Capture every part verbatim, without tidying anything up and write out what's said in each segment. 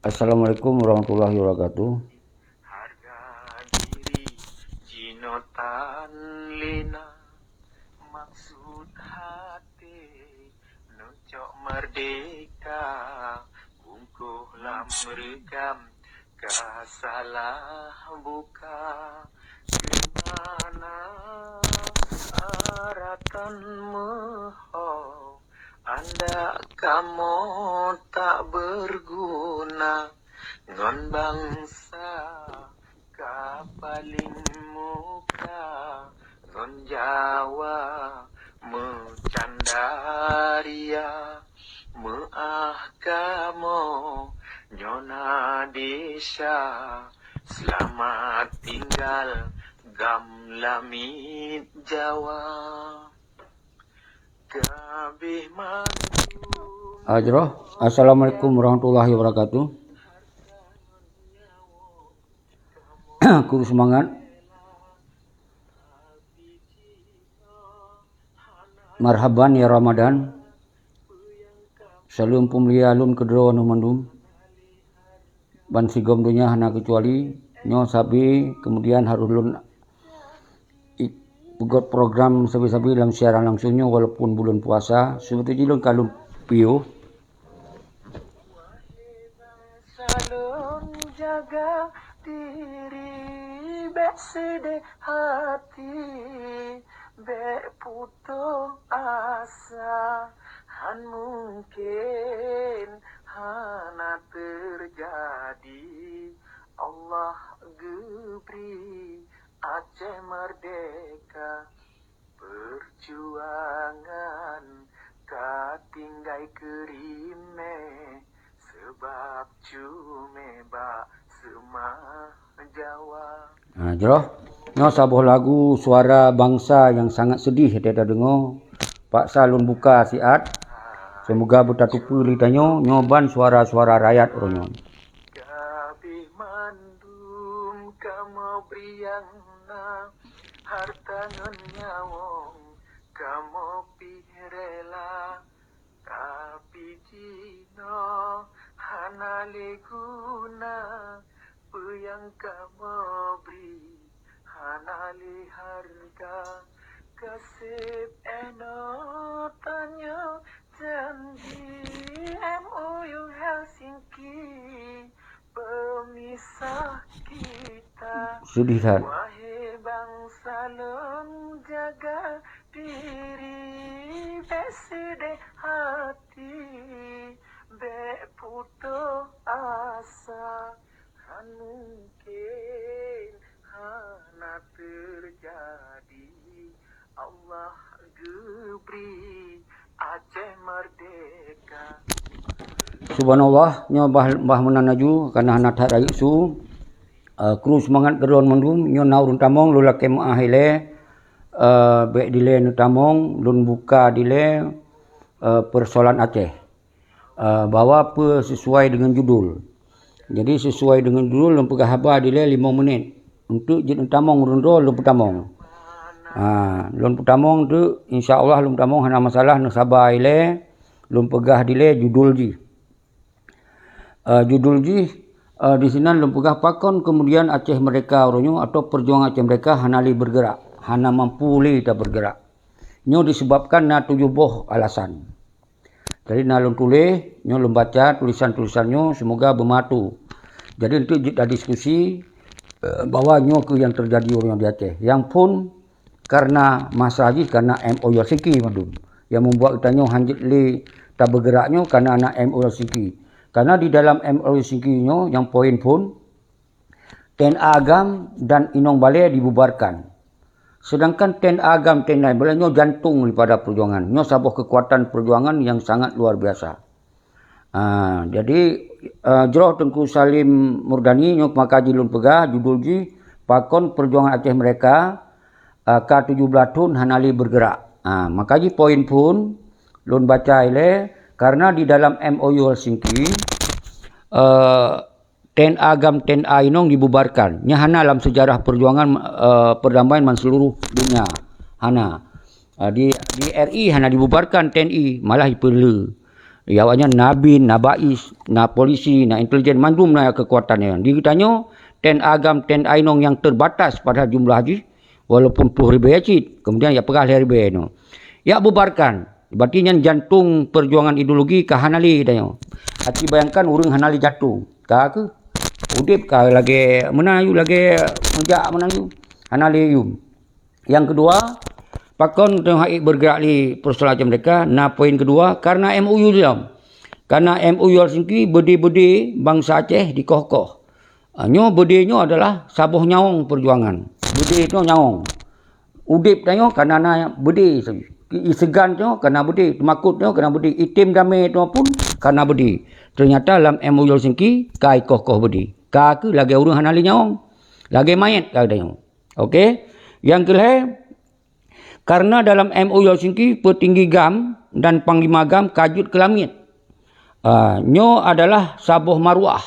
Assalamualaikum warahmatullahi wabarakatuh. Harga diri jinoe tan lé na, maksud hati neucok merdeka, bungkôh lam reukam ka salah buka. Keumanö aratan meuho, andak kamoe tak beurguna ngon bansa ka paleng muka, ngon Jawa meucanda ria. Meu'ah kamoe nyoe na desya, seulamat tinggal gam lamiet Jawa. Kabeh mandum. Ah, jroh. Assalamualaikum warahmatullahi wabarakatuh. Kru seumangat. Marhaban ya Ramadan. Saleuem peumulia lôn keudroe neuh mandum. Ban sigom donya hana keucuali. Nyoe sabe keumudian harôh lôn i-, peugöt program sabe-sabe lam siaran langsung nyoe walaupun buleuen puasa. Seubeutôi jih lôn ka lôn piôh. Wahé bansa lôn, jaga diri, bék seudeh hati, bék putôh asa. Han mungken, hana teujadi. Allah geubri Aceh merdeka. Peujuangan ka tinggai keu rimé, sabab cumé bak seumah Jawa. Ha, jroh. Nyoe saboh lagu suara bangsa nyang sangat sedih tadeungoe. Paksa lôn buka siat. Seumoga beutateupeue lé tanyoe, nyoe ban suara-suara rakyat uroe nyoe. Kabeh mandum kamoe bri nyang na, hareuta ngon nyawöng kamoe pih rela, tapi jinoe hana lé guna. Peue nyang kamoe bri hana lé hareuga. Ka seb 'oh noe tanyoe janji M O U Helsinki, peumisah kita. Sedih that. Wahé bansa lôn, jaga diri, bék seudeh hati, bék putôh asa. Han mungken, hana teujadi. Allah geubri Aceh merdeka. Subhanallah, nyoe bah, bah meunan laju, kana hana that rayeuk su. Eh, kru seumangat keu droen mandum, nyoe na ureueng tamong, lôn lakée meu'ah ilée, eh, bék dilée neutamong, lôn buka dilée, eh, persoalan Aceh. Eh, bahwa peue sesuai dengan judul. Jadi, sesuai dengan judul, lôn peugah haba dilée limong menit. Untuk jeuet neutamong ureueng droe, lôn peutamong. Ha, lôn peutamong tu, insya Allah lôn peutamong, hana masalah, neusaba ilée, lôn peugah dilée judul jih. Eh, judul jih, eh, di sinan lôn peugah pakon kemudian Aceh Merdeka uroe nyoe atau perjuangan Aceh Merdeka hana lé bergerak, hana mampu lé tabergerak. Nyoe disebabkan na tujoh boh alasan. Jadi na lôn tuléh, nyoe lôn baca tulisan-tulisan nyoe, semoga beumatu. Jadi untuk jeuet diskusi, eh, bahwa nyoe keuh nyang teujadi uroe nyoe di Aceh. Nyang phon karena masa jih karena M O U Helsinki mandum. Nyang membuat geutanyoe hanjeuet lé tabeugerak nyoe karena na M O U Helsinki. Karena di dalam M O U Helsinki nyoe nyang poin phon, T N A GAM dan Inong Balé dibubarkan. Sedangkan T N A GAM, T N A Balé nyoe jantong daripada perjuangan. Nyoe saboh kekuatan perjuangan yang sangat luar biasa. Ah, jadi, eh, jroh Teungku Salim Murdani nyoe maka jih lôn peugah, judul jih, Pakon Perjuangan Aceh Merdeka, eh, ka tujoh blaih thon hana lé bergerak. Ah, maka jih poin phon lôn baca ilée, karena di dalam M O U Helsinki, eh, T N A GAM, T N A Inong dibubarkan. Nyan hana lam sejarah perjuangan, eh, perdamaian man seluruh dunia. Hana. Eh, di, di R I hana dibubarkan T N I, malah ipeuleu. Di awaknyan na bin, na bais, na polisi, na intelijen, mandum na keukuatan nyan. Di geutanyoe, TNA GAM, TNA inong nyang terbatas padahal jumlah jih, walaupun ploh ribèe cit, kemudian jak peugah lhèe ribèe nyoe. Jak bubarkan, berarti nyan jantong perjuangan ideologi ka hana lé tanyoe. Aci bayangkan ureuëng hana lé jantong. Ka keuh? Udeb ka lagèe meunan yum, lagèe meujak meunan yum. Hana lé yum. Nyang keudua, pakon teungoh hana bergerak lé persoalan macam mereka, na poin keudua, karena M O U lom. Karena M O U Helsinki beudé-beudé bansa Aceh dikoh-koh. Ah, nyoe beudé nyoe adalah saboh nyawöng perjuangan. Beudé nyoe nyawöng. Udeb tanyoe kana na beudé. Iseugan nyoe kana beudé, teumakot nyoe kana beudé, item damé nyoe pun kana beudé. Ternyata lam M O U Helsinki ka ikoh-koh beudé. Ka keuh lagèe ureuëng hana lé nyawöng. Lagèe manyét ka tanyoe. Oke. Nyang keulhèe, karena dalam M O U Helsinki, peutinggi GAM dan panglima GAM ka jeuet keu lamiet. Ah, nyoe adalah saboh maruah.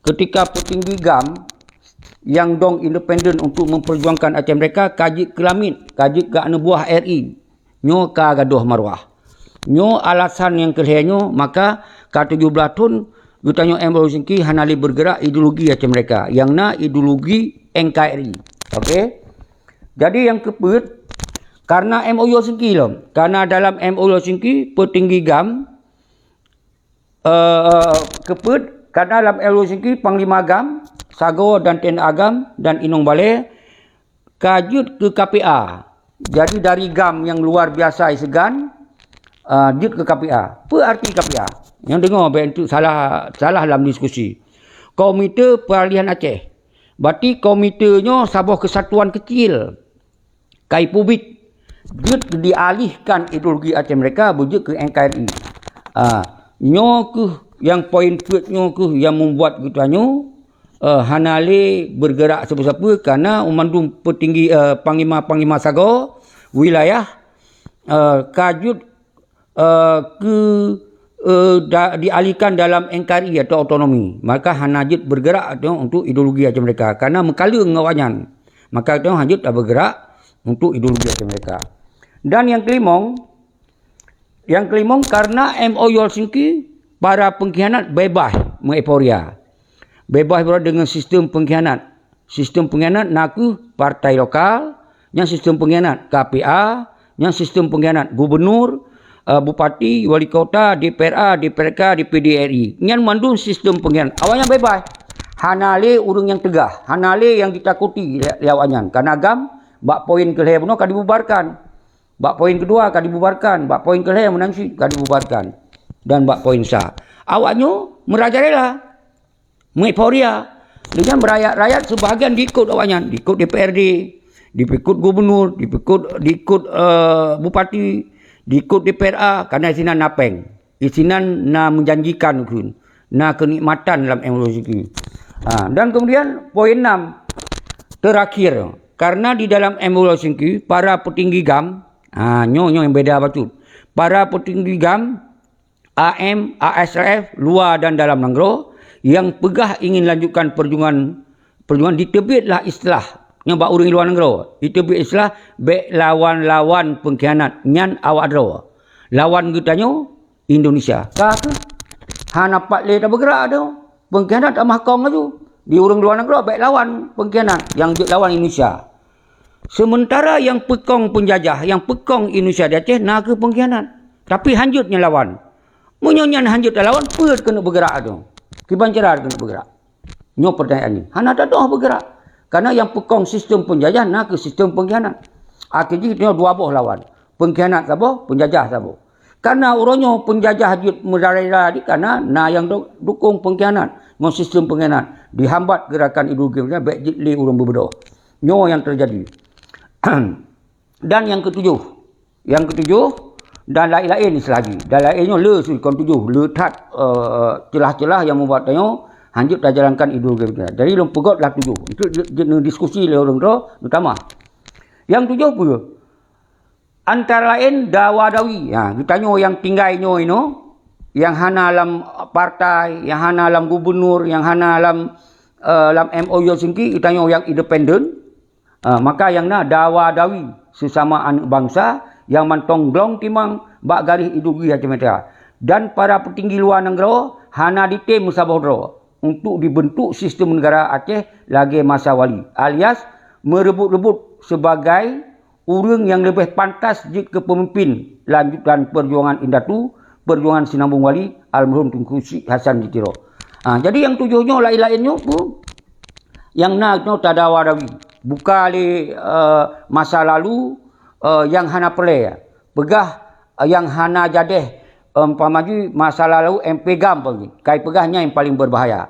Ketika peutinggi GAM nyang dong independen untuk memperjuangkan Aceh Merdeka ka jeuet keu lamiet, ka jeuet keu aneuk buah R I. Nyoe ka gadôh maruah. Nyoe alasan nyang keulhèe nyoe, maka ka tujoh blaih thon geutanyoe M O U Helsinki hana lé bergerak ideologi Aceh Merdeka, nyang na ideologi N K R I. Oke. Jadi nyang keupeuet, karena M O U Helsinki lom. Karena dalam M O U Helsinki, peutinggi GAM, eh, keupeuet, karena dalam M O U Helsinki, panglima GAM, sagoe dan TNA GAM dan inong balè ka jeuet keu K P A. Jadi dari GAM nyang luar biasa iseugan, eh, jeuet keu K P A. Peue arti K P A? Nyang deungoe bèk enteuk salah, salah lam diskusi. Komite Peralihan Aceh. Berarti komite nyoe saboh kesatuan kecil. Kai Publik jeuet dialihkan ideologi Aceh Merdeka beujeuet keu N K R I. Ah, nyoe keuh nyang poin peuet nyoe keuh nyang membuat geutanyoe, eh, hana lé bergerak sapeue-sapeue karena mandum peutinggi, eh, panglima-panglima sagoe wilayah, eh, ka jeuet eh, keu, eh, da-, dialihkan dalam N K R I atau otonomi, maka hana jeuet bergerak tu untuk ideologi Aceh Merdeka karena meukaleueng ngon awaknyan. Maka tu hana jeuet bergerak untuk ideologi Aceh Merdeka. Dan nyang keulimong, nyang keulimong karena M O U Helsinki, para pengkhianat bebas meueuforia. Bebas berarti dengan sistem pengkhianat. Sistem pengkhianat na kheueh partai lokal, nyan sistem pengkhianat, K P A, nyan sistem pengkhianat, gubernur, eh, bupati, wali kota, D P R A, D P R K, D P D R I. Nyan mandum sistem pengkhianat. Awaknyan bebas. Hana lé ureuëng nyang teugah, hana lé nyang ditakuti lé, lé awaknyan. Karena GAM bak poin keulhèe bunoe ka dibubarkan. Bak poin keudua ka dibubarkan, bak poin keulhèe meunan cit ka dibubarkan. Dan bak poin sa. Awaknyoe meurajalela. Meueuforia. Dengan rakyat-rakyat sebahagian diikot awaknyan, diikot D P R D, diikot gubernur, diikot, diikot, eh, bupati, diikot D P R A, karena sinan na péng. Di sinan na menjanjikan kheun, na kenikmatan lam M O U Helsinki. Ha, dan kemudian poin enam, terakhir, karena di dalam M O U Helsinki, para petinggi GAM, ha, nyoe, nyoe yang beda bacut. Para petinggi GAM, A M, A S R F, luar dan dalam nanggroe, yang peugah ingin lanjutkan perjuangan, perjuangan, diteubietlah istilah, nyoe bak ureuëng luar nanggroe, diteubiet istilah bèk lawan-lawan pengkhianat, nyan awak droe. Lawan geutanyoe Indonesia. Ka kheueh? Hana pat lé tabeugerak tu. Pengkhianat tamah kong laju. Di ureuëng luar nanggroe bèk lawan pengkhianat, nyang jeuet lawan Indonesia. Sementara nyang peukong penjajah, nyang peukong Indonesia di Aceh na kheueh pengkhianat. Tapi hanjeuet nyan lawan. Meunyoe nyan hanjeuet talawan, peue keuneuk beugerak tu? Kiban cara keuneuk beugerak? Nyoe pertanyaan nyoe. Hana teudoh beugerak. Karena nyang peukong sistem penjajah na kheueh sistem pengkhianat. Akhé jih nyoe dua boh lawan. Pengkhianat saboh, penjajah saboh. Karena uroe nyoe penjajah jeuet meurajalela di karena na nyang du-, dukung pengkhianat ngon sistem pengkhianat. Dihambat gerakan ideologi pengkhianat, bèk jeuet lé ureuëng beubeudoh. Nyoe nyang teujadi. Dan nyang keutujoh. Nyang keutujoh, dan laén-laén istilah jih. Dan laén nyoe le su-, kon tujoh, le that, eh, celah-celah nyang membuat tanyoe hanjeuet tajalankan ideologi pengkhianat. Jadi lôn peugöt lah tujoh. Untuk je-, je-, neudiskusi lé ureuëng droe, neutamah. Nyang tujoh peue? Antara laén dawa-dawi. Ha, geutanyoe nyang tinggai nyoe inoe, nyang hana lam partai, nyang hana lam gubernur, nyang hana lam, eh, lam M O U Helsinki, geutanyoe nyang independen. Ah, maka nyang na dawa-dawi sesama aneuk bansa nyang mantong glong timang bak garéh ideologi Aceh Merdeka. dan para peutinggi luwa nanggroe hana jitem meusaboh droe untuk jibeuntuk sistem neugara Aceh lagée masa wali, alias meureubot-reubot sibagai ureuëng nyang leubeh pantas jeuet keu peumimpin lanjutan peujuangan indatu, peujuangan sinambong wali almarhum Teungku Chik Hasan di Tiro. Ah, jadi nyang tujoh nyoe laén-laén nyoe pun nyang na nyoe tadawa-dawi. Buka lé, eh, masa lalu, eh, nyang hana peureulée. Peugah, eh, nyang hana jadeh, eh, umpama jih masa lalu M P GAM pun. Kai peugah nyan nyang paling berbahaya.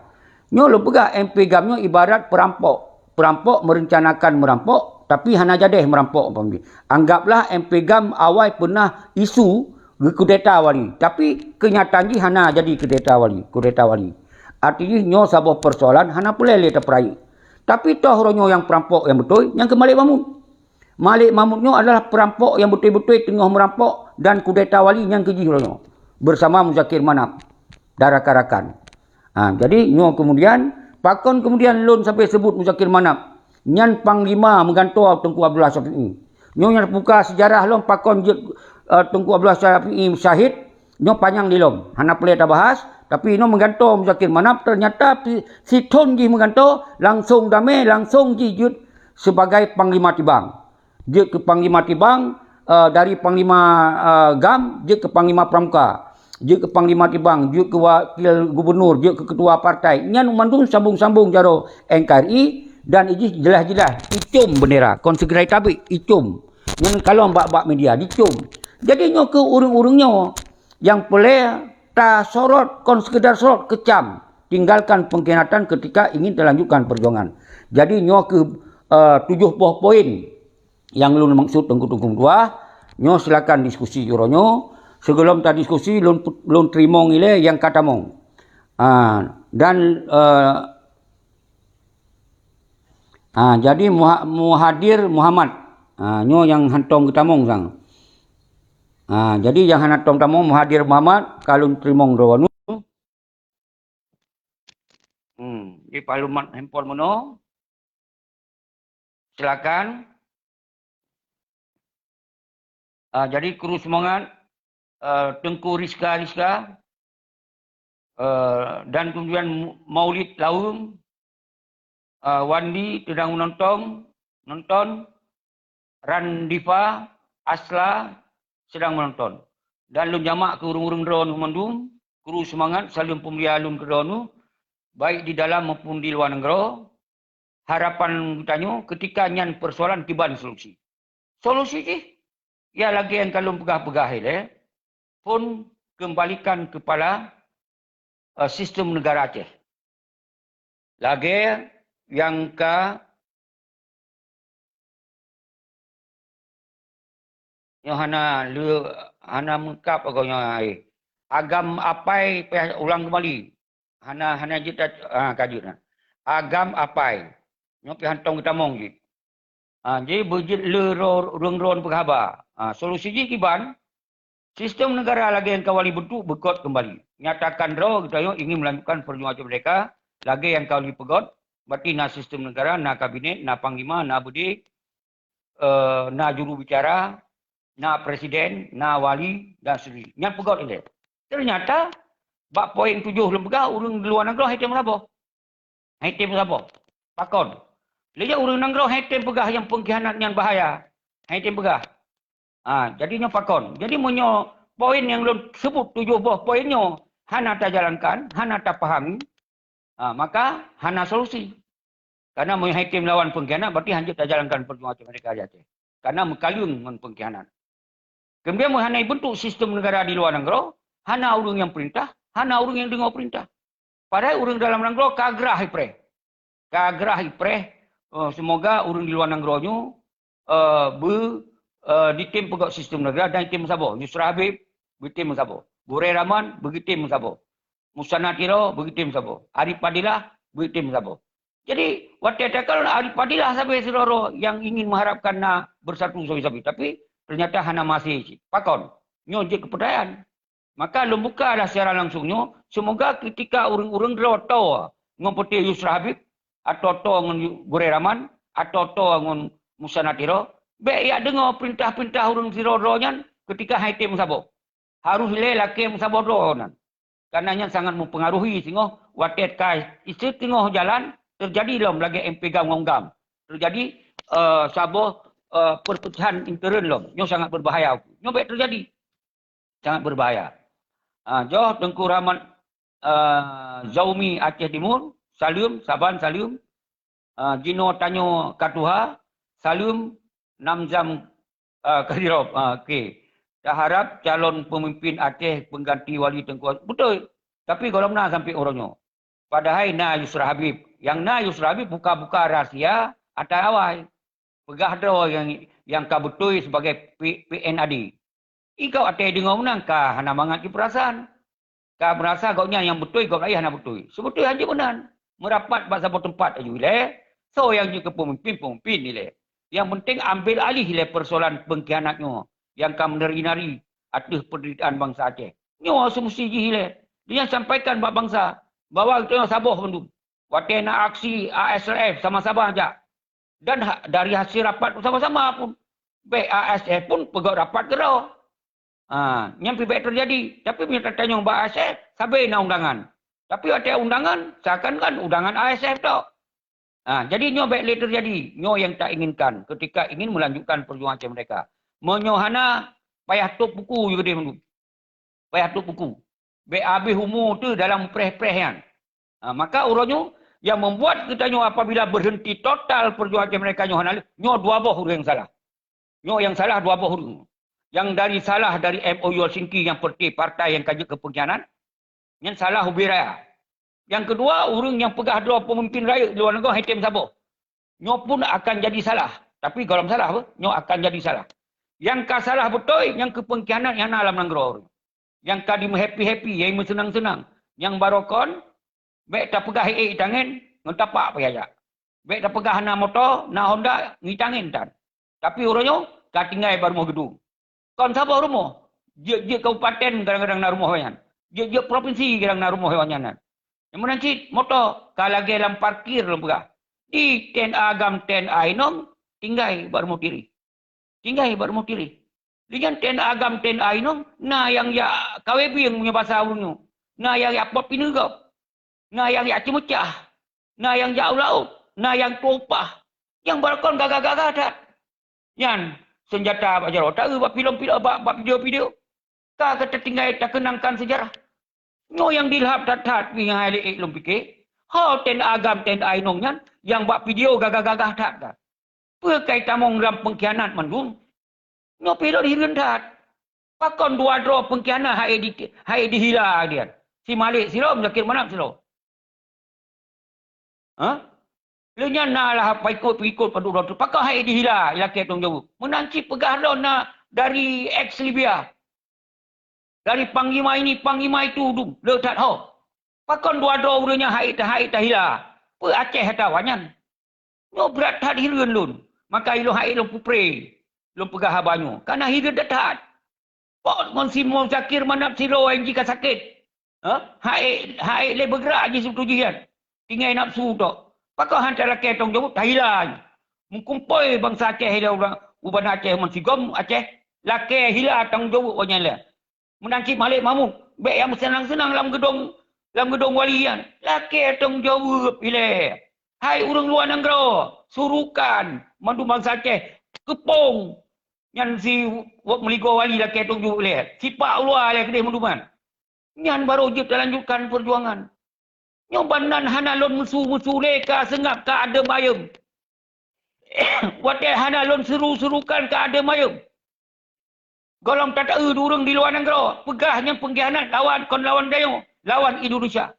Nyoe lôn peugah M P GAM nyoe ibarat perampok. Perampok merencanakan merampok, tapi hana jadeh merampok umpama jih. Anggaplah M P GAM awai pernah isu geukudeta wali, tapi keunyataan jih hana jadi kudeta wali, kudeta wali. Arti jih nyoe saboh persoalan hana peureulée lé tapeurayeuk. Tapi toh uroe nyoe nyang perampok nyang beutôi, nyang keu Malik Mahmud. Malik Mahmud nyoe adalah perampok nyang beutôi-beutôi teungoh merampok dan kudeta wali nyang keu jih uroe nyoe bersama Muzakir Manaf dan rakan-rakan. Ha, jadi nyoe kemudian, pakon kemudian lôn sampai sebut Muzakir Manaf? Nyan panglima meugantoe Teungku Abdullah Syafi'i. Nyoe nyang buka sejarah lom pakon jeuet, eh, Teungku Abdullah Syafi'i syahid, nyoe panyang dilom. Hana peureulée tabahas, tapi nyoe meugantoe Muzakir Manaf, ternyata pi-, sithon jih meugantoe, langsong damé, langsong jih jeuet sebagai panglima tibang. Jeuet keu panglima tibang, eh, dari panglima, eh, GAM, jeuet keu panglima pramuka, jeuet keu panglima tibang, jeuet keu wakil gubernur, jeuet keu ketua partai. Nyan mandum sambong-sambong jaroe N K R I dan ijih jeulaih-jeulaih icom bendera. Kon seugeudai tabek, icom. Nyan kalon bak-bak media, dicom. Jadi nyoe keu ureuëng-ureuëng nyoe nyang peureulée tasorot, kon sekedar sorot, kecam. Tinggalkan pengkhianatan ketika ingin talanjutkan perjuangan. Jadi nyoe keu, eh, tujoh boh poin nyang lôn maksud Teungku-teungku meutuah. Nyoe silakan diskusi uroe nyoe. Sigohlom tadiskusi lôn, lôn teurimong ilée nyang ka tamong. Ah, dan, eh, ah, jadi Muha-, Muhadir Muhammad. Ah, nyoe nyang hántom geutamong sang. Ah, jadi nyang hana tom tamong Muhadir Muhammad ka lôn teurimong droeneuh. Hmm, di palumat handphone meunoe. Silakan. Ah, jadi kru semangat, eh, Teungku Rizka, Rizka, eh, dan kemudian Mu-, Maulid Laweueng, eh, Wandi sedang menonton, nonton, Randifa, Asla sedang menonton. Dan lôn jamak keu ureuëng-ureuëng droeneuh mandum, kru semangat, saleuem peumulia lôn keu droeneuh, baik di dalam maupun di luwa nanggroe. Harapan geutanyoe ketika nyan persoalan kiban solusi. Solusi jih, ya lagée nyang ka lôn peugah-peugah ilée, phon kembalikan kepala, eh, sistem negara Aceh. Lagée nyang ka nyoe hana le-, hana meungkab agoe nyoe hai. Agam apai payah ulang kembali. Hana, hana jeuet tat-, ah, ka jeuet na. Agam apai. Nyoe pih hántom geutamong jih. Ah, jadi beujeuet le ro-, ureuëng droeneuh peugah haba. Ah, solusi jih kiban, sistem negara lagée nyang ka wali bentuk beugöt kembali. Nyatakan droe geutanyoe ingin melanjutkan perjuangan merdeka lagée nyang ka wali peugöt, berarti na sistem negara, na kabinet, na panglima, na beudé, eh, na juru bicara, na presiden, na wali, dan seterusnya. Nyan peugöt ilée. Ternyata, bak poin tujoh lôn peugah, ureuëng di luwa nanggroe hai tem saboh. Hai tem saboh. Pakon. Lé ureuëng nanggroe hai tem peugah nyang pengkhianat nyan bahaya. Hai tem peugah. Ha, jadi nyoe pakon. Jadi meunyoe poin nyang lôn sebut tujoh boh poin nyoe hana tajalankan, hana tapahami, ha, maka hana solusi. Karena meunyoe hai tem lawan pengkhianat, berarti hanjeuet tajalankan perjuangan merdeka di Aceh. Karena meukaleueng ngon pengkhianat. Kemudian meunyoe hana bentuk sistem negara di luwa nanggroe, hana ureuëng nyang perintah, hana ureuëng nyang deungoe perintah. Padahai ureuëng dalam nanggroe ka grah ipreh. Ka grah ipreh, eh, semoga ureuëng di luwa nanggroe nyoe, eh, be, eh, ditem peugöt sistem negara dan item meusaboh. Yusra Habib, beutem meusaboh. Gurée Rahman, beutem meusaboh. Musanna Tiro, beutem meusaboh. Arif Fadilah, beutem meusaboh. Jadi, watée takalon Arif Fadilah sabe sidroe nyang ingin meuharapkan na beusatu sabe-sabe. Tapi, ternyata hana maséh cit. Pakon? Nyoe jeuet keupeudayaan. Maka lôn bukalah siaran langsung nyoe, semoga ketika ureuëng-ureuëng droe toe ngon peuté Yusra Habib, atau toe ngon Yu-, Gurée Rahman, atau toe ngon Musanna Tiro, bék jak deungoe peurintah-peurintah ureuëng sidroe-droe nyan ketika hai tem meusaboh. Harôh ilée lakée meusaboh droe nan. Karena nyan sangat mempengaruhi singoh watée ka iseut singoh jalan, teujadi lom lagée M P GAM ngon GAM. Teujadi, eh, saboh, eh, perpecahan intern lom. Nyoe sangat berbahaya. Nyoe bék teujadi. Sangat berbahaya. Ah, joh Teungku Rahmat, ah, Zaumi Aceh Timur, saleuem, saban saleuem. Ah, jinoe tanyoe ka tuha, saleuem, nam jam, ah, ka jirop. Ah, oke. Taharap calon pemimpin Aceh pengganti Wali Teungku, beutôi. Tapi gohlom na sampai uroe nyoe. Padahai na Yusra Habib. Yang na Yusra Habib buka-buka rahsia atai awai. Peugah droe yang, yang ka beutôi sebagai P-, P N A D. Ikau atai deungoe meunan ka hana mangat jipeurasan. Ka meurasa gobnyan nyang beutôi, gob laén hana beutôi. Seubeutôi hanjeuet meunan. Meurapat bak saboh teumpat aju ilée, soe nyang jeuet keu peumimpin, peumimpin ilée. Nyang penting ambil alih ilée persoalan pengkhianat nyoe nyang ka meunari-nari ateueh penderitaan bansa Aceh. Nyoe asumsi jih ilée. Dia sampaikan bak bansa bahwa geutanyoe saboh bandum. Watée na aksi A S R F sama-sama jak. Dan ha-, dari hasil rapat bersama-sama pun, baik A S F pun peugöt rapat keudroe. Ha, nyan pih bék teujadi. Tapi meunyoe tatanyong bak A S F, sabe na undangan. Tapi watée undangan, seakan-kan undangan A S F tok. Ha, jadi nyoe bék lé teujadi. Nyoe nyang tainginkan ketika ingin melanjutkan perjuangan Aceh Merdeka. Meunyoe hana, payah top buku ju keudeh mandum. Payah top buku. Bék habéh umu teuh dalam preh-preh nyan. Ha, maka uroe nyoe, yang membuat geutanyoe apabila berhenti total perjuangan Aceh Merdeka nyoe hana lé, nyoe dua boh ureuëng nyang salah. Nyoe nyang salah dua boh ureuëng. Yang dari salah dari M O U Helsinki yang seperti partai yang ka jeuet keu pengkhianat, nyan salah ubé raya. Yang kedua, ureuëng nyang peugah droe peumimpin rayeuk di luwa nanggroe han tem saboh. Nyoe pun akan jadi salah. Tapi gohlom salah, beuh? Nyoe akan jadi salah. Nyang ka salah beutôi, nyang keu pengkhianat nyang na lam nanggroe. Nyang ka dimeuhappy-happy, nyang meuseunang-seunang. Nyang barokon, bék tapeugah ék-ék tangen, ngon tapak payah jak. Bék tapeugah na moto, na Honda, ngon tangen tan. Tapi uroe nyoe, ka tinggai bak rumoh geudong. Kon saboh rumoh. Jeuet-jeuet kabupaten kadang-kadang na rumoh awaknyan. Jeuet-jeuet provinsi kadang na rumoh awaknyan nyan. Nyang meunan cit moto ka lagée lam parkir lôn peugah. Di T N A GAM, T N A inong, tinggai bak rumoh Tiri. Tinggai bak rumoh Tiri. Di nyan T N A GAM, T N A inong, na nyang jak kawé bieng meunyoe basa ureuëng nyoe. Na nyang jak pot pineugöp. Na nyang jak ceumeucah, na nyang jak u laôt, na nyang tueng upah. Nyang barokon gagah-gagah that. Nyan, seunjata bak jaroe, taeu bak filem-filem, bak, bak video-video. Ka, ka tatinggai takeunangkan seujarah. Nyoe nyang dilhab that-that pih nyang hai lé ék lôn pike. Ho T N A GAM, T N A inong nyan, nyang bak video gagah-gagah that kan. Peue kai tamong lam pengkhianat mandum? Nyoe pih lôn hireuen that. Pakon dua droe pengkhianat hai di, hai dihila dian? Si Malik sidroe, Muzakir Manaf sidroe. Hah? Lheueh nyan na lah pengikut-pengikut padub droe teuh. Pakon hai dihila ilakée tanggung jaweueb? Meunan cit peugah droe na dari ex Libya. Dari panglima ini, panglima itu dum, le that ho. Pakon dua droe ureuëng nyan hai ta-, hai tahila? Peue Aceh atawa nyan? Nyoe brat that hireuen lôn. Maka ilôn hai lôn peupreh. Lôn peugah haba nyoe. Kana hireuen that-that. Pot ngon si Muzakir Manaf sidroe jih ka sakét. Ha? Hai, hai lé beugrak jih sibeutôi jih nyan. Tinggai nafsu tok. Pakon han talakée tanggung jaweueb tahila. Meukumpôi bansa Aceh ilée u banda Aceh, meusigom Aceh. Lakée hila tanggung jaweueb awaknyan lé. Meunan cit Malik Mahmud, bék nyang meuseunang-seunang lam geudong, lam geudong wali nyan. Lakée tanggung jaweueb ilée. Hai ureuëng luwa nanggroe, surukan mandum bansa Aceh keupong nyan si wot meuligoe wali lakée tanggung jaweueb ilée. Sipak u luwa ilée keudeh mandum nyan. Nyan barô jeuet talanjutkan peujuangan. Nyoe ban nan hana lôn meusu-meusu lé ka seungab ka adeuem ayeuem. Watée hana lôn seuru-seurukan ka adeuem ayeuem. Gohlom tataeu di ureuëng di luwa nanggroe, peugah nyang peungkhianat lawan kon lawan tanyoe, lawan Indonesia.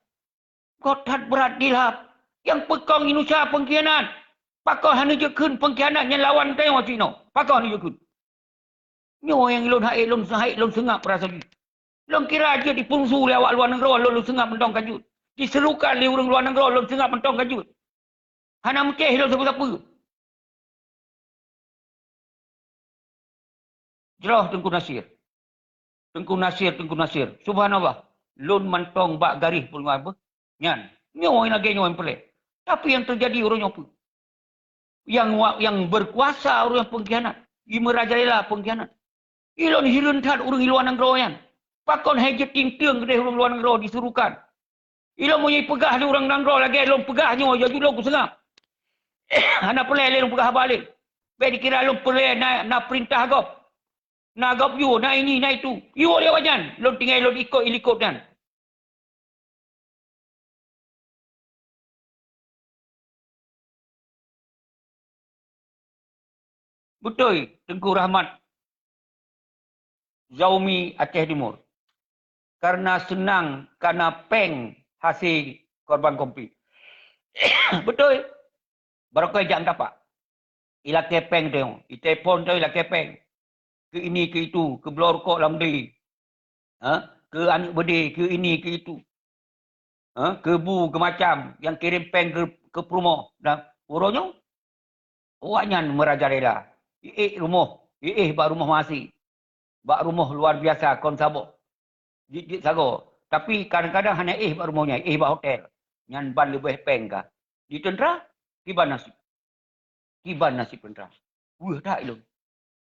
Göt that brat dilhab. Nyang peukong Indonesia peungkhianat. Pakon hana jeuet kheun peungkhianat nyang lawan tanyoe cit nyoe? Pakon hana jeuet kheun? Nyoe nyang lôn hai lôn, hai lôn seungab rasa jih. Lôn kira jeuet dipungsu lé awak luwa nanggroe, lôn, lôn seungab mantong ka jeuet. Diseurukan lé ureuëng luwa nanggroe, lôn seungab mantong ka jeuet. Hana meucéh lôn sapeue-sapeue. Jroh Teungku Nasir. Teungku Nasir, Teungku Nasir. Subhanallah. Lôn mantong bak garéh peuleueh beuh. Nyan. Nyoe lagée nyoe nyang peureulée. Tapi nyang teujadi uroe nyoe peue? Nyang wa-, nyang berkuasa ureuëng peungkhianat. Jimeurajalela peungkhianat. Ilôn hireuen that ureuëng di luwa nanggroe nyan. Pakon hai jeuet tieng-tieng keudeh ureuëng luwa nanggroe disuruhkan? Ilôn meunyoe peugah lé ureuëng nanggroe lagée lôn peugah nyoe, ya jeuet lôn kuseungab. Hana peureulée lé lôn peugah haba lé. Bék dikira lôn peureulée na, na peurintah gob. Na gob yue, na ini, na itu. Yue lé awaknyan, lôn tinggai lôn ikot ilikot nyan. Beutôi, Teungku Rahmat Zaumi Aceh Timur. Karena seunang kana péng hase korban konflik. Beutôi. Barokon jak tapak. Ilakée péng teuh, itelepon teuh ilakée péng. Keu ini, keu itu, keu bloe rukok lam dé. Ha? Keu aneuëk beudé, keu ini, keu itu. Ha? Keu bu, keu macam, nyang kirém péng keu, keu peurumoh. Dan uroe nyoe, awaknyan meurajalela. Iék rumoh, iék bak rumoh mahasé. Bak rumoh luar biasa kon saboh. Jeuet-jeuet sagoe. Tapi kadang-kadang hana éh bak rumoh nyan, éh bak hotel. Nyan ban leubeh péng ka. Di teuntra, kiban nasib. Kiban nasib teuntra. Weueh that ilôn.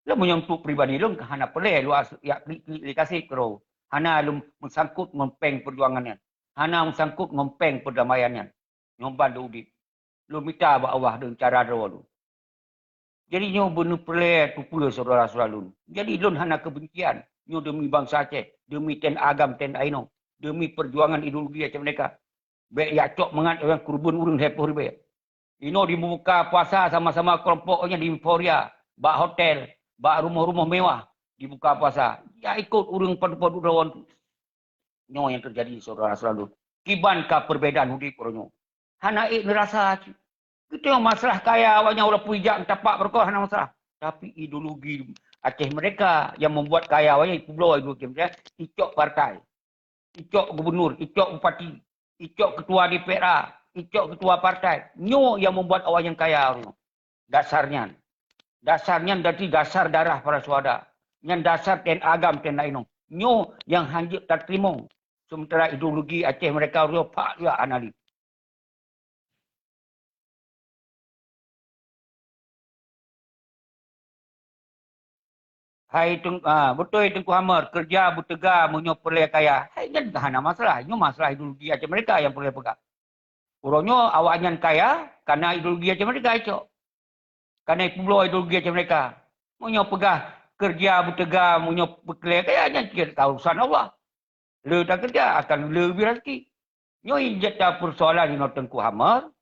Lôn meunyoe untuk pribadi lôn ka hana peureulée lôn as-, jak klik-klik lé kaseb keudroe. Hana lôn meusangkot ngon péng peujuangan nyan. Hana meusangkot ngon péng peurdamaian nyan. Nyoe ban lôn udeb. Lôn mita bak Allah deungon cara droe lôn. Jadi nyoe beuneupeureulee tupeue syedara-syedara lôn. Jadi lôn hana keubencian nyoe demi bansa Aceh, demi T N A GAM, T N A inong, demi peujuangan ideologi Aceh Merdeka. Bék jak cok mangat nyang keureubeuen ureuëng lhée ploh ribée. Inoe dibuka puasa sama-sama keulompok nyan di euforia, bak hotel, bak rumoh-rumoh mewah dibuka puasa. Jak ikot ureuëng padub-padub droe nyan. Nyoe nyang teujadi syedara-syedara lôn. Kiban ka peurbedaan udeb uroe nyoe. Hana ék neurasa cit. Geutanyoe masalah kaya awaknyan walaupun jak meutampak beureukoh hana masalah. Tapi ideologi Aceh Merdeka nyang membuat kaya awaknyan, ipubloe ideologi Aceh Merdeka, icok partai, icok gubernur, icok bupati, icok ketua D P R A, icok ketua partai. Nyoe nyang membuat awaknyan kaya uroe nyoe. Dasar nyan. Dasar nyan berarti dasar darah para syuhada. Nyan dasar T N A GAM, T N A inong. Nyoe nyang hanjeuet tateurimong. Sementara ideologi Aceh Merdeka uroe nyoe phak juga hana lé. Hai Teung-, ah, beutôi Teungku Hamar, keureuja beuteuga meunyoe peureulée kaya. Hai nyan hana masalah. Nyoe masalah ideologi Aceh Merdeka nyang peureulée peugah. Uroe nyoe awaknyan kaya, kana ideologi Aceh Merdeka icok. Kana ipubloe ideologi Aceh Merdeka. Meunyoe peugah keureuja beuteuga, meunyoe peureulée kaya, nyan cit ka urusan Allah. Le takeureuja akan le geubri raseuki. Nyoe jeuet ta peusoalan inoe Teungku Hamar,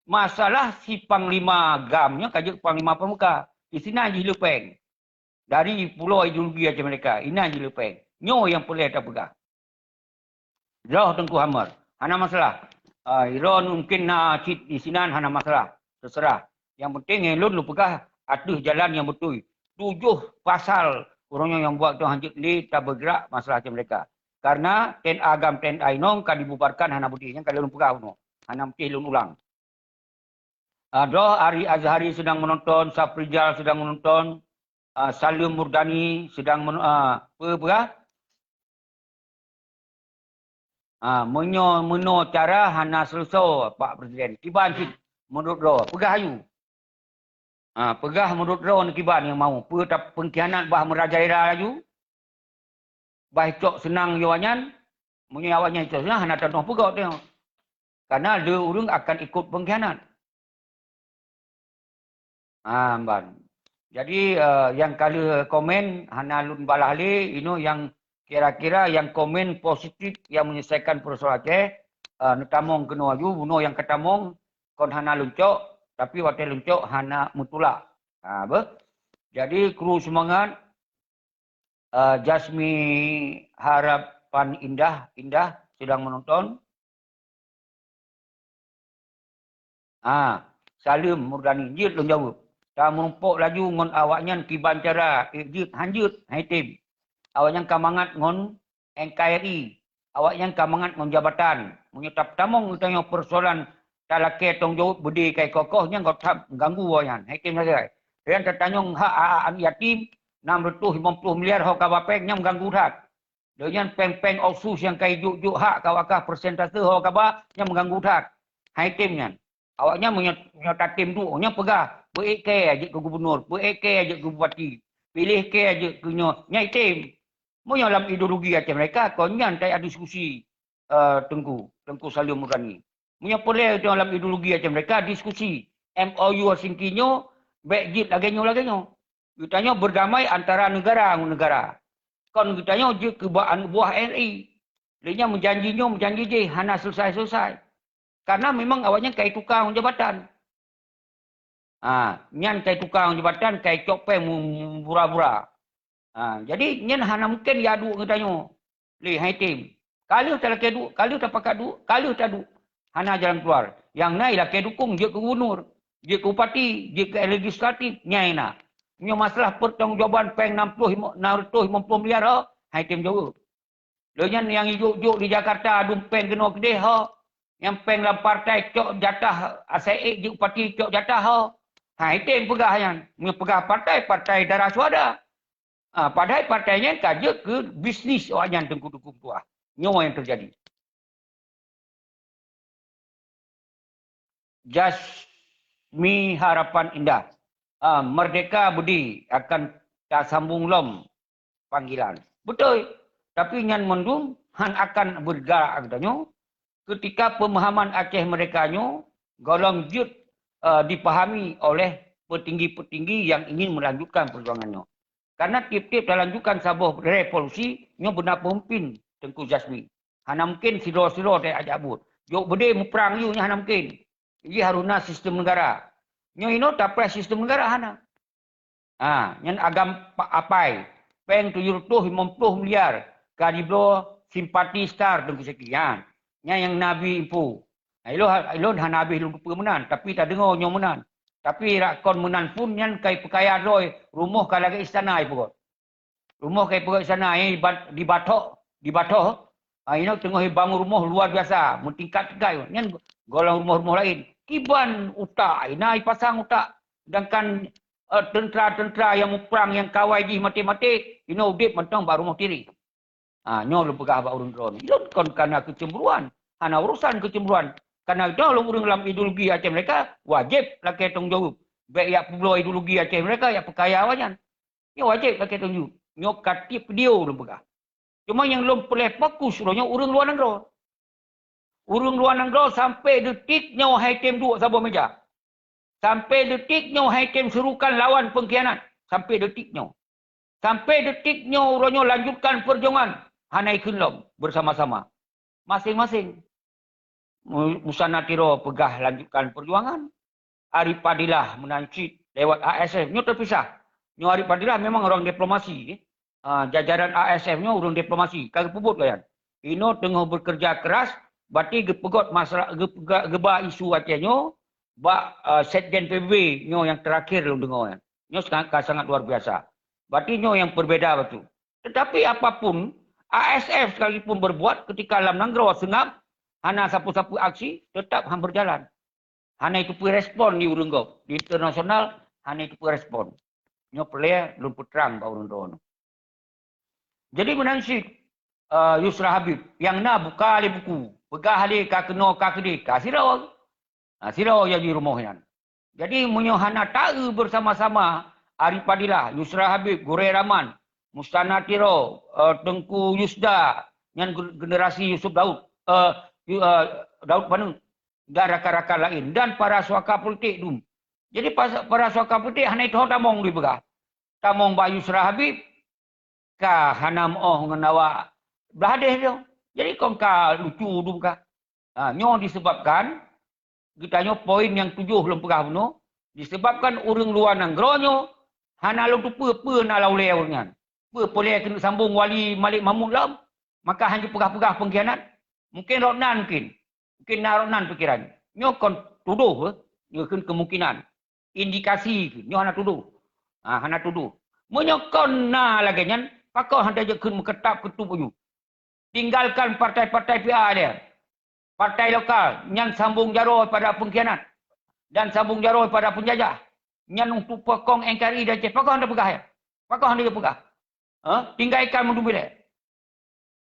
masalah si Panglima GAM nyoe ka jeuet Panglima Pameka. Di sinan jih le péng. Dari pulo ideologi Aceh Merdeka, inan jih le péng. Nyoe nyang peureulée tapeugah. Droe Teungku Hamar, hana masalah. Ah, droe mungkin na cit di sinan, hana masalah. Teuseurah. Nyang penting nyang lôn lôn peugah ateueh jalan nyang beutôi. Tujoh pasal uroe nyoe nyang buat tanyoe hanjeuet lé tabeugrak masalah Aceh Merdeka. Karena T N A GAM, T N A inong ka dibubarkan hana beudeh, nyang ka lôn peugah bunoe. Hana meusti lôn ulang. Ah, droe Ari Azhari sedang menonton, Safrizal sedang menonton, ah, Salim Murdani sedang men-, ah, peue peugah? Ah, meunyoe meunoe cara hana seuleusoe, Pak Presiden. Kiban cit meunurot droe, peugah aju. Ah, peugah meunurot droe kiban nyang mau. Peue ta-, peungkhianat bah meurajalela laju? Bah icok seunang awaknyan, meunyoe awaknyan icok seunang, hana tanoh peugah teuh. Karena le ureuëng akan ikot peungkhianat. Ah, ban. Jadi, eh, nyang ka lheueh komen hana lôn balah lé, inoe nyang kira-kira nyang komen positif nyang menyelesaikan persoalan Aceh, eh, neutamong keunoe aju, bunoe nyang ka tamong kon hana lôn cok, tapi watée lôn cok hana meutulak. Ha, beuh. Jadi, kru seumangat, eh, Jasmi Harapan Indah, Indah sedang menonton. Ha, Salim Murdani, jeuet lôn jaweueb. Tameurumpok laju ngon awaknyan kiban cara, ék jeuet, han jeuet, hai tem. Awaknyan ka mangat ngon N K R I. Awaknyan ka mangat ngon jabatan. Meunyoe tapeutamong geutanyoe peusoalan talakée tong jaweueb beudé kai kokoh nyan, gob that mengganggu awaknyan. Hai tem sagai. Dan tatanyong hak aneuk yatim, enam ratus lima puluh miliar ho kaba péng, nyan mengganggu that. Lheueh nyan péng-péng otsus nyang ka ijok-jok hak ka wakah persentase ho kaba, nyan mengganggu that. Hai tem nyan. Awaknyan meunyoe, meunyoe tatem duek, nyan peugah, beuék kée jeuet keu gubunur, beuék kée jeuet keu bupati, piléh kée jeuet keu nyoe, nyan item. Meunyoe lam ideologi Aceh Merdeka, kon nyan taya diskusi, eh, Teungku, Teungku Salim Murani. Meunyoe peureulée geutanyoe lam ideologi Aceh Merdeka, diskusi M O U Helsinki nyoe, bék jeuet lagée nyoe, lagée nyoe. Geutanyoe berdamai antara negara ngon negara. Kon geutanyoe jeuet keu ba-, aneuk buah R I. Lé nyan meujanji nyoe, meujanji jih, hana selesai-selesai. Karena memang awaknyan kai tukang jabatan. Ha, nyan kai tukang jabatan, kai cok péng mu-, mu-, bura-bura. Ha, jadi nyan hana mungken ya duek geutanyoe. Lé hai tem. Ka lheueh talakée duek, ka lheueh tapakat duek, ka lheueh taduek. Hana jalan keluar. Nyang na ilakée dukung jeuet keu gubernur, jeuet keu bupati, jeuet keu legislatif, nyang na. Nyoe masalah pertanggungjawaban péng enam puluh, enam ratus lima puluh miliar ho, hai tem jaweueb. Lé nyan nyang jok-jok di Jakarta dum péng keunoe keudeh ho. Nyang péng lam partai cok jatah asai ék jeuet bupati cok jatah ho. Hai tem peugah nyan. Meunyoe peugah partai, partai darah syuhada. Ah, padahai partai nyan ka jeuet keu bisnis awaknyan teungku-teungku meutuah. Nyoe nyang teujadi. Jasmi Harapan Indah. Ah, Merdeka Budi akan tasambong lom panggilan. Beutôi. Tapi nyan mandum han akan beuga geutanyoe ketika pemahaman Aceh Merdeka nyoe golom jeuet, eh, dipahami oleh petinggi-petinggi yang ingin melanjutkan perjuangan nyoe. Karena tiep-tiep talanjutkan saboh revolusi, nyoe beuna peumimpin Teungku Jasmi. Hana mungkin sidroe-sidroe tajak buet. Jok beudé muprang yue nyan hana mungkin. Jadi harus na sistem negara. Nyoe inoe tapreh sistem negara hana. Ha, nyan agam pa-, apai. Péng tujoh reutôh limong ploh miliar ka jibloe simpati star Teungku Syakri. Ha, nyan nyang na bi info. Ha, ilôn, ilôn hana habéh lôn teupeue meunan, tapi tadeungoe nyoe meunan. Tapi rak kon meunan pun nyan kai peukaya droe, rumoh ka lagée istana ipeugöt. Rumoh kai peugöt istana, eh, di Bat-, di Batok, di Batok. Ha, inoe teungoh ibangun rumoh luar biasa, meutingkat-tingkat. Nyan golom rumoh-rumoh laén. Kiban utak, na ipasang utak. Sedangkan, eh, teuntera-teuntera nyang muprang nyang kawai jih maté-maté, inoe udeb mantong bak rumoh tireh. Ha, nyoe lôn peugah bak ureuëng droeneuh. Lôn kon kana keucemburuan. Hana urusan keucemburuan. Kana nyoe lôn ureuëng lam ideologi Aceh Merdeka, wajéb lakée tanggong jaweueb. Bék yak peubloe ideologi Aceh Merdeka, yak peukaya awaknyan. Nyoe wajéb lakée tanggong jaweueb. Nyoe ka tiep video lôn peugah. Cuma nyang lôn peureulée fokus uroe nyoe ureuëng luwa nanggroe. Ureuëng luwa nanggroe sampai detik nyoe hai tem duek saboh meja. Sampai detik nyoe hai tem serukan lawan pengkhianat. Sampai detik nyoe. Sampai detik nyoe uroe nyoe lanjutkan perjuangan. Hana ikheun lom bersama-sama. Masing-masing. Mu-, Musanna Tiro peugah lanjutkan perjuangan. Ari Fadillah meunan cit lewat A S F. Nyoe teupisah. Nyoe Ari Fadillah memang orang diplomasi. Ah, jajaran A S F nyoe ureuëng diplomasi. Ka geupeubuet kalian. Inoe teungoh bekerja keras, berarti geupeugot masalah, geupeugah, geuba isu Aceh nyoe bak, ah, Sekjen P B B nyoe nyang terakhir lôn deungoe nyan. Nyoe sangat, ka sangat luar biasa. Berarti nyoe nyang perbeda betul. Tetapi apapun, A S F sekalipun berbuat ketika lam nanggroe seungab, hana sapeue-sapeue aksi, tetap han berjalan. Hana itupeue respon di ureuëng gob. Di internasional, hana itupeue respon. Nyoe peureulée lôn peutrang bak ureuëng droeneuh. Jadi meunan cit, eh, Yusra Habib, nyang na buka lé buku, peugah lé ka keunoe ka keudeh, ka sidroe. Ha, sidroe nyang di rumoh nyan. Jadi meunyoe hana taeu bersama-sama Ari Fadillah, Yusra Habib, Gurée Rahman, Musanna Tiro, eh, Teungku Yusda, nyan ge-, generasi Yusuf Daud, eh, Yu-, eh, Daud Paneuk, dan rakan-rakan laén, dan para suaka politik dum. Jadi pas-, para suaka politik hana itoh tamong dipeugah. Tamong bak Yusra Habib, ka hana meuoh ngon awak blah deh nyoe. Jadi kon ka lucu dum ka. Ha, nyoe disebabkan, geutanyoe poin nyang tujoh lôn peugah bunoe, disebabkan ureuëng luwa nanggroe nyoe hana lôn tupeue peue na lam ulée ureuëng nyan. Peue peureulée keuneuk sambong Wali Malik Mahmud lom, maka hana jipeugah-peugah pengkhianat. Mungkin rot nan mungkin. Mungkin na rot nan pikiran. Nyoe kon tudoh, eh. Nyoe kheun kemungkinan. Indikasi kheun. Nyoe hana tudoh. Ha, hana tudoh. Meunyoe kon na lagée nyan, pakon hana jeuet kheun meukeutap keutup uju. Tinggalkan partai-partai P A dia. Partai lokal, nyan sambong jaroe pada pengkhianat dan sambong jaroe pada penjajah. Nyan untuk peukong N K R I dan Aceh. Pakon hana peugah ya? Pakon hana peugah? Ha? Tinggalkan mandum ilée.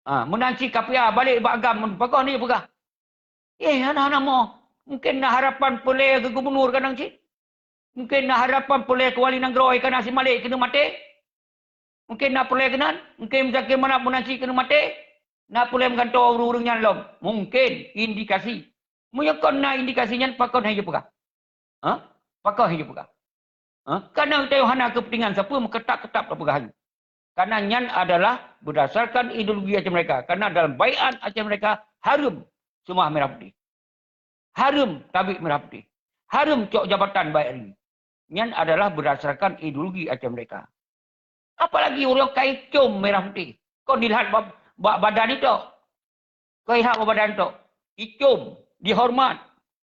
Ha, meunan cit K P A balek bak agam, pakon hana peugah? Eh, hana-hana moh. Mungkin na harapan peureulée keu gubunur kadang cit. Mungkin na harapan peureulée keu wali nanggroe kana si Malik keuneuk maté. Mungkin na peureulée keunan, mungkin Muzakir Manaf meunan cit keuneuk maté, na peureulée meugantoe ureuëng-ureuëng nyan lom. Mungkin indikasi. Meunyoe kon na indikasi nyan, pakon hana jipeugah? Ha? Pakon hana jipeugah? Ha? Karena geutanyoe hana keupeuntengan sapeue, meukeutap-keutap tapeugah nyan. Karena nyan adalah berdasarkan ideologi Aceh Merdeka. Karena dalam baiat Aceh Merdeka hareuem seumah merah putih. Hareuem tabik merah putih. Hareuem cok jabatan baik hari. Nyan adalah berdasarkan ideologi Aceh Merdeka. Apalagi ureuëng ka icom merah putih. Kon dilihat bak, bak badan itok. Kon dilihat bak badan itok. Icom, dihormat,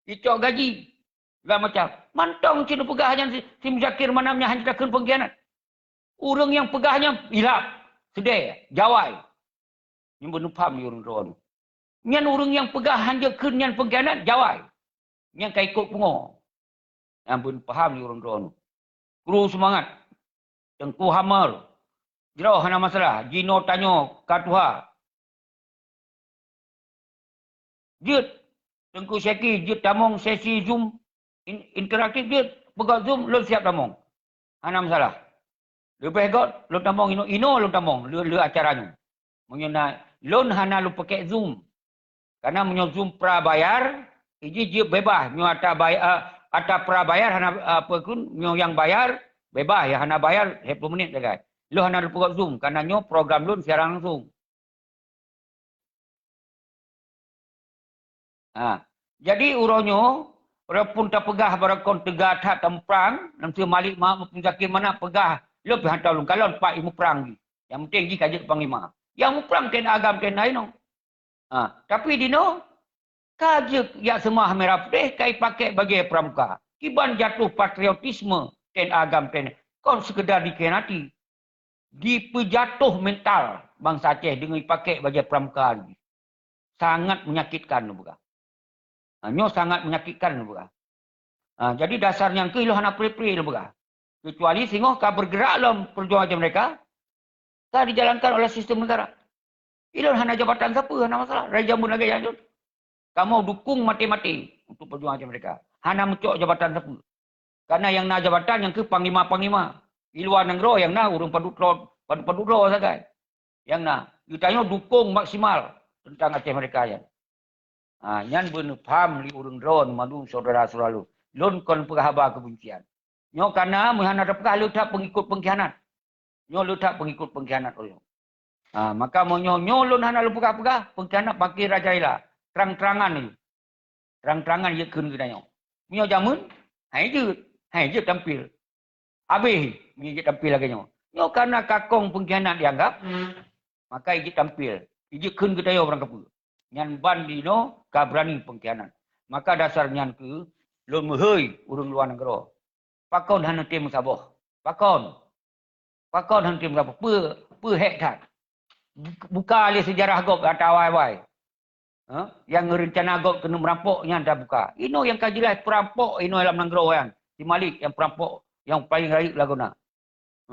icok gaji, segala macam. Mantong cit peugah nyan si, si Muzakir Manaf nyan hana takheun pengkhianat. Ureuëng nyang peugah nyan ilap, seudeh, jawai. Nyan beuneupham di ureuëng droe nyoe. Nyan ureuëng nyang peugah hanjeuet kheun nyan pengkhianat, jawai. Nyang ka ikot pungo. Nyang beuneupham di ureuëng droe nyoe. Kru seumangat. Teungku Hamar. Jroh hana masalah. Jinoe tanyoe ka tuha. Jeuet. Teungku Syeki, jeuet tamong sesi Zoom in-, interaktif, jeuet. Peugah Zoom, lôn siap tamong. Hana masalah. Leubeh göt lôn tamong inoe, inoe lôn tamong le, le acara nyoe. Meunyoe na, lôn hana lôn pakèk Zoom. Karena meunyoe Zoom pra bayar, iji jeuet bebas. Meunyoe ata bay-, eh, ata pra bayar hana, eh, apa kun, meunyoe nyang bayar, bebas ya, hana bayar, sepuluh menit sagai. Lôn hana lôn peugot Zoom, karena nyoe program lôn siaran langsung. Ha. Jadi uroe nyoe, walaupun tapeugah barangkon teuga that tamuprang, nam si Malik ma-, Muzakir Manaf peugah, lôn pih hantom lôn kalon pat imuprang jih. Yang penting jih ka jeuet panglima. Yang muprang T N A agam T N A inong. Ha, tapi dinoe ka jeuet jak seumah merah putih ka ipakèk bajèe pramuka. Kiban jatuh patriotisme T N A agam T N A. Kon sekedar dikhianati. Dipeujatuh mental bansa Aceh deungon ipakèk bajèe pramuka jih. Sangat menyakitkan, lôn peugah. Ha, nyoe sangat menyakitkan, lôn peugah. Ha, jadi dasar nyan keuh ilôn hana pre-pre, lôn peugah. Kecuali singoh ka bergerak lom perjuangan Aceh Merdeka, ka dijalankan oleh sistem negara. Ilôn hana jabatan sapeue, hana masalah. Dari jameun lagèe nyan lôn. Kamoe dukung maté-maté untuk perjuangan Aceh Merdeka. Hana meucok jabatan sapeue. Karena nyang na jabatan nyang keuh panglima-panglima. Di luwa nanggroe nyang na ureuëng padub droe, padub-padub droe sagai. Nyang na, geutanyoe dukung maksimal teuntang Aceh Merdeka nyan. Ha, nyan beuneupham lé ureuëng droe mandum syedara-syedara lôn. Lôn kon peugah haba keubencian. Nyoe kana meuhana tapeugah le that pengikut pengkhianat. Nyoe le that pengikut pengkhianat ureuëng. Ha, maka meunyoe nyoe lôn hana lôn peugah-peugah, pengkhianat makin rajalela. Terang-terangan laju. Terang-terangan jeuet kheun geutanyoe. Meunyoe jameun, hai jeuet, hai jeuet tampil. Habéh meunyoe jeuet tampil lagèe nyoe. Nyoe karena kakong pengkhianat dianggap, maka ijeuet tampil, ijeuet kheun geutanyoe barang kapeue. Nyan ban dinoe ka beurani pengkhianat. Maka dasar nyan keuh lôn meuhôi ureuëng luwa nanggroe. Pakon hana tem meusaboh? Pakon? Pakon hana tem meusaboh? Peue, peue hék that? Buka lé seujarah gob ata awai-awai. Ha? Nyang rencana gob keuneuk meurampok nyan tabuka. Inoe nyang ka jeulaih peurampok inoe lam nanggroe nyan. Si Malik nyang peurampok nyang paleng rayeuk lagoe na.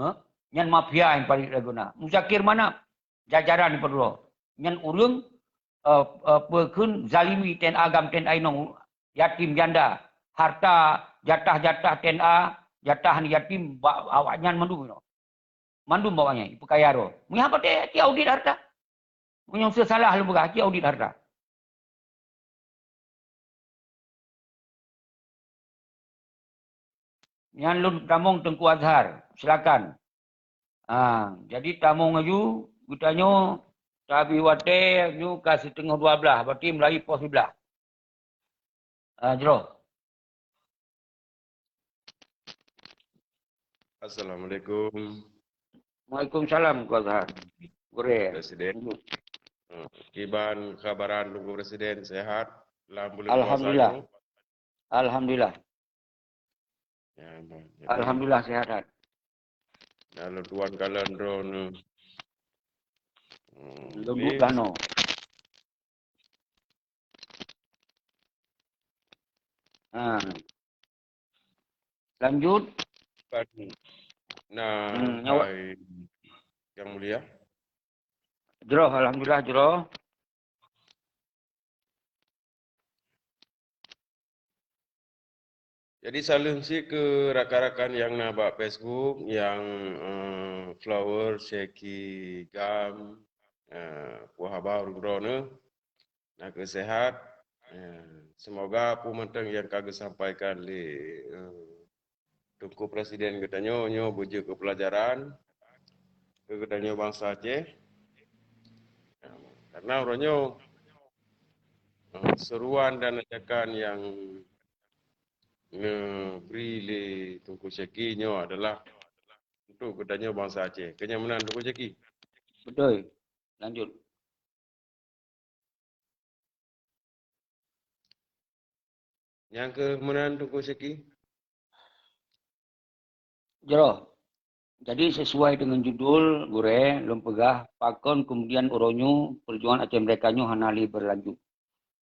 Ha? Nyan mafia nyang paleng rayeuk lagoe na. Muzakir Manaf jajaran di Paduro. Nyan ureuëng, eh, eh, peue kheun zalimi T N A agam T N A inong, yatim janda, harta, jatah-jatah T N A, jatah yatim bak awaknyan mandum inoe. Mandum bak awaknyan ipeukaya droe. Meunyoe hana patéh, ci audit harta. Meunyoe seusalah lôn peugah, ci audit harta. Nyan lôn tamong Teungku Azhar, silakan. Ah, jadi tamong laju, geutanyoe tabi watèe nyoe ka siteungoh dua blaih, berarti meulayeue poh siblaih. Ah, jroh. Assalamualaikum. Waalaikumsalam, Teungku Azhar. Gurèe. Presiden. Hmm. Kiban kabaran Teungku Presiden, sehat? Lam buleuen puasa nyoe? Alhamdulillah. Alhamdulillah. Ya, ya. Alhamdulillah, sehat-sehat. Lalu tuan kalon droeneuh. Hmm, leumbut ni. Tanoh. Ha. Lanjut. Nah, hmm, nyawa. Hai Yang Mulia. Jroh, alhamdulillah, jroh. Jadi, saleuem cit keu rakan-rakan nyang na bak Facebook, nyang, eh, K follower, Syeki Gam, eh, peue haba ureuëng droeneuh, na keusehat. Eh, semoga peue mantong nyang ka geusampaikan lé, eh, Teungku Presiden geutanyoe nyoe beujeuet keu peulajaran keu geutanyoe bansa Aceh. Karena uroe nyoe, eh, seruan dan ajakan nyang neubri lé Teungku Syeki nyoe adalah untuk geutanyoe bansa Aceh. Keu nyan meunan Teungku Syeki. Betul. Lanjut. Nyang keuh meunan Teungku Syeki. Jroh. Jadi sesuai dengan judul gurée, lôn peugah, pakon kemudian uroe nyoe perjuangan Aceh Merdeka nyoe hana lé berlanjut.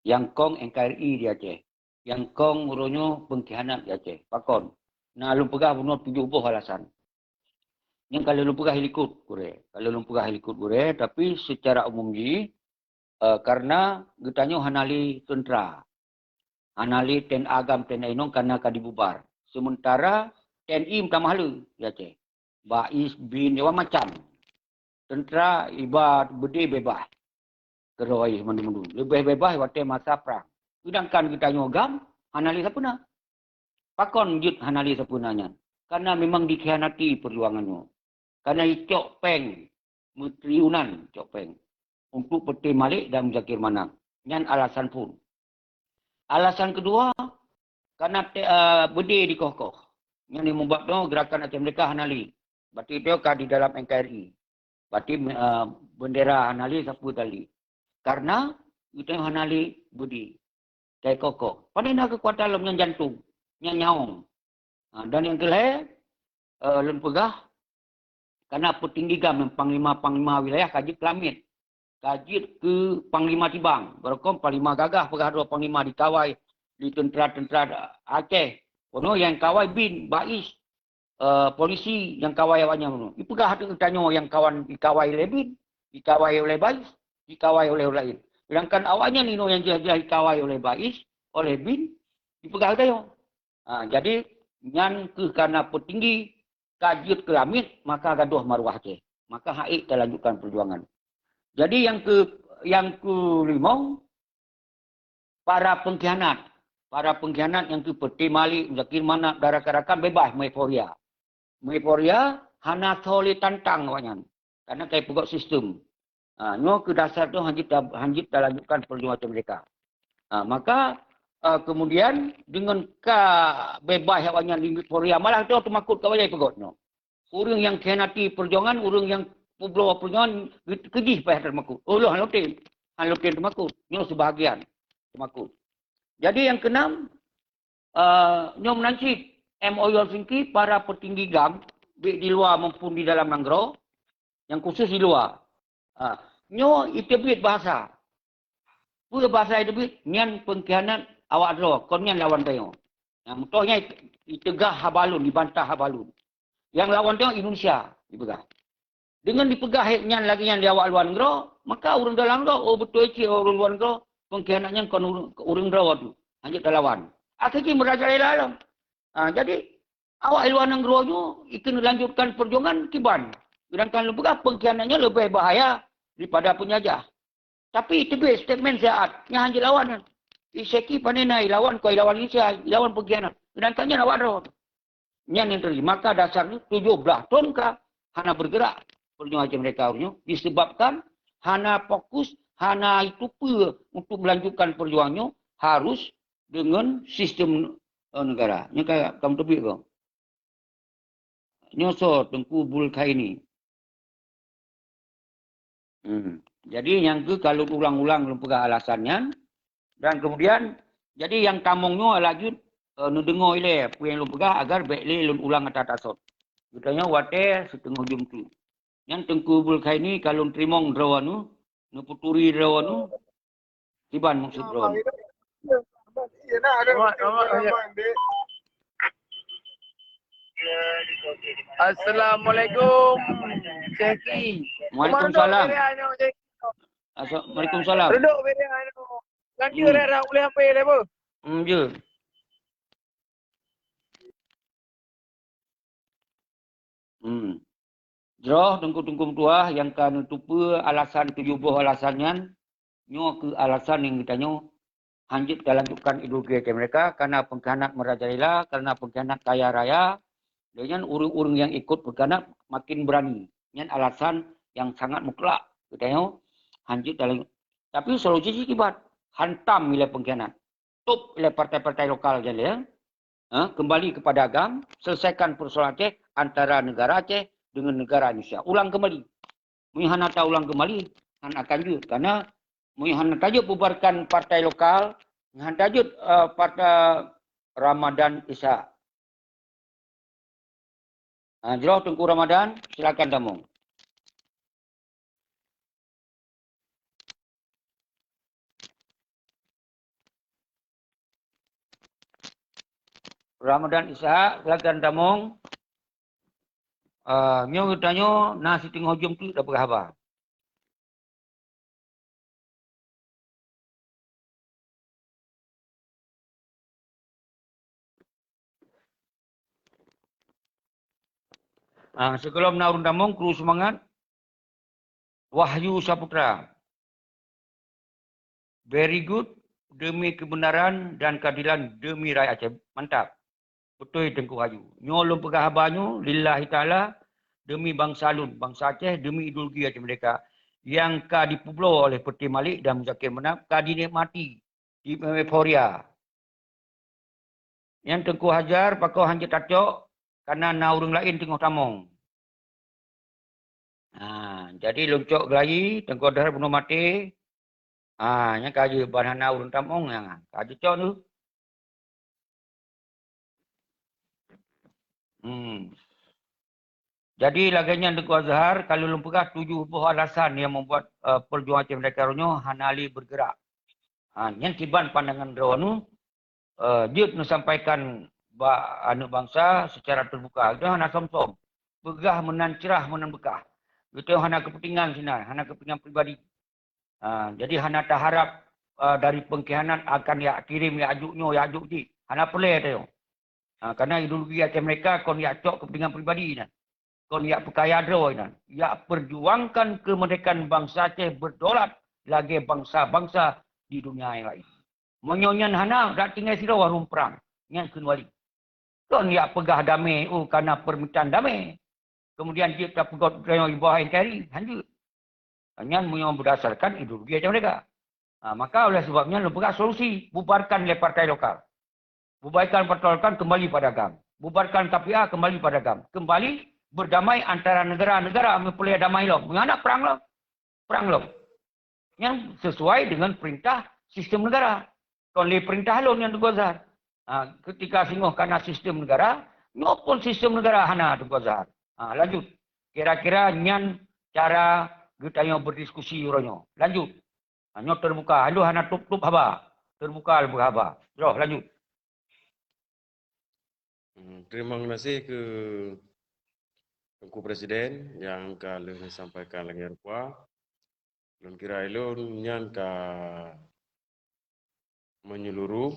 Nyang kong N K R I di Aceh. Nyang kong uroe nyoe pengkhianat di Aceh. Pakon? Na lôn peugah bunoe tujoh boh alasan. Nyang ka lôn peugah likot gurée. Ka lôn peugah likot gurée, tapi secara umum jih, eh, karena geutanyoe hana lé teuntera. Hana lé T N A Gam, T N A inong karena ka dibubar. Sementara T N I meutamah le di Aceh. Bais, bin, macam-macam. Teuntera iba beudé beubaih. Keurôi mandum-mandum. Leubeh beubaih watée masa prang. Seudangkan geutanyoe Gam, hana lé sapeue na. Pakon jeuet hana lé sapeue na nyan? Karena memang dikhianati perjuangan nyoe. Karena icok péng, meutriliunan cok péng untuk Peuté Malik dan Muzakir Manaf. Nyan alasan phon. Alasan keudua, karena te-, eh, beudé dikoh-koh. Nyan nyang meubab nyoe gerakan Aceh Merdeka hana lé. Berarti itu ka di dalam N K R I. Berarti, eh, bendera hana lé sapeue tali. Karena geutanyoe hana lé beudé. Kai kokoh. Pane na keukuatan lom nyan jantong, nyan nyawöng. Ha, dan nyang keulhée, eh, lôn peugah, karena peutinggi Gam nyang panglima-panglima wilayah ka jeuet keu lamiet. Ka jeuet keu panglima tibang. Barokon panglima gagah peugah droe panglima dikawai di teuntera-teuntera Aceh. Kono nyang kawai bin, bais, eh, polisi nyang kawai awaknyan nyoe. Ipeugah ateueh geutanyoe nyang kawan dikawai lé bin, dikawai oleh bais, dikawai oleh ureuëng laén. Sedangkan awaknyan inoe nyang jeulaih-jeulaih dikawai oleh bais, oleh bin, ipeugah geutanyoe. Ha, jadi, nyan keuh karena peutinggi ka jeuet keu lamiet, maka gadôh maruah Aceh. Maka han ék talanjutkan perjuangan. Jadi, nyang keu-, nyang keulimong, para pengkhianat. Para pengkhianat nyang keu Peuté Malik, Muzakir Manaf, dan rakan-rakan beubaih meueuforia. Meueuforia hana soe lé tantang awaknyan. Karena ka ipeugöt sistem. Ha, nyoe keu dasar tu hanjeuet ta-, hanjeuet talanjutkan perjuangan Aceh Merdeka. Ha, maka, eh, kemudian deungon ka beubaih awaknyan di meueuforia, malah tu teumakot ka wajai peugöt nyoe. Ureuëng nyang khianati perjuangan, ureuëng nyang peubloe perjuangan, keujih payah teumakot. Oh, lôn hana lôn tem. Hana lôn tem teumakot. Nyoe seubahagian teumakot. Jadi nyang keunam, eh, nyoe meunan cit, M O U Helsinki, para peutinggi Gam, baik di luwa maupun di dalam nanggroe, nyang khusus di luwa. Ah, nyoe iteubiet bahasa. Peue bahasa iteubiet? Nyan pengkhianat awak droe, kon nyan lawan tanyoe. Nyang meutoh nyan iteugah haba lôn, ibantah haba lôn. Nyang lawan tanyoe Indonesia, ipeugah. Deungon dipeugah nyan lagée nyan di awak luwa nanggroe, maka ureuëng dalam nanggroe, oh, beutôi cit ureuëng luwa nanggroe, pengkhianat nyan kon ureuëng, ureuëng droe tu, hanjeuet talawan. Akhé jih meurajalela lom. Ah, jadi, awak luwa nanggroe nyoe ikheun lanjutkan perjuangan kiban. Sedangkan lôn peugah pengkhianat nyoe leubeh bahaya daripada penjajah. Tapi teubiet statement siat, nyan hanjeuet lawan nyan. Iseki pane na ilawan, kon ilawan Indonesia, ilawan pengkhianat. Sedangkan nyan awak droe. Nyan nyang teujadi. Maka dasar nyoe tujoh blaih thon ka hana bergerak perjuangan Aceh Merdeka nyoe disebabkan hana fokus, hana itu peue untuk melanjutkan perjuangan nyoe harus deungon sistem, eh, negara. Nyoe ka, ka meuteubiet ko. Nyoe soe Teungku Bulkhaini. Hmm. Jadi nyang keu ka lôn ulang-ulang lôn peugah alasan nyan. Dan kemudian, jadi nyang tamong nyoe laju, eh, neudeungoe ilée peue nyang lôn peugah agar bék lé lôn ulang ata tasot. Geutanyoe watée siteungoh jeuem tu. Nyan Teungku Bulkhaini ka lôn teurimong droe nyoe, neupeuturi droe nyoe, kiban maksud droe. Assalamualaikum, Syekh. Waalaikumsalam. Assalamualaikum. Duduk beda anu. Nanti hmm. Orang-orang boleh ambil apa? Hmm, je. Hmm. Jroh teungku-teungku meutuah nyang ka neuteupeue alasan tujoh boh alasan nyan, nyoe keuh alasan nyang geutanyoe hanjeuet talanjutkan ideologi mereka, karena pengkhianat merajalela, karena pengkhianat kaya raya, dan nyan ureuëng-ureuëng nyang ikut pengkhianat makin berani. Nyan alasan nyang sangat mutlak geutanyoe hanjeuet talanjut. Tapi solusi cit kiban, hantam ilée pengkhianat. Top ilée partai-partai lokal jaleh, eh, kembali kepada agam, selesaikan persoalan Aceh antara negara Aceh dengan negara Indonesia. Ulang kembali. Meunyoe hana taulang kembali, hana akan jeuet. Karena meunyoe hana tajeuet bubarkan partai lokal, hana tajeuet, eh, partai Ramadan Isa. Ha, jroh Teungku Ramadan, silakan tamong. Ramadan Ishak, silakan tamong. Ah, nyoe geutanyoe na siteungoh jeuem teuk tapeugah haba. Ah, sigohlom na ureuëng tamong, kru seumangat. Wahyu Saputra. Very good, demi kebenaran dan keadilan demi rakyat Aceh. Mantap. Beutôi Teungku Wahyu. Nyoe lôn peugah haba nyoe lillahi ta'ala, demi bansa lôn, bansa Aceh, demi ideologi Aceh Merdeka nyang ka dipeubloe oleh Peuté Malik dan Muzakir Manaf, ka dinikmati di euforia. Nyan Teungku Hajar pakon hanjeuet tacok, karena na ureuëng laén teungoh tamong. Ha, jadi lôn cok geulayi, Teungku Hajar bunoe maté. Ha, nyan ka jeuet ban hana ureuëng tamong nyan. Ka jeuet cok tu. Hmm. Jadi lagée nyan Teungku Azhar, ka lôn peugah tujoh boh alasan nyang membuat, eh, perjuangan Aceh Merdeka uroe nyoe hana lé bergerak. Ha, nyan kiban pandangan droeneuh, eh, jeuet neusampaikan bak aneuëk bansa secara terbuka. Geutanyoe hana som-som. Peugah meunan cerah meunan beukah. Geutanyoe hana kepentingan sinan, hana kepentingan pribadi. Ha, jadi hana taharap, eh, dari pengkhianat akan jak kirém, jak jok nyoe, jak jok jih. Hana peureulée tanyoe. Ha, karena ideologi Aceh Merdeka kon jak cok kepentingan pribadi nyan. Kon jak peukaya droe nyan. Jak perjuangkan kemerdekaan bansa Aceh berdaulat lagée bansa-bansa di dunia nyang laén. Meunyoe nyan hana, dak tinggai sidroe warong perang. Nyan keuneuli. Kon jak peugah damé, oh, karena permintaan damé. Kemudian jeuet tapeugot geutanyoe iboh N K R I, hanjeuet. Nyan meunyoe berdasarkan ideologi Aceh Merdeka. Ha, maka oleh sebab nyan lôn peugah solusi, bubarkan lé partai lokal. Bubarkan partai lokal kembali pada agam. Bubarkan K P A kembali pada agam. Kembali berdamai antara negara-negara, meupeureulée damai lom. Meunyoe hana perang lom. Perang lom. Nyan sesuai dengan perintah sistem negara. Kon lé perintah lôn nyan Teungku Azhar. Ha, ketika singoh kana sistem negara, nyoe pun sistem negara hana Teungku Azhar. Ha, lanjut. Kira-kira nyan cara geutanyoe berdiskusi uroe nyoe. Lanjut. Ha, nyoe terbuka. Lôn hana tup-tup haba. Terbuka lôn haba. Jroh, lanjut. Hmm, terima kasih ke Teungku Presiden nyang ka lheueh sampaikan lagée rupa. Lôn kira ulôn nyan ka menyeluruh,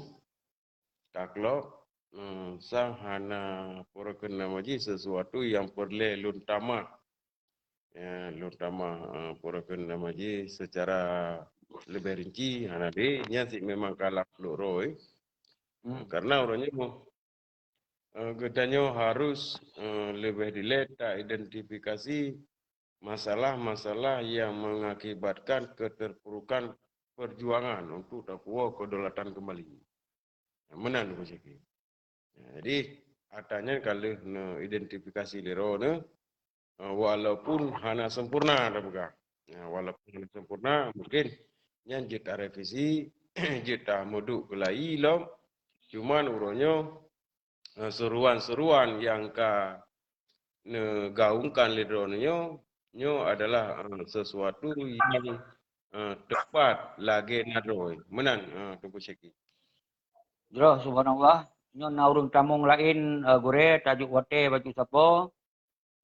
taklok, eh, sang hana peureukheun nama jih sesuatu nyang peureulée lôn tamah. Ya, lôn tamah, eh, peureukheun nama jih secara leubeh rinci, hana deh, nyan cit memang ka lam lôn roh, eh. Hmm. Karena uroe nyoe, eh, geutanyoe harus, eh, leubeh dilée taidentifikasi masalah-masalah yang mengakibatkan keterpurukan perjuangan untuk tapuwoe kedaulatan kembali. Meunan Teungku Syekh. Jadi, atra nyan ka lheueh neuidentifikasi lé droeneuh, eh, walaupun hana sempurna tapeugah. Ya, walaupun hana sempurna, mungkin nyan jeuet tarevisi, jeuet tameuduek keulayi lom. Cuman uroe nyoe, eh, seruan-seruan nyang ka neugaungkan lé droeneuh nyoe, nyoe adalah, eh, sesuatu nyang, eh, teupat lagée na droe. Meunan, eh, Teungku Syekh. Jroh, subhanallah. Nyoe na ureuëng tamong laén, eh, gurée, tajok watée bacut sapo.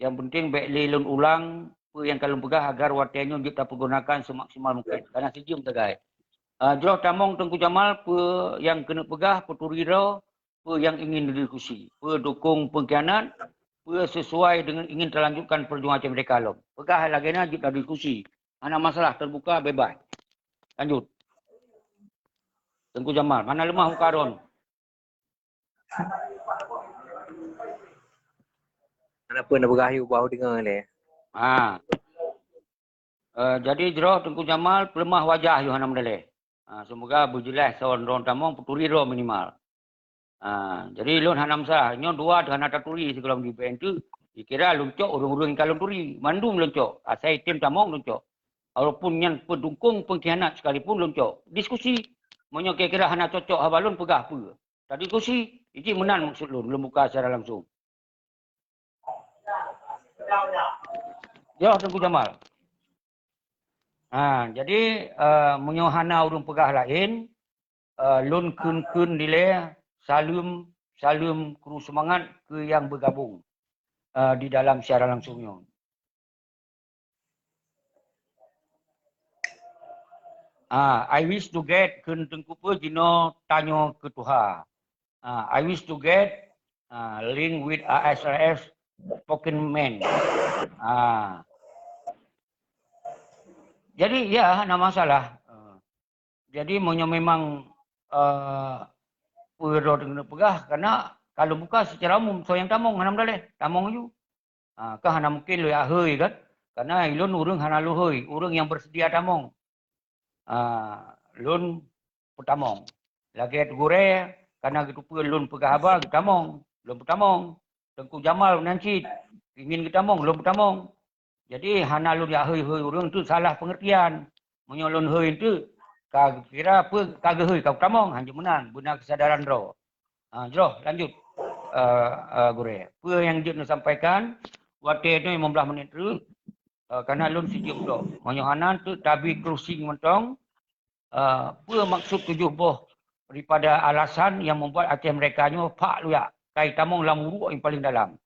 Nyang penting bék lé lôn ulang peue nyang ka lôn peugah agar watée nyoe jeuet tapeugunakan seumaksimal mungken. Kana sijeuem sagai. Ah, jroh tamong Teungku Jamal peue nyang keuneuk peugah, peuturi droe, peue nyang ingin didiskusi, peue dukong pengkhianat, Peue sesuai dengan ingin talanjutkan perjuangan Aceh Merdeka lom. Peugah lagèe na jeuet tadiskusi. Hana masalah, terbuka, bebas. Lanjut. Teungku Jamal, hana leumah muka droen. Kenapa nak bergayu bau dengar ni? Ha. Eh, jadi jroh Teungku Jamal peuleumah wajah yoh hana meudaleh. Ha, semoga beujeulaih soe droen tamong peuturi droe minimal. Ha, jadi lôn hana masalah. Nyoe dua teuh hana taturi sigohlom jibée teuk. Dikira lôn cok ureuëng-ureuëng ka lôn turi. Mandum lôn cok. Asai tem tamong lôn cok. Walaupun nyan peudukong pengkhianat sekalipun lôn cok. Diskusi. Meunyoe kira-kira hana cocok haba lôn peugah peue. Tadiskusi. Iji meunan maksud lôn. Lôn buka secara langsung. Yoh Teungku Jamal. Ha, jadi, eh, meunyoe hana ureuëng peugah laén, eh, lôn kheun-kheun dilée saleuem, saleuem kru seumangat keu nyang beugabong, eh, di dalam siaran langsung nyoe. Ah, I wish to get kheun Teungku peue jinoe tanyoe keu tuha. Ah, I wish to get, ah, link with A S R S spokesman. Ah. Jadi ya, hana masalah. Ah. Jadi meunyoe memang, eh, peue droe keuneuk peugah, karena kalau buka secara umum, soe nyang tamong hana meudaleh, tamong aju. Ah, ka hana mungkin lôn jak hôi kan? Karena ilôn ureuëng hana lôn hôi, ureuëng nyang bersedia tamong. Ah, lôn peutamong. Lagée gurée, karena geuteupeue lôn peugah haba, geutamong. Lôn peutamong. Teungku Jamal nan cit, ingin geutamong, lôn peutamong. Jadi, hana lôn jak hôi-hôi ureuëng tu salah pengertian. Meunyoe lôn hôi tu, ka kira peue ka geuhôi ka peutamong, hanjeuet meunan, beuna kesadaran droe. Ha, jroh, lanjut, eh, eh, gurée. Peue nyang jeuet neusampaikan, watée nyoe lima belas menit terus, eh, karena lôn sijeuem droe. Meunyoe hana tu tabi closing mantong, eh, peue maksud tujoh boh daripada alasan yang membuat Aceh Merdeka nyoe phak luyak, kai tamong lam uruek yang paling dalam.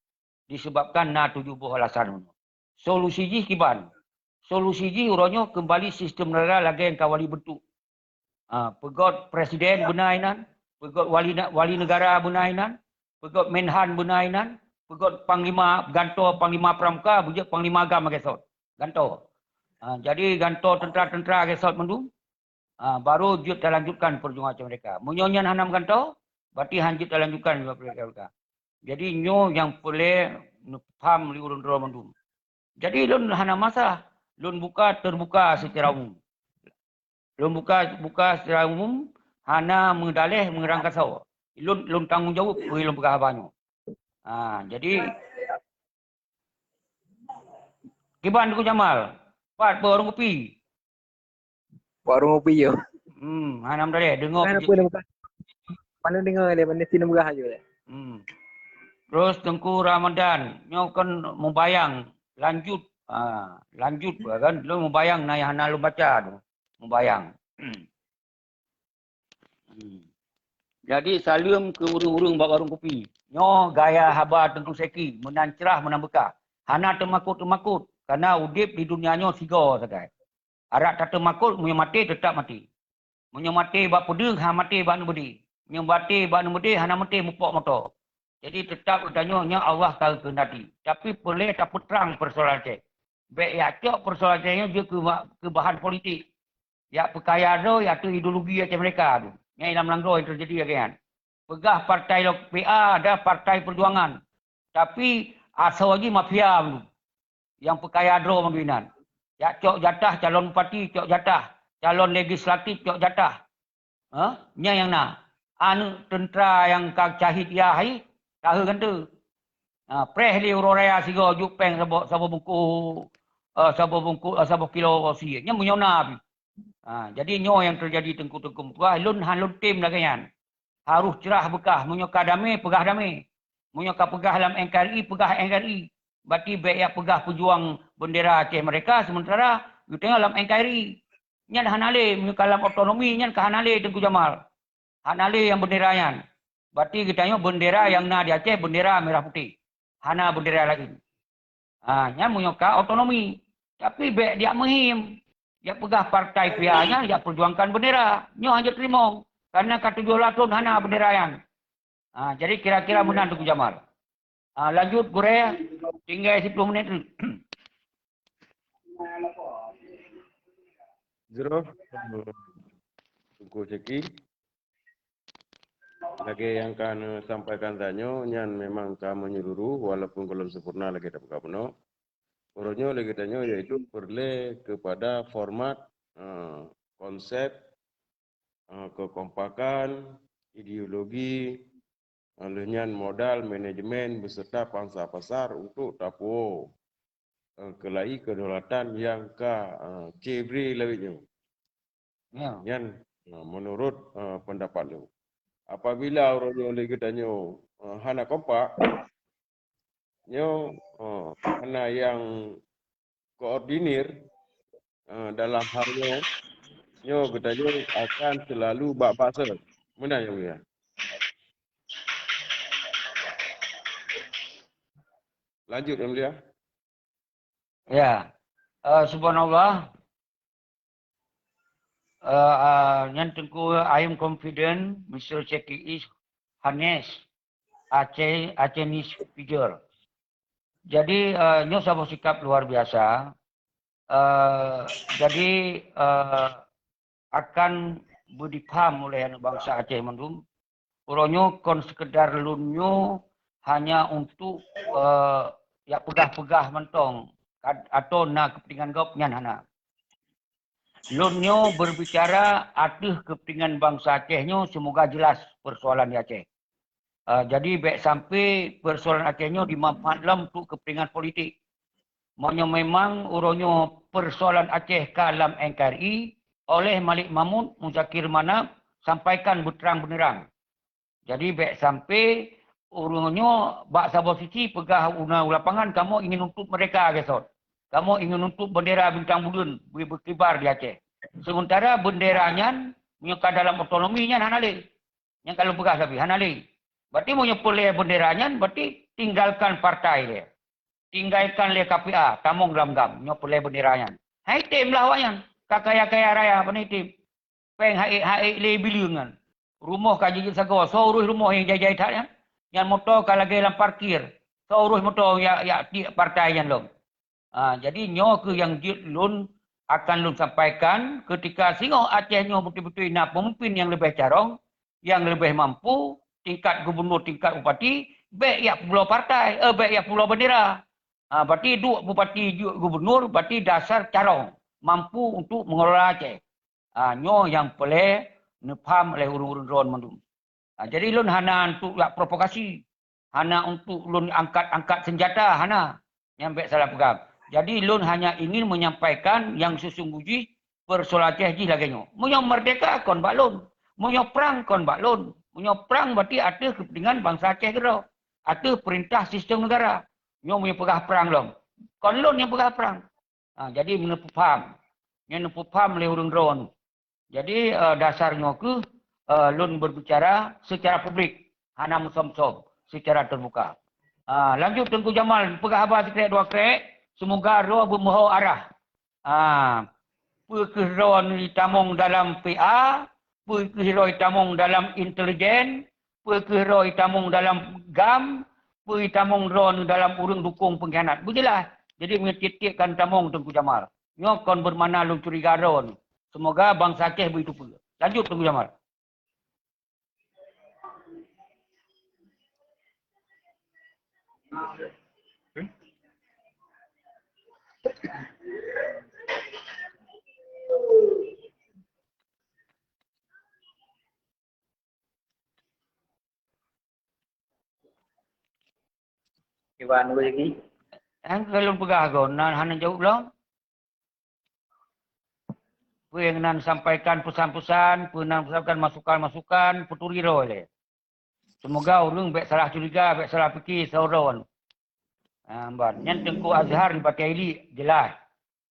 Disebabkan na tujoh boh alasan. Solusi jih kiban. Solusi jih uroe nyoe keumbali sistem negara lagée nyang ka wali bentuk. Ha, peugét presiden beuna inan, peugét wali, wali negara beuna inan, peugét menhan beuna inan, peugét panglima gantoe, panglima pramuka, beujeuet panglima agam lagée sot. Gantoe. Ha, jadi gantoe tentara-tentara lagée sot mandum. Ha, baru jeuet talanjutkan perjuangan Aceh Merdeka. Meunyoe nyan hana meugantoe, berarti han jeuet talanjutkan perjuangan Aceh Merdeka. Jadi nyoe nyang peureulée neupaham lé ureuëng droe mandum. Jadi lôn hana masalah, lôn buka terbuka secara umum. Lôn buka, buka secara umum, hana meudaleh meurangkasoe. Lôn, lôn tanggong jaweueb peue lôn peugah haba nyoe. Ha, jadi kiban Teungku Jamal, pat peue warong kupi? Warong kupi yo. Hmm, hana meudaleh deungoe. Hana peue, mana dengar dia, mana sini murah aja. Hmm. Terus Teungku Ramadan, nyoe kan mubayang lanjut. Ah, lanjut kan. Lôn mubayang na nyang hana lôn baca tu. Mubayang. Hmm. Jadi saleuem keu ureuëng-ureuëng bak warong kupi. Nyoe gaya haba Teungku Seki, meunan crah meunan beukah. Hana teumakot-teumakot, karena udeb di dunia nyoe sigoe sagai. Arak tateumakot meunyoe maté teutap maté. Meunyoe maté bak peudeueng, ha maté bak neubeudé. Meunyoe maté bak neubeudé, hana maté mupok moto. Jadi teutap geutanyoe nyoe Allah ka geukeunati. Tapi peureulée tapeutrang peusoalan Aceh. Bék jak cok peusoalan Aceh nyoe jeuet keu, keu bahan politik. Jak peukaya droe, jak teu ideologi Aceh Merdeka tu. Nyang lam nanggroe nyang teujadi lagée nyan. Peugah partai lo P A ada partai perjuangan. Tapi asoe jih mafia tu. Nyang peukaya droe mandum inan. Jak cok jatah calon bupati, cok jatah calon legislatif, cok jatah. Ha? Nyan nyang na. Aneuëk teuntara nyang ka syahid yah hai, tahe ganteue. Ha, preh lé uroe raya sigoe jok péng saboh, saboh bungkôh, eh, saboh bungkôh, eh, saboh kilo sie. Nyan meunyoe na pih. Ha, jadi nyoe nyang teujadi teungku-teungku meutuah, lôn han lôn tem lagée nyan. Harôh crah beukah, meunyoe ka damé, peugah damé. Meunyoe ka peugah lam N K R I, peugah N K R I. Berarti bék jak peugah peujuang bendera Aceh Merdeka, sementara geutanyoe lam N K R I. Nyan hana lé, meunyoe ka lam otonomi, nyan ka hana lé Teungku Jamal. Hana lé nyang bendera nyan. Berarti geutanyoe bendera nyang na di Aceh, bendera merah putih. Hana bendera laén. Ha, nyan meunyoe ka otonomi. Tapi bék jak meuhim. Jak peugah partai pihak nyan, jak perjuangkan bendera. Nyoe hana teurimong. Karena ka tujoh lapan thon hana bendera nyan. Ha, jadi kira-kira meunan Teungku Jamal. Ah, lanjut, Gurèe. Tinggai siploh menit. Jroh, Teungku Syeki. Lagèe nyang ka neusampaikan tanyoe, nyan memang ka menyeluruh, walaupun gohlom sempurna lagèe tapeugah bunoe. Uroe nyoe lagèe tanyoe, yaitu peureulèe kepada format, eh, konsep, eh, kekompakan, ideologi, eh, lheueh nyan modal, manajemen beserta pansa pasar untuk tapuwoe, eh, keulayi kedaulatan nyang ka, eh, cebri lawét nyoe. Ya. Nyan, eh, menurut, eh, pendapat lôn. Apabila uroe nyoe lé geutanyoe, eh, hana kompak, nyoe, eh, hana nyang koordinir, eh, dalam hal nyoe, nyoe geutanyoe akan selalu bak basa. Meunan, Yang Mulia. Lanjut, Yang Mulia. Ya. Eh, subhanallah. Eh, eh, nyan Teungku, I am confident Mister Syeki is harness Aceh, Acehese figure. Jadi, eh, nyoe saboh sikap luar biasa. Eh, jadi, eh, akan beudipaham oleh aneuk bansa Aceh mandum. Uroe nyoe kon sekedar lôn nyoe hanya untuk, eh, jak peugah-peugah mantong kad-, atau na keupeuntengan gob, nyan hana. Lôn nyoe berbicara ateueh keupeuntengan bansa Aceh nyoe, semoga jelas persoalan di Aceh. Eh, jadi bèk sampai persoalan Aceh nyoe dimanfaat lom untuk keupeuntengan politik. Meunyoe memang uroe nyoe persoalan Aceh ka lam N K R I, oleh Malik Mahmud, Muzakir Manaf, sampaikan beuterang-beuneurang. Jadi bèk sampai uroe nyoe bak saboh sisi peugah u lapangan, kamoe ingin nuntut merdeka, gesot. Kamoe ingin nuntut bendera bintang buleuen beu-, beukibar di Aceh. Sementara bendera nyan, meunyoe ka dalam otonomi nyan hana lé. Nyang ka lôn peugah sabe, hana lé. Berarti meunyoe peureulèe bendera nyan, berarti tinggalkan partai lé. Tinggalkan lé K P A, tamong lam GAM, nyoe peureulèe bendera nyan. Hai tem lah awaknyan, ka kaya-kaya raya, pane tem. Péng hai, hai lé bileueng nyan. Rumoh ka jijeuet sagoe, soe urus rumoh nyang jai-jai that nyan. Nyan moto ka lagèe lam parkir, soe urus moto yak, yak tiek partai nyan lom. Ha, jadi nyoe keuh nyang jeuet lôn akan lôn sampaikan, keutika singoh Aceh nyoe beutôi-beutôi na peumimpin nyang leubeh carông, nyang leubeh mampu, tingkat gubernur, tingkat bupati, bèk yak peubloe partai, eh, bèk yak peubloe bendera. Ha, berarti duek bupati, duek gubernur, berarti dasar carông, mampu untuk mengelola Aceh. Ha, nyoe nyang peureulèe neupaham oleh ureueng-ureueng droen mandum. Ha, jadi lôn hana untuk jak provokasi, hana untuk lôn angkat-angkat senjata, hana. Nyan bèk salah peugah. Jadi lôn hanya ingin menyampaikan nyang sesungguh jih persoalan Aceh jih lagèe nyoe. Meunyoe merdeka kon bak lôn, meunyoe prang kon bak lôn. Meunyoe prang berarti ateueh keupeuntengan bansa Aceh keudroe, ateueh peurintah sistem negara. Nyoe meunyoe peugah prang lom, kon lôn nyang peugah prang. Ha, jadi neupeupham. Nyan neupeupham lé ureueng droen. Jadi, eh, dasar nyoe keuh, eh, lôn berbicara secara publik, hana meusom-som, secara terbuka. Ah, lanjut Teungku Jamal, peugah haba sikrek dua krek, semoga droe beumeuho arah. Ah, peu kheueh droe neutamong dalam P A, peu kheueh droe tamong dalam intelijen, peu kheueh droe tamong dalam GAM, peu tamong droe dalam ureueng dukong pengkhianat. Beujeulaih. Jadi, meunyoe tiep-tiep ka tamong Teungku Jamal. Nyoe kon bermakna lôn curiga droe. Semoga bansa Aceh beuteupeue. Lanjut Teungku Jamal. Iwan Wegi. Nyang ka lôn peugah kon, na hana jaweueb lom. Peue nyang nan sampaikan pesan-pesan, peue nan sampaikan masukan-masukan, peuturi droe lé. Semoga ureueng bèk salah curiga, bèk salah pike sidroe. Ah, ban. Nyan Teungku Azhar dipakai ilik, jeulaih.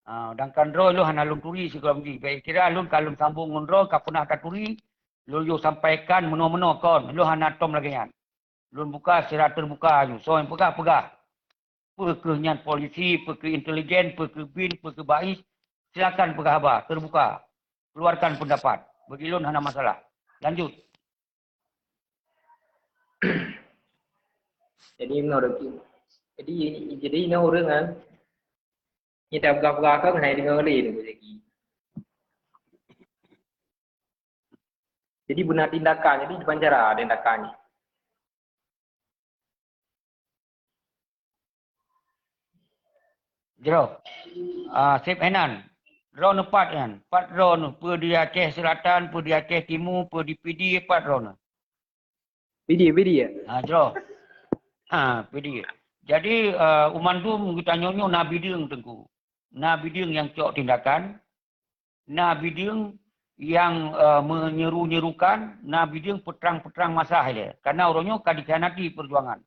Ah, sedangkan droe lôn hana lôn turi sigohlom jih. Bèk kira lôn ka lôn sambong ngon droe, ka peunah taturi, lôn yue sampaikan meunoe-meunoe kon, lôn hana tom lagèe nyan. Lôn buka secara terbuka aju. Soe nyang peugah, peugah. Peu kheueh nyan polisi, peu kheueh intelijen, peu kheueh bin, peu kheueh bais, silakan peugah haba, terbuka. Keluarkan pendapat. Bagi lôn hana masalah. Lanjut. Jadi inoe ureueng, jadi, jadi inoe ureueng kan, nyan tapeugah-peugah keu hai deungoe lé tu lagi. Jadi beuna tindakan, jadi dipancara tindakan ni. Jroh. Ah, Sép Henan. Droeneuh pat nyan. Pat droeneuh. Peue di Aceh Selatan, peue di Aceh Timu, peue di Pidie, pat droeneuh. Pidie, Pidie. Ha, jroh. Ha, Pidie. Jadi, eh, u mandum geutanyoe nyoe na bideueng Teungku. Na bideueng nyang cok tindakan, na bideueng nyang, eh, menyeru-nyerukan, na bideueng peutrang-peutrang masa ilée. Karena uroe nyoe ka dikhianati peujuangan.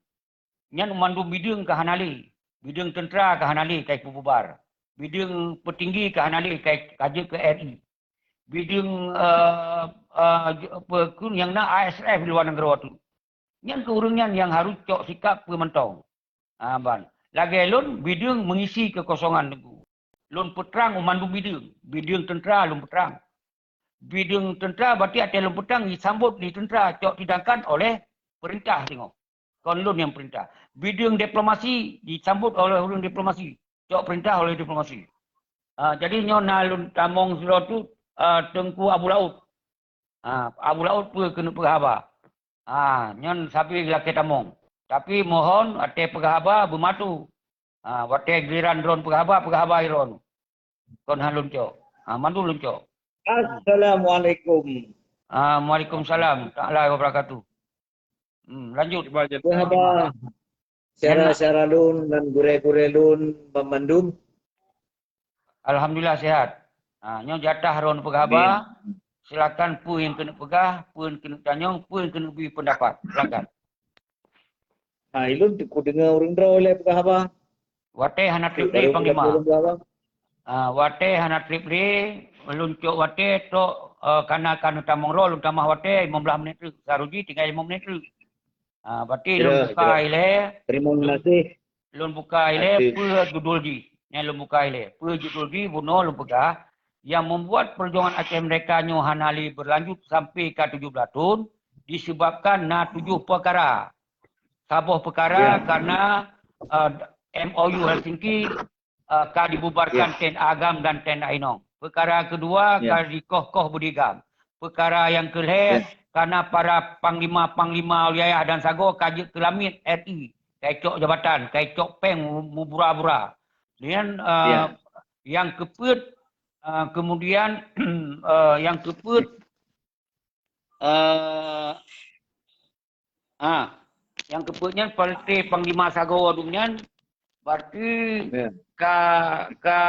Nyan u mandum bideueng ka hana lé. Bideueng teuntra ka hana lé, ka jipeububar. Bideueng peutinggi ka hana lé, ka, ka jeuet keu R I. Bideueng, eh, eh, j-, apa, kun nyang na A S F di luwa nanggroe tu. Nyan keu ureueng nyan nyang harôh cok sikap peue mantong. Ha, ban. Lagée lôn, bideueng mengisi kekosongan Teungku. Lôn peutrang u mandum bideueng. Bideueng teuntra lôn peutrang. Bideueng teuntra berarti watée lôn peutrang jisambot di teuntra cok tindakan oleh peurintah singoh. Kon lôn nyang peurintah. Bideueng diplomasi jisambot oleh ureueng diplomasi. Cok peurintah oleh diplomasi. Ha, jadi nyoe na lôn tamong sidroe tu, eh, Teungku Abu Laôt. Ha, Abu Laôt peue keuneuk peugah haba. Ha, nyan sabe lakée tamong. Tapi mohon watée peugah haba beumatu. Ha, watée giliran droeneuh peugah haba, peugah haba droeneuh. Kon han lôn cok. Ha, mandum lôn cok. Assalamualaikum. Ha, waalaikumsalam taala wabarakatuh. Hmm, lanjut. Peue haba syedara-syedara lôn dan gurée-gurée lôn banmandum? Alhamdulillah sehat. Ha, nyoe jatah droeneuh peugah haba. Amin. Silakan peue nyang keuneuk peugah, peue nyang keuneuk tanyong, peue nyang keuneuk bri peundapat. Silakan. Ha, ilôn teuk kudeungoe ureueng droe lé peugah haba. Watée hana treb lé Panglima. Ha, watée hana treb lé, lôn cok watée tok, eh, kana ka neutamong droe, lôn tamah watée limong blaih menit treuk. Saruji tinggai limong menit treuk. Ha, berarti lôn buka ilée. Terima kasih. Lôn buka ilée peue judul jih. Nyan lôn buka ilée. Peue judul jih bunoe lôn peugah, yang membuat perjuangan Aceh Merdeka nyoe hana lé berlanjut sampai ka tujoh blaih thon disebabkan na tujoh peukara. Saboh peukara karena, eh, M O U Helsinki, eh, ka dibubarkan T N A GAM dan T N A inong. Peukara keudua ka dikoh-koh beudé GAM. Peukara nyang keulhée karena para panglima-panglima wilayah dan sagoe ka jeuet keu lamiet R I. Ka jicok jabatan, ka jicok péng mu-, mubura-bura. Kemudian, eh, nyang keupeuet, eh, kemudian, eh, nyang keupeuet, eh, ah, nyang keupeuet nyan partai panglima sagoe dum nyan, berarti ka, ka,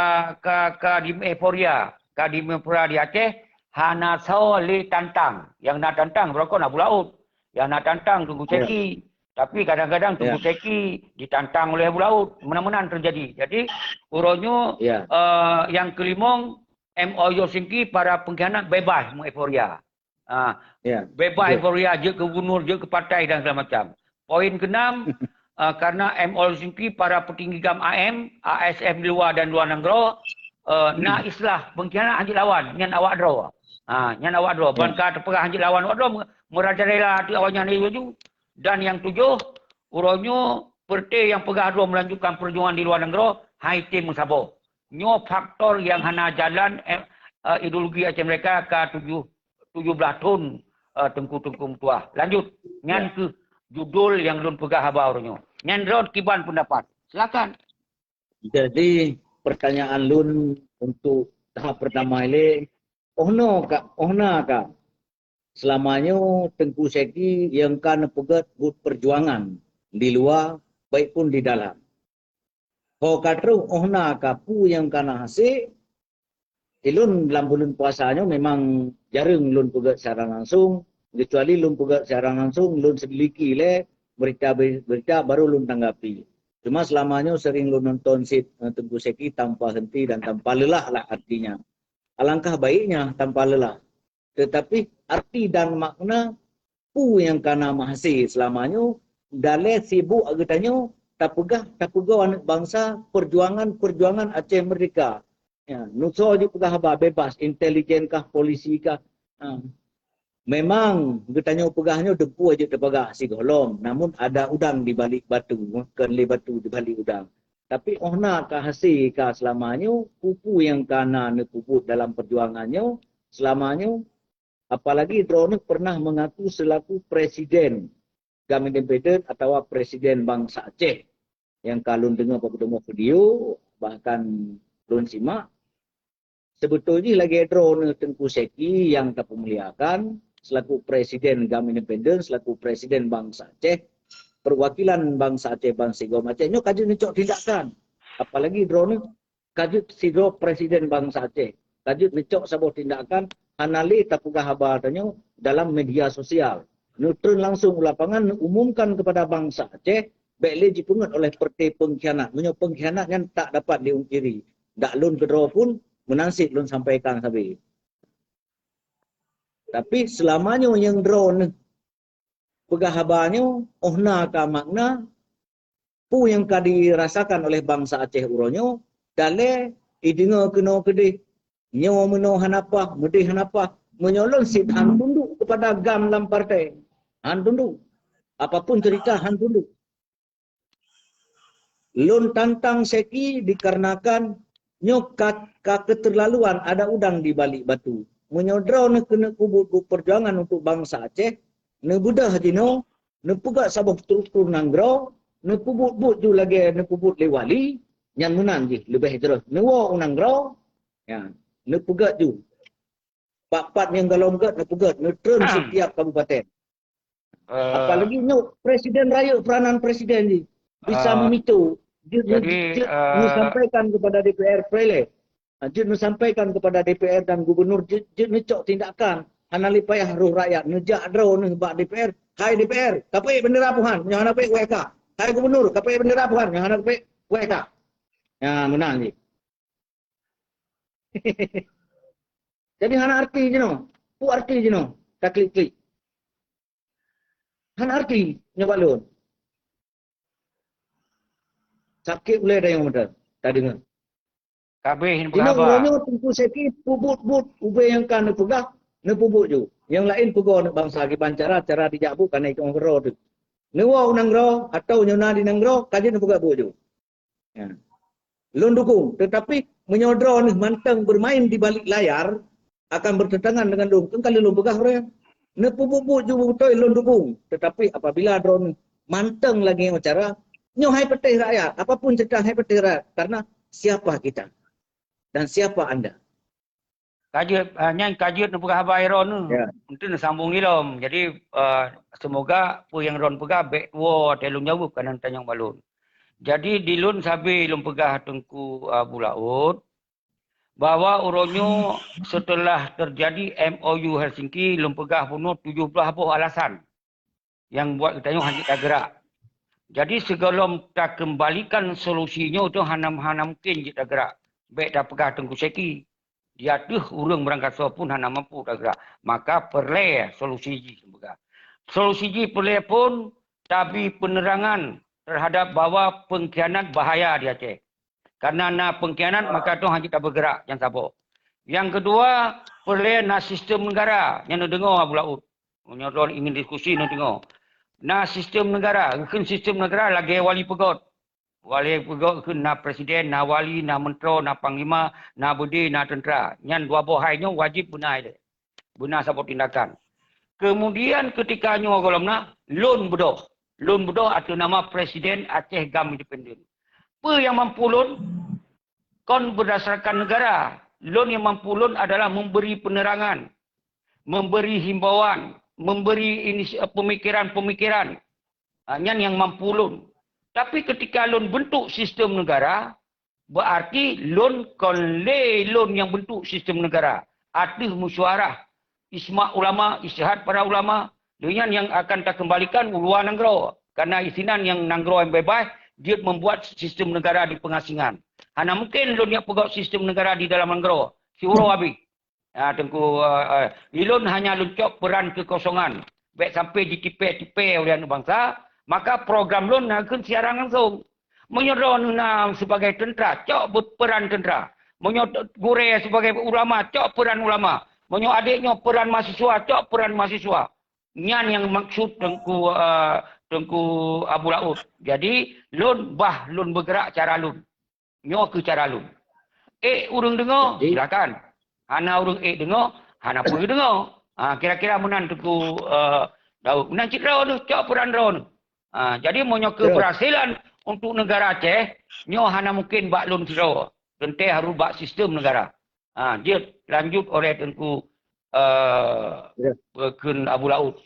ka, ka di euforia, ka di euforia di Aceh, hana soe lé tantang. Nyang na tantang beurokon Abu Laôt. Nyang na tantang Teungku Seki. Tapi kadang-kadang Teungku Seki ditantang oleh Abu Laôt. Meunan-meunan teujadi. Jadi, uroe nyoe, eh, nyang keulimong, M O U Helsinki para pengkhianat bebas meueuforia. Ah, bebas euforia, jeuet keu gubernur, jeuet keu partai dan segala macam. Poin keenam, ah, karena M O U Helsinki para petinggi GAM A M, A S F di luwa dan luwa nanggroe, eh, na istilah pengkhianat hanjeuet lawan, nyan awak droe. Ha, nyan awak droe. Ban ka teupeugah hanjeuet lawan awak droe, me-, meurajalela ateueh awak nyan laju. Dan nyang tujoh, uroe nyoe partai nyang peugah droe meulanjutkan peujuangan di luwa nanggroe, hai tem meusaboh. Nyoe faktor nyang hana jalan, eh, eh, ideologi Aceh Merdeka ka tujoh, tujoh blaih thon, eh, teungku-teungku meutuah. Lanjut, nyan keuh judul nyang lôn peugah haba uroe nyoe. Nyan droe kiban peundapat. Silakan. Jadi, pertanyaan lôn untuk tahap pertama ilée, oh no ka, oh na ka. Selama nyoe Teungku Seki nyang ka neupeugét buet peujuangan di luwa, baik pun di dalam. Ho ka troh oh na ka peue nyang ka na hasé, ilôn lam buleuen puasa nyoe memang jareueng lôn peugét siaran langsung, kecuali lôn peugét siaran langsung, lôn seulidiki lé berita-berita, baru lôn tanggapi. Cuma selama nyoe sering lôn nonton cit, eh, Teungku Seki tanpa henti dan tanpa lelah lah artinya. Alangkah baiknya tanpa lelah. Tetapi arti dan makna peue nyang ka na meuhasé seulama nyoe, dalé sibuk geutanyoe tapeugah, tapeugoe aneuëk bansa peujuangan-peujuangan Aceh Merdeka. Ya, nyoe soe jipeugah haba bebas, intelijen kah, polisi kah. Ha. Memang geutanyoe peugah nyoe teumpu jeuet teupeugah sigohlom, namun ada udang di balik batu, kon lé batu di balik udang. Tapi óh na ka hase ka seulama nyoe, peue-peue nyang ka na neupeubuet dalam peujuangan nyoe seulama nyoe, apalagi droeneuh pernah mengaku selaku presiden GAM Independen atawa presiden bansa Aceh. Nyang ka lôn deungoe bak peuteumuan video, bahkan lôn simak, seubeutôi jih lagée droeneuh Teungku Seki nyang tapeumuliakan selaku presiden GAM Independen, selaku presiden bansa Aceh, perwakilan bansa Aceh, bansa Sigom Aceh nyoe ka jeuet neucok tindakan. Apalagi droeneuh ka jeuet sidroe presiden bansa Aceh, ka jeuet neucok saboh tindakan, hana lé tapeugah haba tanyoe dalam media sosial. Neutreun langsung u lapangan, neuumumkan kepada bansa Aceh, bék lé jipeungeut oleh peureuté peungkhianat. Meunyoe peungkhianat nyan tak dapat diungkiri, dak lôn keudroe pun meunan cit lôn sampaikan sabe. Tapi seulama nyoe nyang droeneuh peugah haba nyoe, óh na ka makna, peue nyang ka dirasakan oleh bansa Aceh uroe nyoe, dalé ideungoe keunoe keudeh, nyoe meunoe hana paih, meudeh hana paih. Meunyoe lôn cit han tunduk kepada GAM lam partai, han tunduk. Apapun cerita, han tunduk. Lôn tantang Seki dikarenakan nyoe ka, ka keterlaluan, ada udang di balik batu. Meunyoe droeneuh keuneuk peubuet buet peujuangan untuk bansa Aceh, neubeudôh jinoe, neupeugah saboh struktur nanggroe, neupeubuet-buet ju lagée neupeubuet lé wali, nyan meunan jih leubeh jroh. Neuwoe u nanggroe, ya, neupeugah ju. Pat-pat nyang golom gét neupeugét, neutreun setiap kabupaten. Apalagi nyoe presiden rayeuk peranan presiden jih. Bisa memito, jeuet, jeuet neusampaikan kepada D P R prele. Ha, jeuet neusampaikan kepada D P R dan gubernur, jeuet, jeuet neucok tindakan. Hana lé payah roh rakyat neujak droeneuh bak D P R. Hai D P R, kapeuék bendera puhan, nyoe hana peuék W K. Hai gubernur, kapeuék bendera puhan, nyoe hana peuék W K. Ya, meunan jih. Jadi hana arti jinoe. Peue arti jinoe taklik-klik? Hana arti nyoe bak lôn. Sakét ulée dayong meudan tadeungoe. Kabeh jinoe uroe nyoe Teungku Seki peubuet-buet ubé nyang ka neupeugah, neupeubuet ju. Nyang laén peugoe aneuk bansa kiban cara, cara dijak buet ka na itong keudroe teuh. Neuwoe u nanggroe atawa nyoe na di nanggroe ka jeuet neupeugah buet ju. Ya. Lôn dukung, tetapi meunyoe droeneuh mantong bermain di balik layar akan bertentangan dengan lôn, kan ka lheueh lôn peugah uroe nyan. Neupeubuet-buet ju beutôi lôn dukung, tetapi apabila droeneuh mantong lagée nyoe cara, nyoe hai peutéh rakyat, apapun cerita hai peutéh rakyat, karena siapa kita dan siapa anda? Ka jeuet, ah, nyan ka jeuet neupeugah haba droeneuh. Ya. Untuk neusambung ilom. Jadi, ah, semoga peue nyang droen peugah bék tuwoe watée lôn jaweueb, ka na tanyong bak lôn. Jadi di lôn sabe lôn peugah Teungku, ah, Abu Laôt, bahwa uroe nyoe seuteulah teujadi M O U Helsinki, lôn peugah bunoe tujoh blaih boh alasan nyang buat geutanyoe hana jeuet tagerak. Jadi sigohlom takeumbalikan solusi nyoe tu hana, hana mungken jeuet tagerak. Bék tapeugah Teungku Seki. Di ateueh ureuëng meurangkasoe pun hana mampu tagerak. Maka peureulée solusi jih peugah. Solusi jih peureulée pun tabi penerangan terhadap bahwa pengkhianat bahaya di Aceh. Karena na pengkhianat, maka tu hana jeuet tabeugeurak, nyang saboh. Nyang keudua, peureulée na sistem negara nyang neudeungoe Abu Laôt. Meunyoe droen ingin diskusi, neudeungoe. Na sistem negara, geukheun sistem negara lagée wali peugöt. Wali peugöt geukheun na presiden, na wali, na meuntroe, na panglima, na beudé, na teuntra. Nyan dua boh hai nyoe wajéb beuna ilée. Beuna saboh tindakan. Kemudian ketika nyoe gohlom na, lôn beudôh. Lôn beudôh ateueh nama Presiden Aceh GAM Independen. Peue nyang mampu lôn? Kon berdasarkan negara. Lôn nyang mampu lôn adalah memberi penerangan, memberi himbauan, memberi inis-, pemikiran-pemikiran. Ah, nyan nyang mampu lôn. Tapi ketika lôn bentuk sistem negara, berarti lôn kon lé lôn nyang bentuk sistem negara. Ateueh mesyuarah ijma ulama, ijtihad para ulama, lheueh nyan nyang akan takeumbalikan u luwa nanggroe. Karena isinan nyang nanggroe nyang beubaih jeuet membuat sistem negara di pengasingan. Hana mungkin lôn nyang peugöt sistem negara di dalam nanggroe. Siuroe habéh. Ya, Teungku, eh, eh, ilôn hanya lôn cok peran kekosongan. Bék sampai jitipée-tipée oleh aneuk bansa, maka program lôn na kheun siaran langsung. Meunyoe droeneuh na sebagai teuntra, cok be-, peran teuntra. Meunyoe t-, gurée sebagai ulama, cok peran ulama. Meunyoe adék nyoe peran mahasiswa, cok peran mahasiswa. Nyan nyang maksud Teungku, eh, Teungku Abu Laôt. Jadi, lôn bah lôn beugerak cara lôn. Nyoe keuh cara lôn. Ék ureuëng deungoe, Jadi silakan. Hana ureuëng ék deungoe, hana peue deungoe. Ha, kira-kira meunan Teungku, eh, Daud. Meunan cit droe neuh, cok peran droe neuh. Ha, jadi meunyoe Betul. keberhasilan untuk negara Aceh, nyoe hana mungkin bak lôn sidroe. Teuntée harôh bak sistem negara. Ha, jeuet lanjut oleh Teungku, eh, Ya. Teungku Abu Laôt.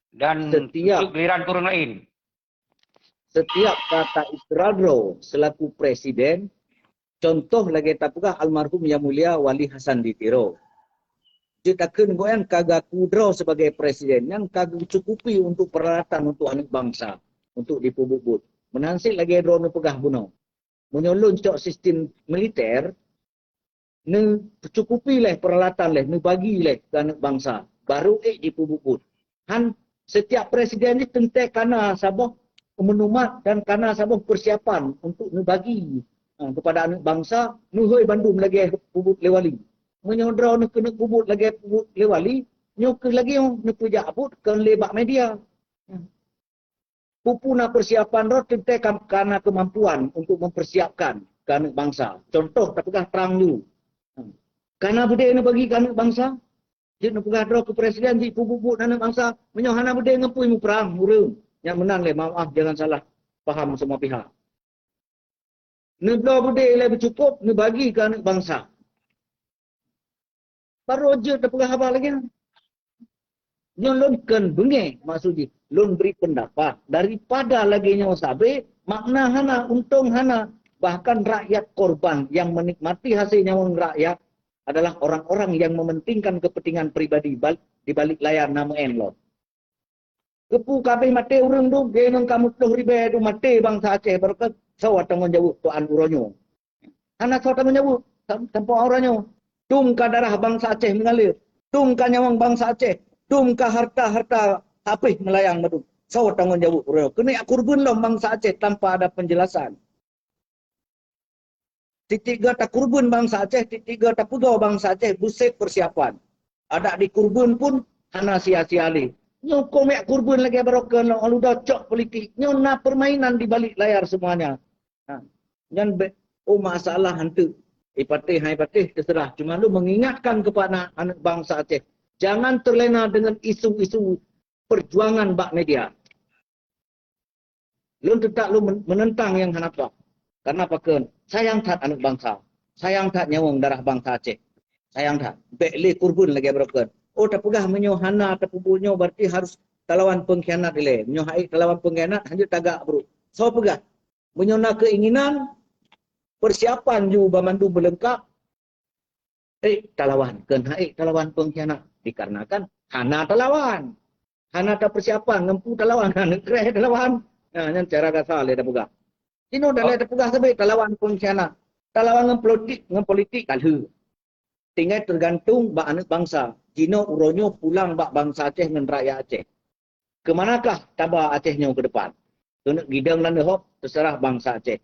Dan Setiap untuk giliran ureuëng lain. Setiap ka ta-ikra droe selaku presiden, contoh lagée tapeugah almarhum Yang Mulia Wali Hasan di Tiro. Jeuet takheun gobnyan ka geuaku droe sebagai presiden, nyan ka geucukupi untuk peralatan untuk aneuëk bansa, untuk dipeubuet-buet. Meunan cit lagée droe neupeugah bunoe. Meunyoe lôn cok sistem militer, neucukupi lé peuralatan lé, neubagi lé keu aneuëk bansa, barô ék jipeubuet-buet. Han, setiap presiden jih teuntée kana saboh meunumat dan kana saboh persiapan untuk neubagi, ha, kepada aneuëk bansa, neuhôi bandum lagée peubuet lé wali. Meunyoe droe neukeuneuk peubuet lagée peubuet lé wali, nyoe keuh lagée nyoe neupeujak buet kon lé bak media. Peue-peue na persiapan droe teuntée kam-, kana keumampuan untuk mempersiapkan keu aneuëk bansa. Contoh, tapeugah prang ju. Kana beudé neubagi keu aneuëk bansa? Jeuet neupeugah droe keu presiden jipeubuet-buet aneuëk bansa, meunyoe hana beudé ngon peue muprang, ureuëng. Nyan meunan lé, maaf, jangan salah paham semua pihak. Neubloe beudé ilée beucukôp, neubagi keu aneuëk bansa. Barô jeuet tapeugah haba lagée nyan. Nyoe lôn kon beungéh, maksud jih, lôn bri peundapat. Daripada lagée nyoe sabé, makna hana, untông hana. Bahkan rakyat korban nyang meunikmati hasé nyawöng rakyat adalah orang-orang nyang mementingkan kepentingan pribadi bal-, di balik layar na meu'en lom. Keupeue ka abéh maté ureuëng dum, lheueh ngon ka meuplôh ribée dum maté bansa Aceh, barô keuh soe tanggông jaweueb tuan uroe nyoe? Hana soe tanggông jaweueb, sam-, sampoe uroe nyoe. Dum ka darah bansa Aceh meungalir, dum ka nyawöng bansa Aceh, dum ka harta-harta habéh meulayang mandum. Soe tanggông jaweueb uroe nyoe? Keuneuk kurban lom bansa Aceh tanpa ada penjelasan. Tieb-tieb goe takurban bansa Aceh, tieb-tieb goe tapeugoe bansa Aceh, buset persiapan. Adak dikurban pun hana sia-sia lé. Nyoe keuneuk kurban lagée barô keuh lôn, alu dah cok politik. Nyoe na permainan di balik layar semuanya. Ha. Nyan be-, oh, masalah hantu. Ipatéh hai patéh terserah. Cuma lôn mengingatkan kepada anak bansa Aceh, jangan terlena dengan isu-isu perjuangan bak media. Lôn teutak lôn men-, menentang nyang hana puas. Karena pakon? Sayang that aneuëk bansa. Sayang that nyawöng darah bansa Aceh. Sayang that. Bék lé kurban lagée barô keuh. Oh, tapeugah meunyoe hana tapeubuet nyoe, berarti harus talawan pengkhianat ilée. Meunyoe hana talawan pengkhianat, hanjeuet tagak brok. Soe peugah? Meunyoe na keinginan, persiapan ju banmandum meulengkap, ék talawan, keuhai ék talawan pengkhianat. Dikarenakan hana talawan. Hana tapersiapan, ngon peue talawan, hana kreh talawan. Nah, nyan cara gasa lé tapeugah. Inoe dah lé tapeugah sabé talawan pengkhianat. Talawan ngon politik, ngon politik ka lheueh. Tinggai tergantung bak aneuëk bansa. Jinoe uroe nyoe pulang bak bansa Aceh ngon rakyat Aceh. Keumanakah taba Aceh nyoe keu depan? Keuneuk gidong dan hop, teuseurah bansa Aceh.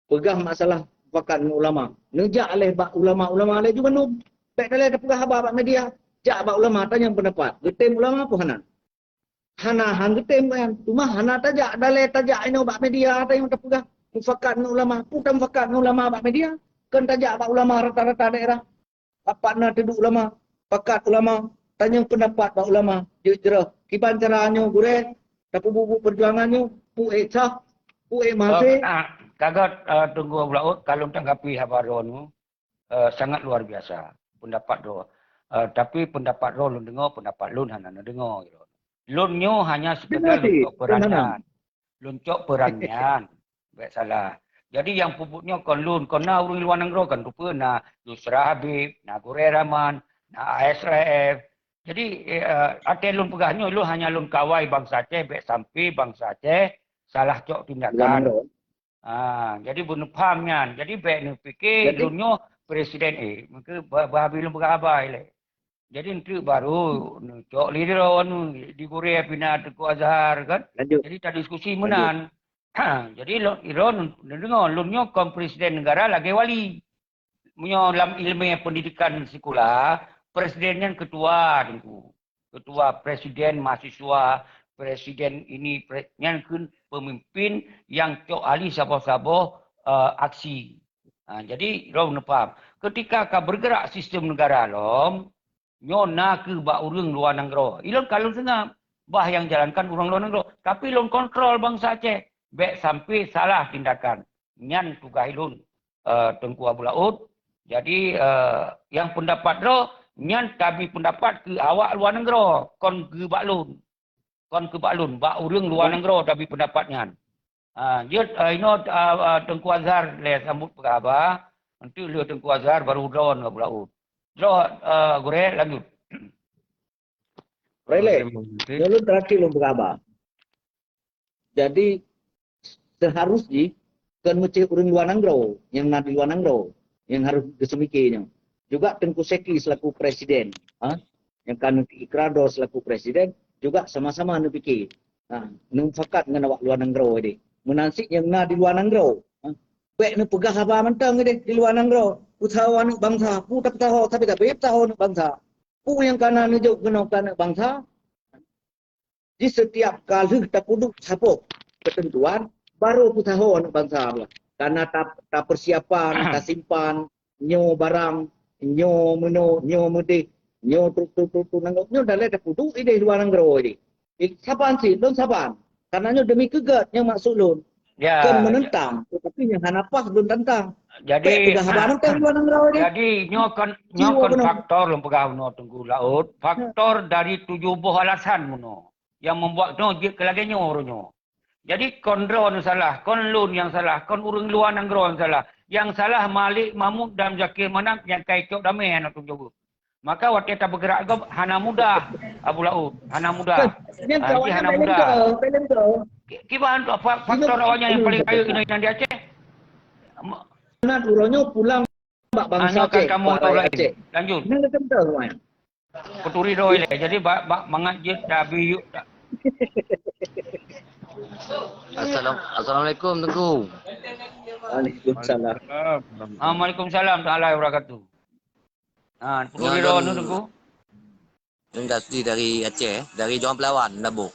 Peugah masalah mufakat ngon ulama. Neujak lé bak ulama-ulama lé ju bandum. Bék dalé tapeugah haba bak media. Jak bak ulama, tanyong peundapat. Geutem ulama peue hana? Hana han geutem kan. Cuma hana tajak dalé tajak inoe bak media, tanyong tapeugah mufakat ngon ulama. Peue tamufakat ngon ulama bak media? Kon tajak bak ulama rata-rata daerah. Pat na teuduek ulama, pakat ulama, tanyong peundapat bak ulama, jeuet jroh. Kiban cara nyoe gurée, tapeubuet-buet peujuangan nyoe, peue ék sah, peue ék mahasé. Oh, ah, ka göt, eh, Teungku Abu Laôt, ka lôn tanggapi haba droeneuh, eh, sangat luar biasa peundapat droe. Eh, tapi peundapat droe lôn deungoe, peundapat lôn hana neudeungoe. Lôn nyoe hanya sekadar lôn cok peran nyan. Lôn cok peran nyan. Bék salah. Jadi nyang peubuet nyoe kon lôn, kon na ureuëng luwa nanggroe kan rupa na Yusra Habib, na Gurée Rahman, na A S R F. Jadi, eh, até lôn peugah nyoe, lôn hanya lôn kawai bansa Aceh, bék sampai bansa Aceh salah cok tindakan. Ah, jadi beuneupham nyan. Jadi bék neupike lôn nyoe presiden, eh, meuke ba-, ba habéh lôn peugah haba ilée. Jadi, eunteuk barô neucok lé droe anu di Gurée pih na Teungku Azhar kan. Lanjut. Jadi, tadiskusi meunan. Ha, jadi lôn, lôn neudeungoe, lôn nyoe kon presiden negara lagée wali. Meunyoe lam ileumé pendidikan sikula, Presiden nyan ketua, Teungku. Ketua presiden mahasiswa, presiden ini, pre-, nyan kheun pemimpin nyang cok alih saboh-saboh, eh, aksi. Ha, jadi, lôn neupaham. Ketika ka bergerak sistem negara lom, nyoe na keuh bak ureuëng luwa nanggroe. Ilôn ka lôn seungab, bah nyang jalankan ureuëng luwa nanggroe. Tapi lôn kontrol bansa Aceh. Bék sampai salah tindakan. Nyan tugaih lôn, eh, Teungku Abu Laôt. Jadi, eh, nyang pendapat droe, nyan tabi pendapat keu awak luwa nanggroe, kon keu bak lôn. Kon keu bak lôn, bak ureuëng luwa nanggroe tabi pendapat nyan. Ah, jeuet, eh, inoe, ah, ah, Teungku Azhar lé sambot peugah haba, nanti lheueh Teungku Azhar baru droe ngon Abu Laôt. Droe, eh, gurée lanjut. Relek. Terima kasih. Nyoe lôn terakhir lôn peugah haba. Jadi, seharus jih kon meucéh ureuëng luwa nanggroe nyang na di luwa nanggroe nyang harôh geuseumiké nyoe. Juga Teungku Syekhi selaku presiden, ha, nyang ka neuikrar droe selaku presiden, juga sama-sama neupiké. Ha, neufakat ngon awak luwa nanggroe deh. Meunan cit nyang na di luwa nanggroe, ha, bék neupeugah haba mantong deh di luwa nanggroe. Peusaho aneuëk bansa, peue tapeusaho, sabe-sabe peusaho aneuëk bansa. Peue nyang ka na neujok keunoe keu aneuëk bansa? Di setiap ka lheueh tapeuduek saboh keuteuntuan, baru peusaho aneuëk bansa. Karena ta-, tapersiapan, tasimpan, nyoe barang, nyoe meunoe, nyoe meudeh, nyoe truk, truk, truk, truk, nanggroe, nyoe dalai tapeuduek ideh luwa nanggroe ideh. Eh, saban cit, lôn saban. Karena nyoe demi keugat nyang maksud lôn. Ya, kon menentang, tetapi nyang hana paih lôn tantang. Jadi, bék peugah haba mantong luwa nanggroe ideh. Jadi, nyoe kon, nyoe kon faktor lôn peugah bunoe Teungku Laôt. Faktor dari tujoh boh alasan bunoe nyang membuat nyoe jeuet keu lagée nyoe uroe nyoe. Jadi, kon droe nyang salah, kon lôn nyang salah, kon ureuëng luwa nanggroe nyang salah. Nyang salah Malik Mahmud dan Zakir Manaf nyang ka icok damé hana tanggung jaweueb. Maka watée tabeugerak gob hana mudah, Abu Laôt, hana mudah. Nyan ha, kawan hana mudah. Ki-, kiban fa-, faktor awaknyan nyang paling kaya keunan di Aceh. Nyan uroe nyoe pulang bak bansa Aceh, kamoe bak rakyat Aceh. Lanjut. Nyan keuntang, wan. Peuturi droe ilée. Jadi, bak, bak mangat jeuet tabi yuk ta-, Assalam-, Assalamualaikum, Teungku. Waalaikumsalam. Waalaikumsalam warahmatullahi wabarakatuh. Ha, peuturi droe nyoe, Teungku. Nyoe asli dari Aceh, dari Jawang Pelawan, Meulaboh.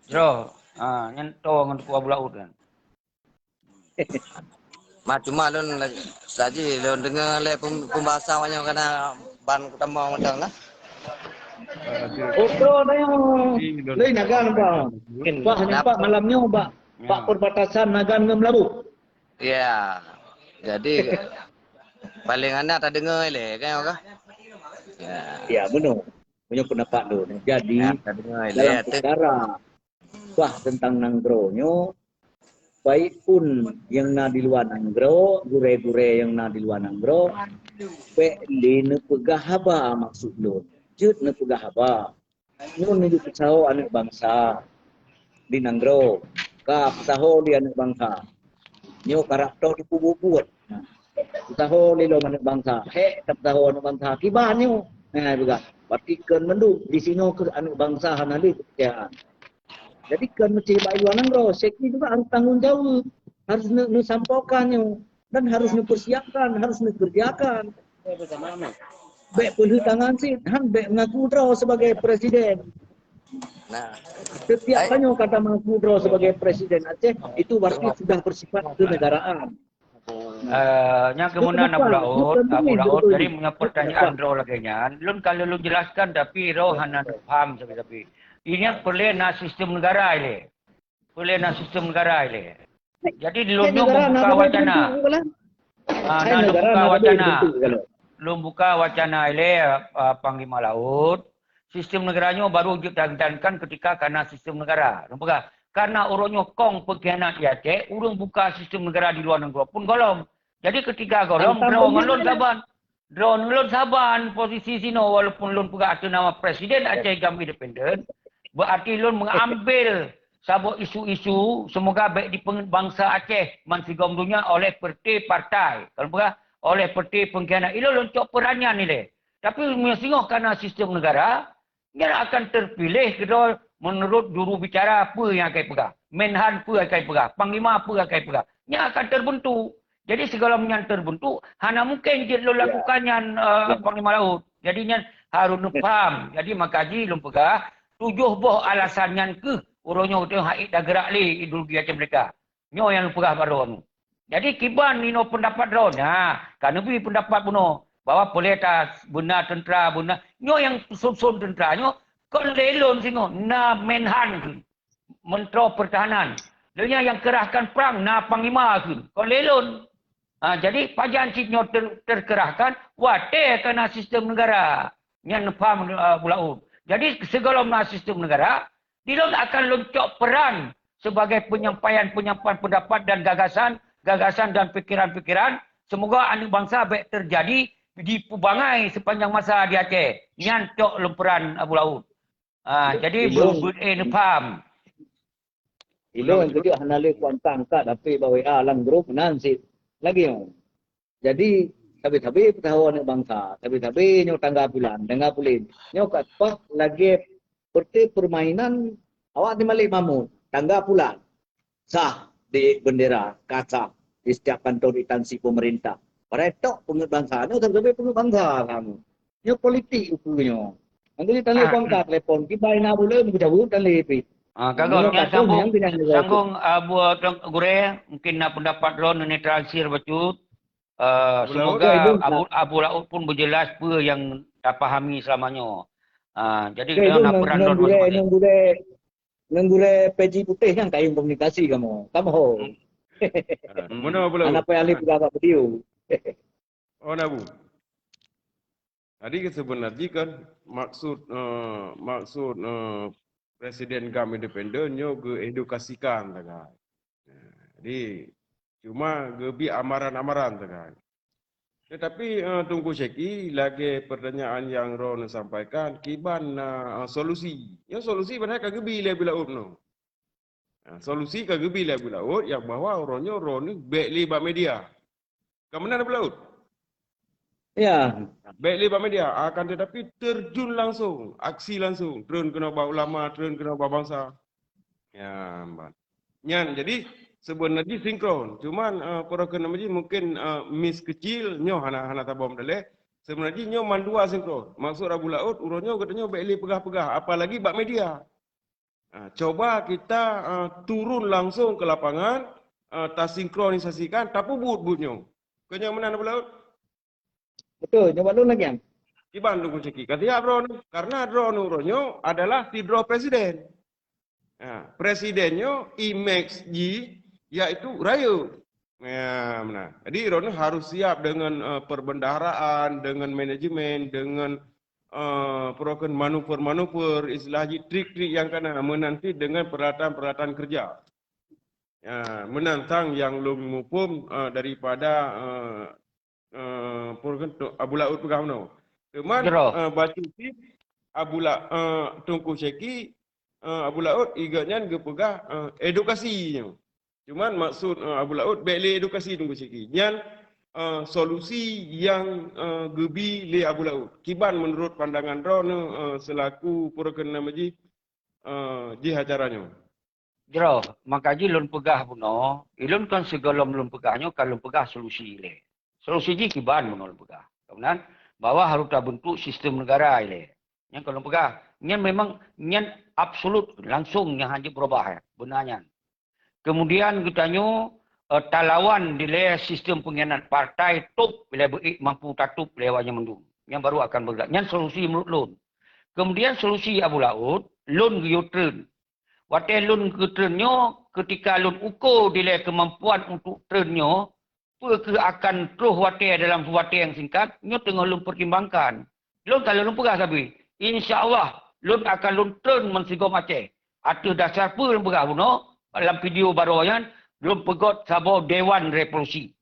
Droe. Ha, nyan toe ngon Teungku Abu Laôt kan. Ma, cuma lôn la-, saji lôn deungoe lé pem-, pembahasan awaknyan kana ban kutamong mantong lah. Oto na nyoe. Lé nagan, Bang. Bah, nampak malam nyoe, Bak, bak perbatasan Nagan ngon Meulaboh. Ya. Jadi, paling hana tadeungoe lé, kan, Kak? Ya. Ya, benar. Punya pendapat lôn. Jadi, ya, tadeungoe lé, dalam perkara bah teuntang nanggroe nyoe, baik pun nyang na di luwa nanggroe, gurée-gurée nyang na di luwa nanggroe, bék lé neupeugah haba maksud lôn. Jeuet neupeugah haba. Nyoe neujeuet peusaho aneuëk bansa di nanggroe, ka peusaho lé aneuëk bansa. Nyoe karab toh jipeubuet-buet. Peusaho lé lom aneuëk bansa, hék tapeusaho aneuëk bansa. Kiban nyoe. Nah, peugah. Berarti kon mandum di sinoe keuh aneuëk bansa hana lé keupercayaan. Jadi kon meusti bak luwa nanggroe, Syekhi juga harus tanggung jawab, harus neu-, neusampaikan nyoe dan harus neupersiapkan, harus neukerjakan. Bék peulheueh tangan cit, han bék mengaku droe sebagai presiden. Nah. Setiap tanyoe kata mengaku droe sebagai presiden Aceh, itu berarti sudah bersifat kenegaraan. Eh, nyang keumunan Abu Laôt, Abu Laôt, jadi meunyoe pertanyaan droe lagée nyan, lôn ka lôn jelaskan, tapi droe hana paham sabe-sabe. Ini peureulée na sistem negara ilée. Peureulée na sistem negara ilée. Jadi, lôn nyoe membuka wacana. Ah, na lôn buka wacana. Lôn buka wacana ilée, ah, Panglima Laôt. Sistem negara nyoe baru jeuet tajalankan ketika kana sistem negara. Lôn peugah, karena uroe nyoe kong pengkhianat di Aceh, ureuëng buka sistem negara di luwa nanggroe pun gohlom. Jadi ketika gohlom, droe ngon lôn saban. Droe ngon lôn saban posisi sinoe, walaupun lôn peugah ateueh nama Presiden Aceh GAM Independen, berarti lôn mengambil saboh isu-isu semoga bék dipeungeut bansa Aceh bansigom donya oleh partai-partai. Kalau peugah oleh partai pengkhianat, ilôn lôn cok peran nyan ilée. Tapi meunyoe singoh kana sistem negara, nyan akan terpilih keudroe menurut juru bicara apa yang akan peugah, Menhan apa akan peugah, Panglima apa akan peugah. Nyan akan terbentuk. Jadi, sigohlom nyan terbentuk, hana mungkin jeuet lôn lakukan nyan, eh, Panglima Laôt. Jadi, nyan Harus neupaham. Jadi maka jih lôn peugah, tujoh boh alasan nyan keuh uroe nyoe geutanyoe hana ék tagerak lé ideologi Aceh Merdeka. Nyoe nyang lôn peugah bak droeneuh. Jadi kiban inoe peundapat droeneuh, ha, ka neubri peundapat bunoe bahwa peuleta beuna teuntra, beuna. Nyoe nyang sôn-sôn teuntra nyoe kon lé lôn singoh, na Menhan keuh. Menteri Pertahanan. Lheueh nyan nyang kerahkan prang na panglima kheun, kon lé lôn. Ha, jadi pajan cit nyoe ter, terkerahkan watée ka na sistem negara. Nyan paham uh, Abu Laôt. Jadi sigohlom na sistem negara, di lôn akan lôn cok peran sebagai penyampaian-penyampaian pendapat dan gagasan, gagasan dan pikiran-pikiran. Semoga aneuk bangsa bék terjadi dipubangai sepanjang masa di Aceh. Nyan cok lôn peran Abu Laôt. Ah, jadi ilôn, ber-, ber-, eh, neupaham. Ilôn keujeuet hana lé kuantan ka dapet bak W A lam grup nan cit lagée nyoe. Jadi, sabe-sabe peutahoe aneuk bansa, sabe-sabe nyoe tangga bulan, tangga buleuen. Nyoe ka teupah lagée seperti permainan awak di Malik Mahmud, tangga bulan. Sah di bendera, ka sah di setiap kantor instansi pemerintah. Padahai tok peungeut bansa, nyoe sabe-sabe peungeut bansa kamoe. Nyoe politik ukeue nyoe. Nyang keuneuk tang lé Ah, pangkat telepon, kiban na buleuen meujaweub dan lé pih. Ah, ka Nyoe gohlom ka nyan sambung, nyang keunan jaga sambung, ah, buat Tuan Gurée, mungkin na pendapat droeneuh neutralisir bacut. Ah, Abu Laôt. Semoga Abu, Abu Laôt pun berjelas peue yang tapahami selama nyoe. Ah, jadi Oke, kena Bung, na peran nang droeneuh gurée, masing-masing. Nang gurée, nang gurée peci putéh nyan kayém komunikasi kamoe. Kamoe ho. Hmm. Ah, mana Abu Laôt? Anak payah lé Ah. Peugah bak video. Oh, na Bu. Jadi sebenarnya kan maksud, eh, maksud, eh, Presiden GAM independen nyoe geuedukasikan sagai. Jadi cuma geubi amaran-amaran sagai. Tetapi, eh, Teungku Syeki, lagée pertanyaan yang droeneuh sampaikan, kiban na, eh, solusi. Nyoe solusi padahai ka geubi lé Abu Laôt nyoe. Nah, solusi ka geubi lé Abu Laôt nyang bahwa uroe nyoe droeneuh bék lé bak media. Ka meunan Abu Laôt? Ya. Bék lé bak media, akan tetapi terjun langsung, aksi langsung, treun keunoe bak ulama, treun keunoe bak bansa. Ya, ban. Nyan, jadi sebenarnya sinkron. Cuman, eh, peue keunan jih mungkin, eh, miss kecil, nyoe hana, hana tabom daleh. Sebenarnya nyoe mandua sinkron. Maksud Abu Laôt, uroe nyoe geutanyoe bék lé peugah-peugah, apalagi bak media. Ah, coba kita, ah, turun langsung ke lapangan, ah, tasinkronisasikan, tapeubuet buet nyoe. Kon nyan meunan Abu Laôt? Betul, nyoe bak lôn lagée nyan. Kiban Teungku Syeki. Ka siap droeneuh, karena droeneuh uroe nyoe adalah sidroe presiden. Ha, presiden nyoe image jih yaitu rayeuk. Ya, meunan. Jadi droeneuh harus siap dengan, eh, perbendaharaan, dengan manajemen, dengan, eh, peue kheun manuver-manuver, istilah jih trik-trik nyang kana, meunan cit dengan peralatan-peralatan kerja. Ya, meunan sang nyang lôn muphom, eh, daripada, eh, eh, peue kheun tu, Abu Laôt peugah meunoe. Teuma, Jroh. eh, bacut cit Abu La-, eh, Teungku Syeki, eh, Abu Laôt, i gobnyan geupeugah, eh, edukasi nyoe. Cuman maksud, eh, Abu Laôt bék lé edukasi Teungku Syeki. Nyan, eh, solusi nyang, eh, geubi lé Abu Laôt. Kiban menurut pandangan droeneuh, eh, selaku peue kheun nama jih, eh, jih acara nyoe? Jroh, maka jih lôn peugah bunoe, ilôn kon sigohlom lôn peugah nyoe ka lôn peugah solusi ilée. Solusi jih kiban bunoe lôn peugah. Kemudian, bahwa harus tabentuk sistem negara ilée. Nyan ka lôn peugah. Nyan memang, nyan absolut langsung nyan hana beurubah, ya. Beuna nyan. Kemudian geutanyoe, eh, talawan dilée sistem pengkhianat partai top ilée beuék mampu tatop lé awak nyan mandum. Nyan baru akan bergerak. Nyan solusi menurut lôn. Kemudian solusi Abu Laôt, lôn geuyue treun. Watée lôn geutreun nyoe, ketika lôn uko dilée kemampuan untuk treun nyoe, peue keuh akan troh watée dalam watée nyang singkat, nyoe teungoh lôn pertimbangkan. Lôn ka lôn peugah sabe, insya Allah, lôn akan lôn treun meusigom Aceh. Ateueh dasar peue lôn peugah bunoe, lam video baroe nyan, lôn peugét saboh Dewan Revolusi.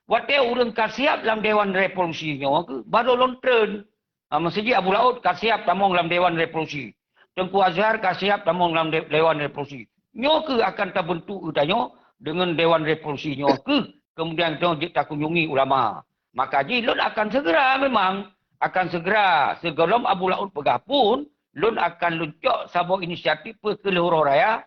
Watée ureuëng ka siab lam Dewan Revolusi nyoe keuh, baru lôn treun. Ha, meuseujid Abu Laôt ka siab tamong lam Dewan Revolusi. Teungku Azhar ka siab tamong lam de-, Dewan Revolusi. Nyoe keuh akan tabentuk geutanyoe deungon Dewan Revolusi nyoe keuh. Kemudian geutanyoe jeuet takunjungi ulama. Maka jih lôn akan segera memang, akan segera sigohlom Abu Laôt peugah pun, lôn akan lôn cok saboh inisiatif peue keuh lheueh uroe raya,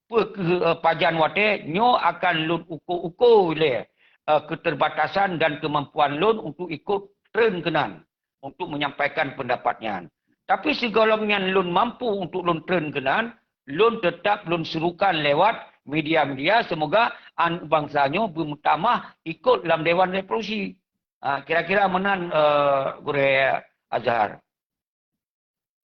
peue keuh, eh, pajan watée nyoe akan lôn uko-uko ilée, eh, keterbatasan dan kemampuan lôn untuk ikot treun keunan. untuk menyampaikan pendapat nyan. Tapi sigohlom nyan lôn mampu untuk lôn treun keunan, lôn tetap lôn serukan lewat media-media, semoga an-, bansa nyoe beumeutamah ikot lam Dewan Revolusi. Ha, kira-kira meunan, eh, Gurée Azhar.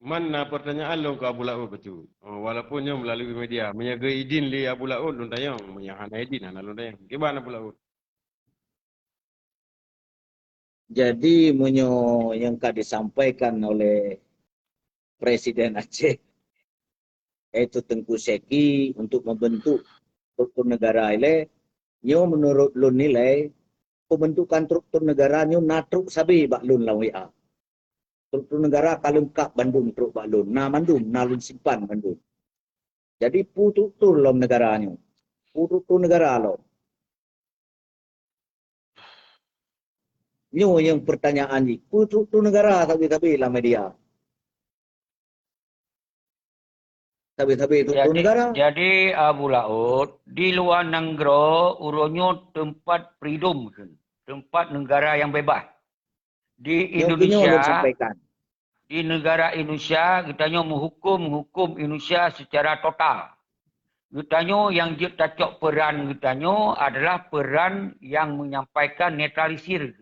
Man na pertanyaan lôn keu Abu Laôt bacut. Oh, walaupun nyoe meulalu media, meunyoe geuidin lé Abu Laôt lôn tanyong, meunyoe hana idin hana lôn tanyong. Kiban Abu Laôt? Jadi meunyoe nyang ka disampaikan oleh Presiden Aceh, yaitu Teungku Syeki untuk membentuk struktur negara ilée, nyoe menurut lôn nilai, pembentukan struktur negara nyoe na trok sabe bak lôn lam W A. Struktur negara ka leungkap bandum trok bak lôn, na mandum, na lôn simpan mandum. Jadi peue struktur lom negara nyoe? Peue struktur negara lom? Nyoe nyang pertanyaan jih, peue struktur negara sabe-sabe lam media? Sabe-sabe struktur Jadi, negara. jadi Abu Laôt, di luwa nanggroe uroe nyoe teumpat freedom, teumpat negara nyang bebas. Di Nyang keunoe lôn Indonesia, sampaikan. di negara Indonesia, geutanyoe meuhukum, meuhukum Indonesia secara total. Geutanyoe nyang jeuet tacok peran geutanyoe adalah peran nyang menyampaikan netralisir.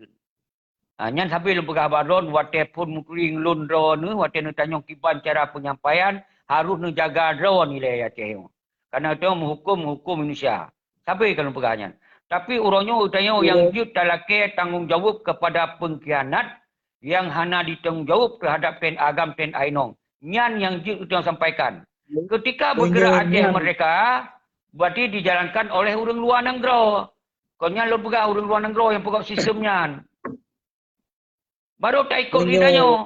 Ha, nyan sabe lôn peugah bak droe, watée phon meutuléng lôn droeneuh, watée neutanyong kiban cara penyampaian, harôh neujaga droe nilai Aceh nyoe. Karena geutanyoe meuhukum, meuhukum Indonesia. Sabe ka lôn peugah nyan. Tapi uroe nyoe geutanyoe nyang Iya. jeuet talakée tanggong jaweueb kepada pengkhianat nyang hana ditanggong jaweueb terhadap T N A GAM, T N A inong. Nyan nyang jeuet geutanyoe sampaikan. Iya. Ketika Iya, bergerak Aceh nyan. merdeka, berarti dijalankan oleh ureuëng luwa nanggroe. Kon nyan lôn peugah ureuëng luwa nanggroe nyang peugah sistem nyan. Baru taikot Meunyoe geutanyoe.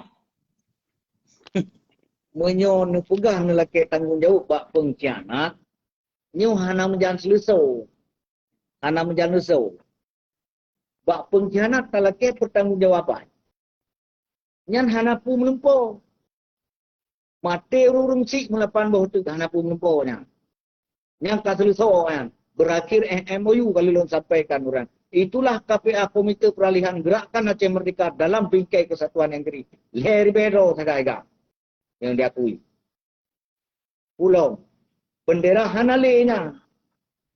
Meunyoe neupeugah neulakée tanggong jaweueb bak pengkhianat, nyoe hana meujan seuleusoe. Hana meujan seuleusoe. Bak pengkhianat talakée peutanggongjawaban. Nyan hana peue meulumpoe. Maté ureuëng-ureuëng syiek meulapan boh teuk hana peue meulumpoe nyan. Nyang ka seuleusoe nyan, berakhir M O U ka lôn sampaikan uroe nyan. Itulah K P A, Komite Peralihan Gerakan Aceh Merdeka dalam bingkai kesatuan nyang gri. Lhée ribée droe sagai-sagai nyang diakui. Ulôn, bendera hana lé nyan.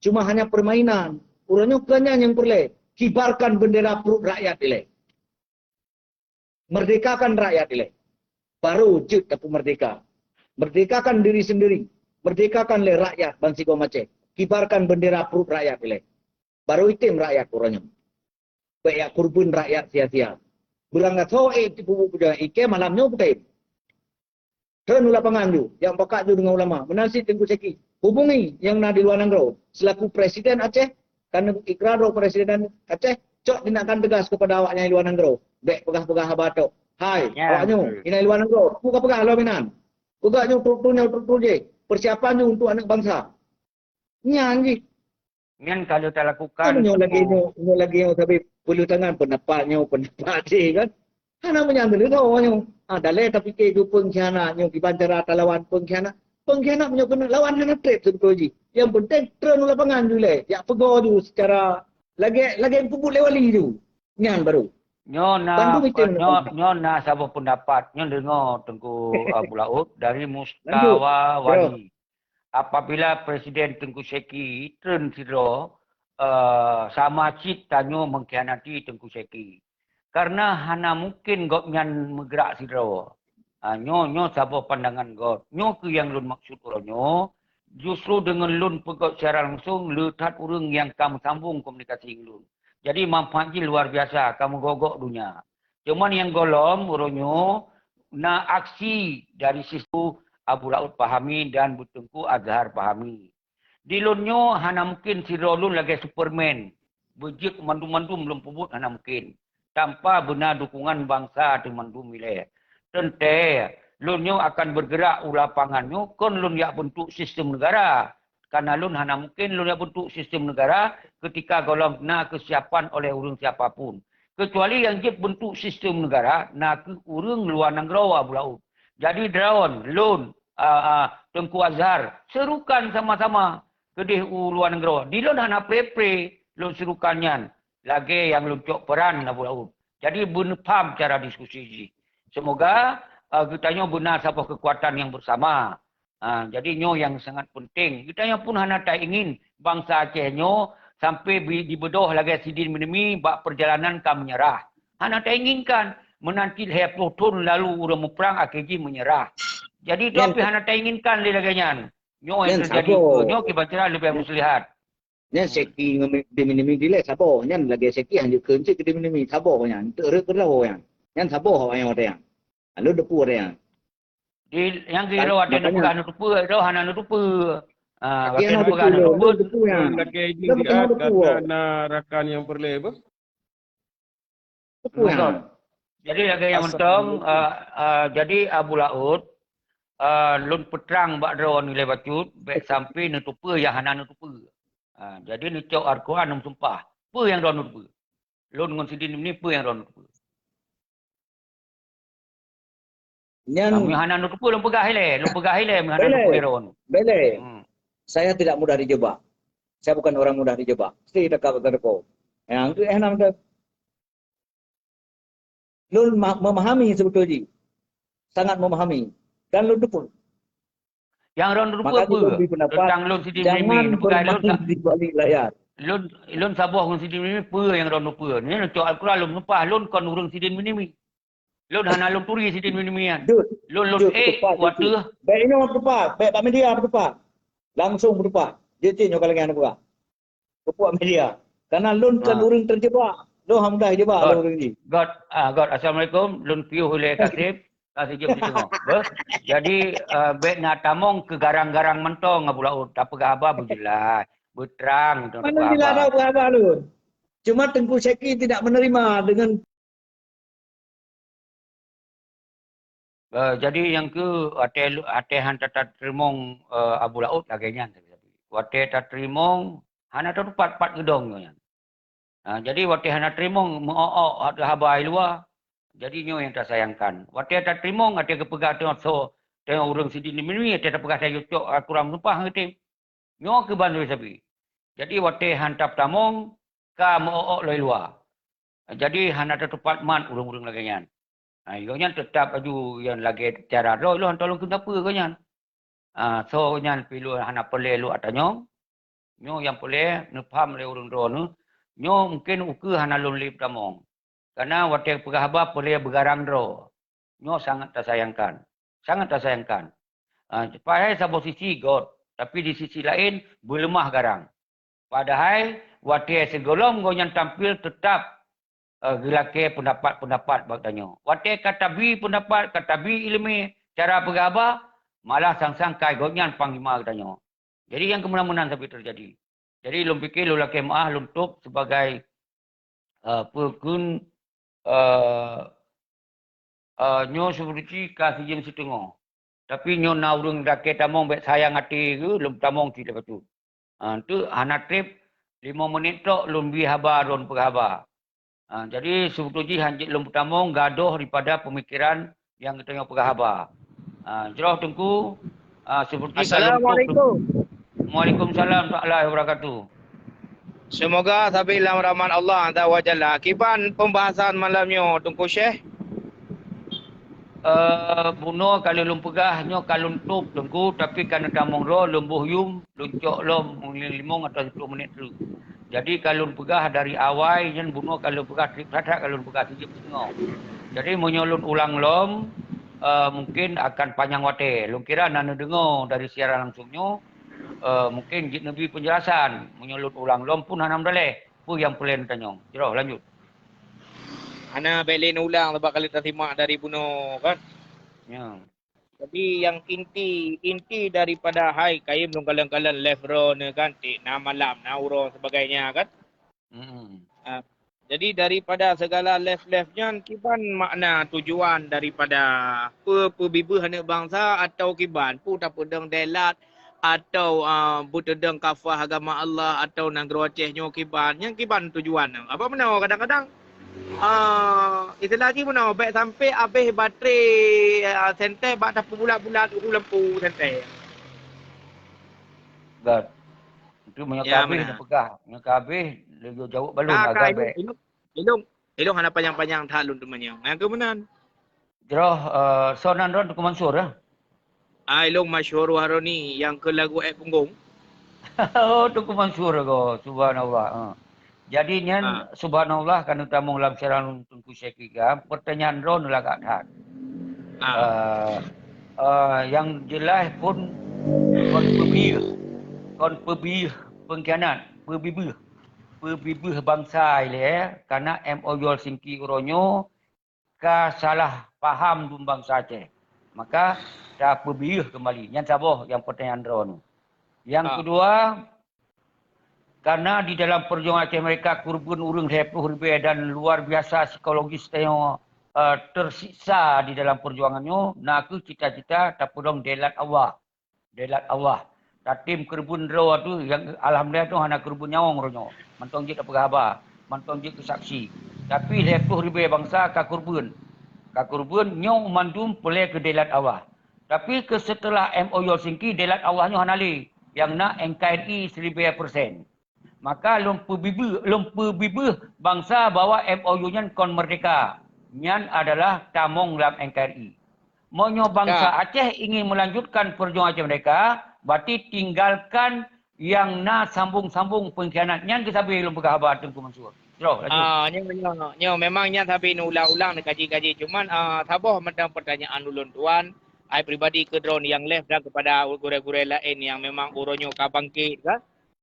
Cuma hanya permainan. Uroe nyoe keu nyan nyang peureulée, kibarkan bendera pruet rakyat ilée. Merdekakan rakyat ilée. Baru jeuet tapeumerdeka. Merdekakan diri sendiri. Merdekakan lé rakyat bansigom Aceh. Kibarkan bendera pruet rakyat ilée. Baru item rakyat uroe nyoe. Bék jak kurban rakyat sia-sia. Beurangkasoe ék tipu buku jangan iké malam nyoe bukai. Treun u lapangan ju, jak mupakat ju deungon ulama. Meunan cit Teungku Syeki. Hubungi nyang na di luwa nanggroe. Selaku Presiden Aceh, ka neuikra droe Presiden Aceh, cok tindakan tegas kepada awak nyang di luwa nanggroe. Bék peugah-peugah haba tok. Hai, Ya, awak nyoe, betul. nyang di luwa nanggroe, peue ka peugah lom inan. Peugah nyoe trok-trok nyoe trok-trok jih. Persiapan ju untuk aneuk bansa. Nyan jih. Nyan ka lheueh talakukan Kan nyoe lagée teungku. nyoe, nyoe lagée nyoe sabe peuleutangan pendapat nyoe, pendapat jih kan. Hana meunyan teuleusoe nyoe. Ah, dalé tapike ju pengkhianat nyoe kiban cara talawan pengkhianat. Pengkhianat meunyoe keuneuk lawan hana treb seubeutôi jih. Yang penting treun u lapangan ju lé, jak peugoe ju secara lagée, lagée peubuet lé wali ju. Nyan baru. Nyoe na, Bandum item nyoe, nyoe na saboh pendapat, nyoe deungoe Teungku Abu Laôt dari Lanjut. Mustawa Yo. Wali. Apabila Presiden Teungku Syeki treun sidroe, eh, sama cit tanyoe mengkhianati Teungku Syeki. Karena hana mungkin gobnyan meugerak sidroe. Ah, nyoe, nyoe saboh pandangan gob. Nyoe keuh nyang lôn maksud uroe nyoe, justru deungon lôn peugét secara langsung, le that ureuëng nyang ka meusambong komunikasi ngon lôn. Jadi manfaat jih luar biasa, ka meugok-gok donya. Cuman nyang gohlom uroe nyoe na aksi dari sisu Abu Laôt Pahami dan Teungku Azhar Pahami. Di lôn nyoe hana mungkin sidroe lôn lagée Superman, beujeuet mandum-mandum lôn peubuet hana mungkin, tanpa beuna dukungan bansa teuh mandum ilée. Teuntée, lôn nyoe akan bergerak u lapangan nyoe kon lôn jak beuntuk sistem negara. Karena lôn hana mungkin lôn jak beuntuk sistem negara ketika gohlom na kesiapan oleh ureuëng siapa pun. Kecuali nyang jeuet beuntuk sistem negara na kheueh ureuëng luwa nanggroe Abu Laôt. Jadi droen, lôn, a, a, Teungku Azhar, seurukan sama-sama keudeh u luwa nanggroe. Di lôn hana pre-pre lôn seurukan nyan, lagée nyang lôn cok peran Abu Laôt. Jadi beuneupaham cara diskusi jih. Semoga, uh, geutanyoe beuna saboh keukuatan nyang beusama. Ha, jadi nyoe nyang sangat penting. Geutanyoe pun hana taingin bansa Aceh nyoe sampai bi-, dibeudôh lagée sidin meunemi bak peurjalanan ka meunyeurah. Hana tainginkan. Meunan cit lhée ploh thon lalu ureuëng muprang akhé jih meunyeurah. Jadi, tapi hana tainginkan lé lagée nyan. Nyoe nyang teujadi, nyoe kiban cara leubeh muslihat. Nyan Seki ngon Demi-Demi dilée saboh. Nyan lagée Seki hanjeuet kheun cit keu Demi-Demi saboh nyan. Teureuek keudroe nyan. Nyan saboh awak nyan watée nyan. Lalu depu watée nyan. Di nyang kiro watée neupeugah neutupeue, itu hana neutupeue. Ah, watée neupeugah neutupeue. Lagée jih karena rakan nyang peureulée beuh. Jadi lagée nyang mantong, ah, ah, jadi Abu Laôt, ah, lôn peutrang bak droe nilai bacut, bék sampai neutupeue nyang hana neutupeue. Ah, jadi neucok Al-Quran lôn sumpah. Peue nyang droe neutupeue? Lôn ngon sidin ni peue nyang droe neutupeue? Nyan, ah, meuhana neutupeue lôn peugah ilée, lôn peugah ilée meuhana neutupeue droe. Beleh. Hmm. Saya tidak mudah dijebak. Saya bukan orang mudah dijebak. Mesti dekat betul. Yang tu eh nama tu. Lôn ma-, memahami sebetul jih. Sangat memahami. Dan lôn teupeu. Yang lôn teupeu peue? Tentang lôn sidin meunimi, neupeugah lôn di balik layar. Lôn, lôn saboh ngon sidin meunimi peue yang lôn teupeu? Ni lôn cok Al-Quran lôn meupah, lôn kon ureuëng sidin meunimi. Lôn hana lôn turi sidin meunimi nyan. Lôn, lôn ék wateuh. Baik inoe peuteupat, baik bak media peuteupat. Langsung peuteupat. Jeuet cit nyoe ka lagée hana peugah. Keupuak media. Karena lôn kan ureuëng terjebak. Lôn hana mudah jebak lôn ureuëng jih. God, ah, God, assalamualaikum. Lôn piôh ulée Kaseb. Kaseb jeuet siteungoh. Beuh? Jadi, ah, bék na tamong keu garang-garang mantong Abu Laôt. Tapeugah haba beujeulaih, beutrang. Mana jeulaih dah peugah haba lôn. Cuma Teungku Syeki tidak menerima dengan Eh, jadi nyang keu watée, watée han tateurimong, eh, Abu Laôt lagée nyan. Watée tateurimong, hana tatupat pat geudong nyoe nyan. Ha, jadi watée hana teurimong, meu-ok-ok haba i luwa, jadi nyoe nyang tasayangkan. Watée tateurimong, watée geupeugah teungoh so, teungoh ureuëng sidin meunimi, watée tapeugah tayue cok Al-Quran sumpah ngon geutem. Nyoe keuban sabe-sabe. Jadi watée han tapeutamong, ka meu-ok-ok lom i luwa. Jadi hana tatupat mat ureuëng-ureuëng lagée nyan. Ha, gobnyan teutap laju nyang lagée cara droe, lôn hana lôn kheun sapeue gobnyan. Ha, soe nyan pih lôn hana peureulée lôn atanyong. Nyoe nyang peureulée neupaham lé ureuëng droeneuh. Nyoe mungken ukeue hana lôn lé peutamong. Karena watée peugah haba peureulée beugarang droe. Nyoe sangat tasayangkan. Sangat tasayangkan. Ah, padahai saboh sisi göt, tapi di sisi laén beuleumah garang. Padahai watée sigohlom gobnyan tampil teutap, eh, geulakée peundapat-peundapat bak tanyoe. Watée ka tabi peundapat, ka tabi iéleumé cara peugah haba, malah sang-sang kai gobnyan panglima geutanyoe. Jadi nyang keumeunan-meunan sabe teujadi. Jadi lôn pike lôn lakée meuáh lôn tôb sibagai, eh, peue kheun, eh, eh, nyoe seubeureuti ka sijeuem siteungoh. Tapi nyoe na ureuëng lakée tamong bék sayang até geuh lôn tamong cit lé bacut. Ah, tu hana treb lima menit tok lôn bi haba lôn peugah haba. Ah, jadi seubeutôi jih hanjeuet lôn peutamong gadoh daripada pemikiran nyang geutanyoe peugah haba. Ah, jroh Teungku, ah, seubeutôi ka lôn Assalamualaikum. Waalaikumsalam warahmatullahi wabarakatuh. Semoga sabe lam rahmat Allah Azza wa Jalla. Kiban pembahasan malam nyoe Teungku Syekh? Eh, bunoe ka lheueh lôn peugah nyoe ka lôn tôb Teungku, tapi ka neutamong droe lôn boh yum, lôn cok lom limong atau sepuluh menit teuk. Jadi ka lôn peugah dari awai nyan bunoe ka lôn peugah treb that-that ka lôn peugah sijeuem siteungoh. Jadi meunyoe lôn ulang lom, eh, mungkin akan panyang watée. Lôn kira na neudeungoe dari siaran langsung nyoe, eh, mungkin jeuet neubi penjelasan. Meunyoe lôn ulang lom pun hana meudaléh, peue nyang peureulée neutanyong. Jroh lanjut. Hana bék lé neuulang sabab ka lheueh tasimak dari bunoe kan. Ya. Jadi yang inti, inti daripada hai kayém lôn kalon-kalon live droeneuh kan, tik na malam, na uroe sebagainya kan. Hmm. Ah, jadi daripada segala live-live nyan kiban makna tujuan daripada pe-, peubibeuh aneuk bansa atau kiban, peue tapeudong delat atau, ah, beuteudong kafah agama Allah atau nanggroe Aceh nyoe kiban, nyang kiban tujuan nyan. Apa meunoe kadang-kadang, ah, istilah jih meunoe, bék sampai abéh baterai, ah, senter bak tapeubulat-bulat u lampu senter. Gat. Itu meunyoe ka abéh meunan. Peugah, meunyoe ka abéh laju jaweueb balon agak ilong, ilong, ilong hana panyang-panyang that lôn teumanyong. Nyang keu meunan. Jroh, eh, soe nan droen Teungku Mansur, eh? Ai lôn Masyhur Wahroni nyang keu lagu ék punggong. Oh, Teungku Mansur ko, subhanallah. Ha. Jadi nyan, ha, subhanallah, kan tamong lam siaran Teungku Syekh Ikram, pertanyaan droen lagak that. Ha. Eh, eh, yang jelas pun kon peubiyeuh, kon peubiyeuh pengkhianat, peubibeuh, peubibeuh bansa ilée, karena M O U Helsinki uroe nyoe ka salah paham dum bansa Aceh. Maka tapeubiyeuh kembali. Nyan saboh yang pertanyaan droeneuh. Yang, ha, kedua, karena di dalam perjuangan Aceh Merdeka kurban ureuëng lhée ploh ribée dan luar biasa psikologis tanyoe, eh, tersiksa di dalam perjuangan nyoe, na kheueh cita-cita tapeudong delat Allah. Delat Allah. Tatem keureubeuen droe tu, nyang alhamdulillah tu hana keureubeuen nyawöng uroe nyoe. Mantong jeuet tapeugah haba, mantong jeuet keu saksi. Tapi lhée ploh ribée bansa ka keureubeuen. Ka keureubeuen nyoe mandum peureulée keu delat Allah. Tapi keu seuteulah M O U Helsinki, delat Allah nyoe hana lé. Nyang na N K R I siribée persen. Maka lôn peubibeuh, lôn peubibeuh bansa bahwa M O U nyan kon merdeka. Nyan adalah tamong lam N K R I. Meunyoe bansa, ya, Aceh ingin melanjutkan perjuangan Aceh merdeka, berarti tinggalkan nyang na sambung-sambung pengkhianat. Nyan keuh sabe lôn peugah haba Teungku Mansur. Jroh, laju. Ah, nyoe, nyoe, nyoe memang nyan sabe neuulang-ulang, neukaji-kaji. Cuman, ah, saboh mantong pertanyaan ulôn tuan, ai pribadi keu droen nyang lheueh dan kepada gurée-gurée laén nyang memang uroe nyoe ka bangkit ka.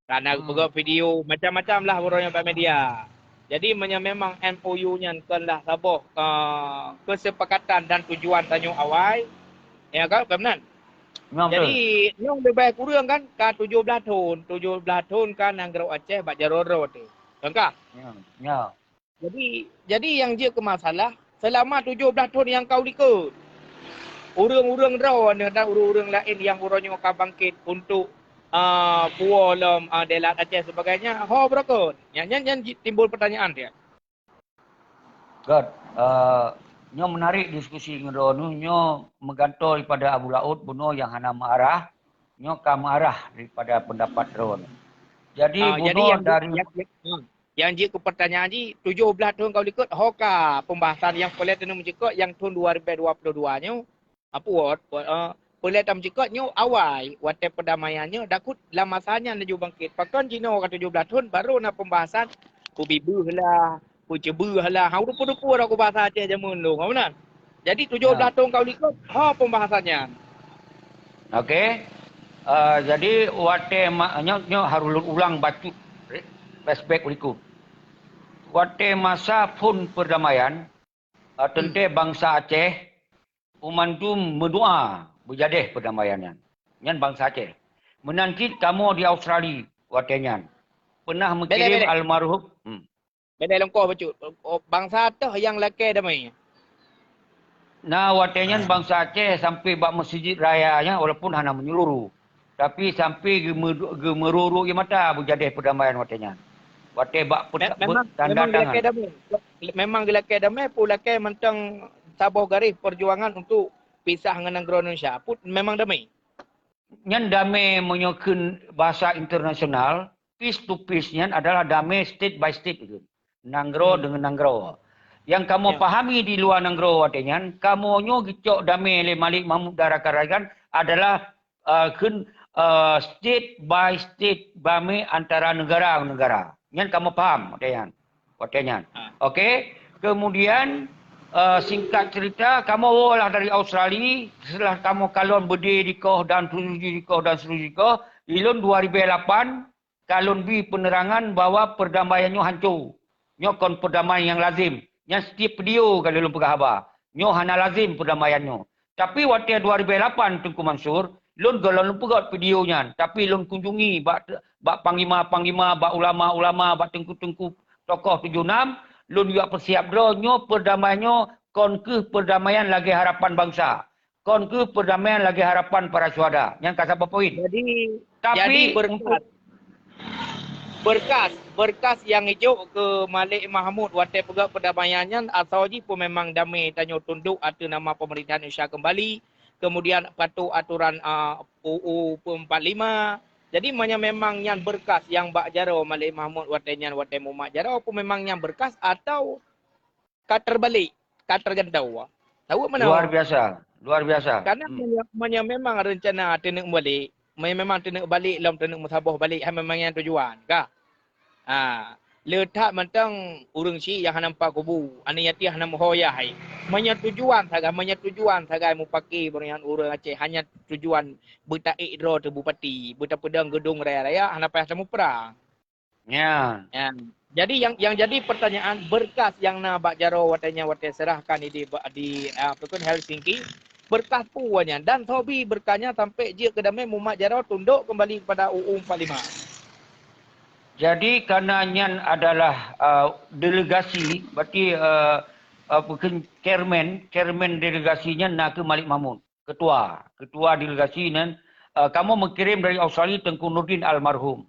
Ka na, hmm, peugöt video, macam-macam lah uroe nyoe bak media. Jadi, meunyoe memang M O U nyan kon lah saboh, eh, keusepakatan dan tujuan tanyoe awai, ya kan, ka meunan? Ya, betul. Jadi, nyoe leubeh kureueng kan, ka tujoh blaih thon, tujoh blaih thon ka nanggroe Aceh bak jaroe droe teuh. Kan ka? Ya, ya. Jadi, jadi nyang jeuet keu masalah, seulama tujoh blaih thon nyang ka u likot, ureuëng-ureuëng droeneuh dan ureuëng-ureuëng laén nyang uroe nyoe ka bangkét untuk, a, puwoe lom, a, delat Aceh sebagainya, ho beurokon. Nyan, nyan, nyan ji-, timbul peutanyaan dia. Good. Eh, nyoe meunarik diskusi ngon droeneuh, nyoe meugantoe daripada Abu Laôt bunoe nyang hana meuarah, nyoe ka meuarah daripada pendapat droeneuh. Jadi, ah, jadi bunoe nyang dari nyang, nyang, ah. Nyang jeuet keu peutanyaan jih, tujoh blaih thon ka u likot, ho ka pembahasan nyang peureulée teuneu meucukot nyang thon dua ribée dua puluh dua nyoe, a, puwoe, puwoe, eh, peureulée tameucukot nyoe awai, watée peudamaian nyoe dakot lam masa nyan laju bangkét. Pakon jinoe ka tujoh blaih thon, barô na pembahasan, peubibeuh lah, peuceubeuh lah. Ha, ureuëng peudukung rot keu basa Aceh jameun dong, ha, meunan. Jadi, tujoh blaih thon ka u likot, ha, pembahasan nyan. Oke. Eh, jadi, watée ma-, nyoe, nyoe harôh lôn ulang bacut, re-, flashback u likot. Watée masa phon perdamaian, eh, teuntée bansa Aceh, u mandum meudoa beujadeh perdamaian nyan. Nyan bansa Aceh. Meunan cit kamoe di Australia watée nyan. Peunah meukirim almarhum, hmm. Beda lengkoh bacut. Oh, bansa toh nyang lakée damai. Na watée nyan bansa Aceh sampai bak Meuseujid Raya nyan walaupun hana menyeluruh. Tapi sampai geume-, geumeururuk ie mata beujadeh perdamaian watée nyan. Watée bak pet-, memang, tanda memang tangan. Geulakée damai. Memang geulakée damai, peue lakée mantong saboh garéh perjuangan untuk pisah ngon nanggroe Indonesia. Put memang damai. Nyan damai meunyoe kheun bahasa internasional, peace to peace nyan adalah damai state by state. Nanggroe deungon nanggroe. Nyang kamoe pahami di luwa nanggroe watée nyan, kamoe nyoe geucok damai lé Malik Mahmud dan rakan-rakan adalah, eh, kheun, eh, state by state damai antara negara ngon negara. Nyan kamoe paham watée nyan. Watée nyan. Oke, kemudian, eh, singkat cerita, kamoe woe lah dari Australia, setelah kamoe kalon beudé dikoh dan seterusnya dikoh dan seterusnya dikoh, di lôn dua ribée lapan, ka lôn bri penerangan bahwa perdamaian nyoe hanco. Nyoe kon perdamaian nyang lazim. Nyan setiap video ka lôn peugah haba. Nyoe hana lazim perdamaian nyoe. Tapi watée dua ribée lapan Teungku Mansur, lôn gohlom lôn peugét video nyan. Tapi lôn kunjungi bak, bak panglima-panglima, bak ulama-ulama, bak teungku-teungku tokoh tujoh nam, lôn jak peusiap droe nyoe perdamaian nyoe kon kheueh perdamaian lagée harapan bansa. Kon kheueh perdamaian lagée harapan para syuhada. Nyan ka saboh poin. Jadi, tapi jadi berkat, untuk berkas, berkas nyang ijok keu Malik Mahmud watée peugét perdamaian nyan, asoe jih pun memang damai tanyoe tundok ateueh nama pemerintahan Indonesia kembali, kemudian patuh aturan, a, U U empat lima. Jadi, meunyoe memang nyan berkas nyang bak jaroe Malik Mahmud watée nyan watée mumat jaroe pun memang nyan berkas atau ka terbalik, ka tergantau. Tahu mana? Luar biasa, luar biasa. Karena hmm. Meunyoe memang rencana teuneuk balik, memang teuneuk balik lom teuneuk meusaboh balik, hai memang nyan tujuan, ka? Ha, le that mantong ureuëng syiek nyang hana meupat kubu, aneuk yatim hana meuho yah hai. Meunyoe tujuan sagai, meunyoe tujuan sagai mupaki ureuëng Aceh hanya tujuan beutaék droe teuh bupati, beutapeudong geudong raya-raya, hana payah tamuprang. Ya. Ya. Jadi yang yang jadi pertanyaan, berkas yang na bak jaroe watée nyan watée serahkan di, di, di apa tu, Helsinki, berkas peue nyan dan soe bi berkas nyan sampai jeuet keu damé mumat jaroe tundok kembali kepada U U empat lima. Jadi karena nyan adalah uh, delegasi, berarti uh, uh, chairman, chairman delegasi nyan na keu Malik Mahmud. Ketua, ketua delegasi nyan, uh, kamoe meukirim dari Australia Teungku Nurdin almarhum.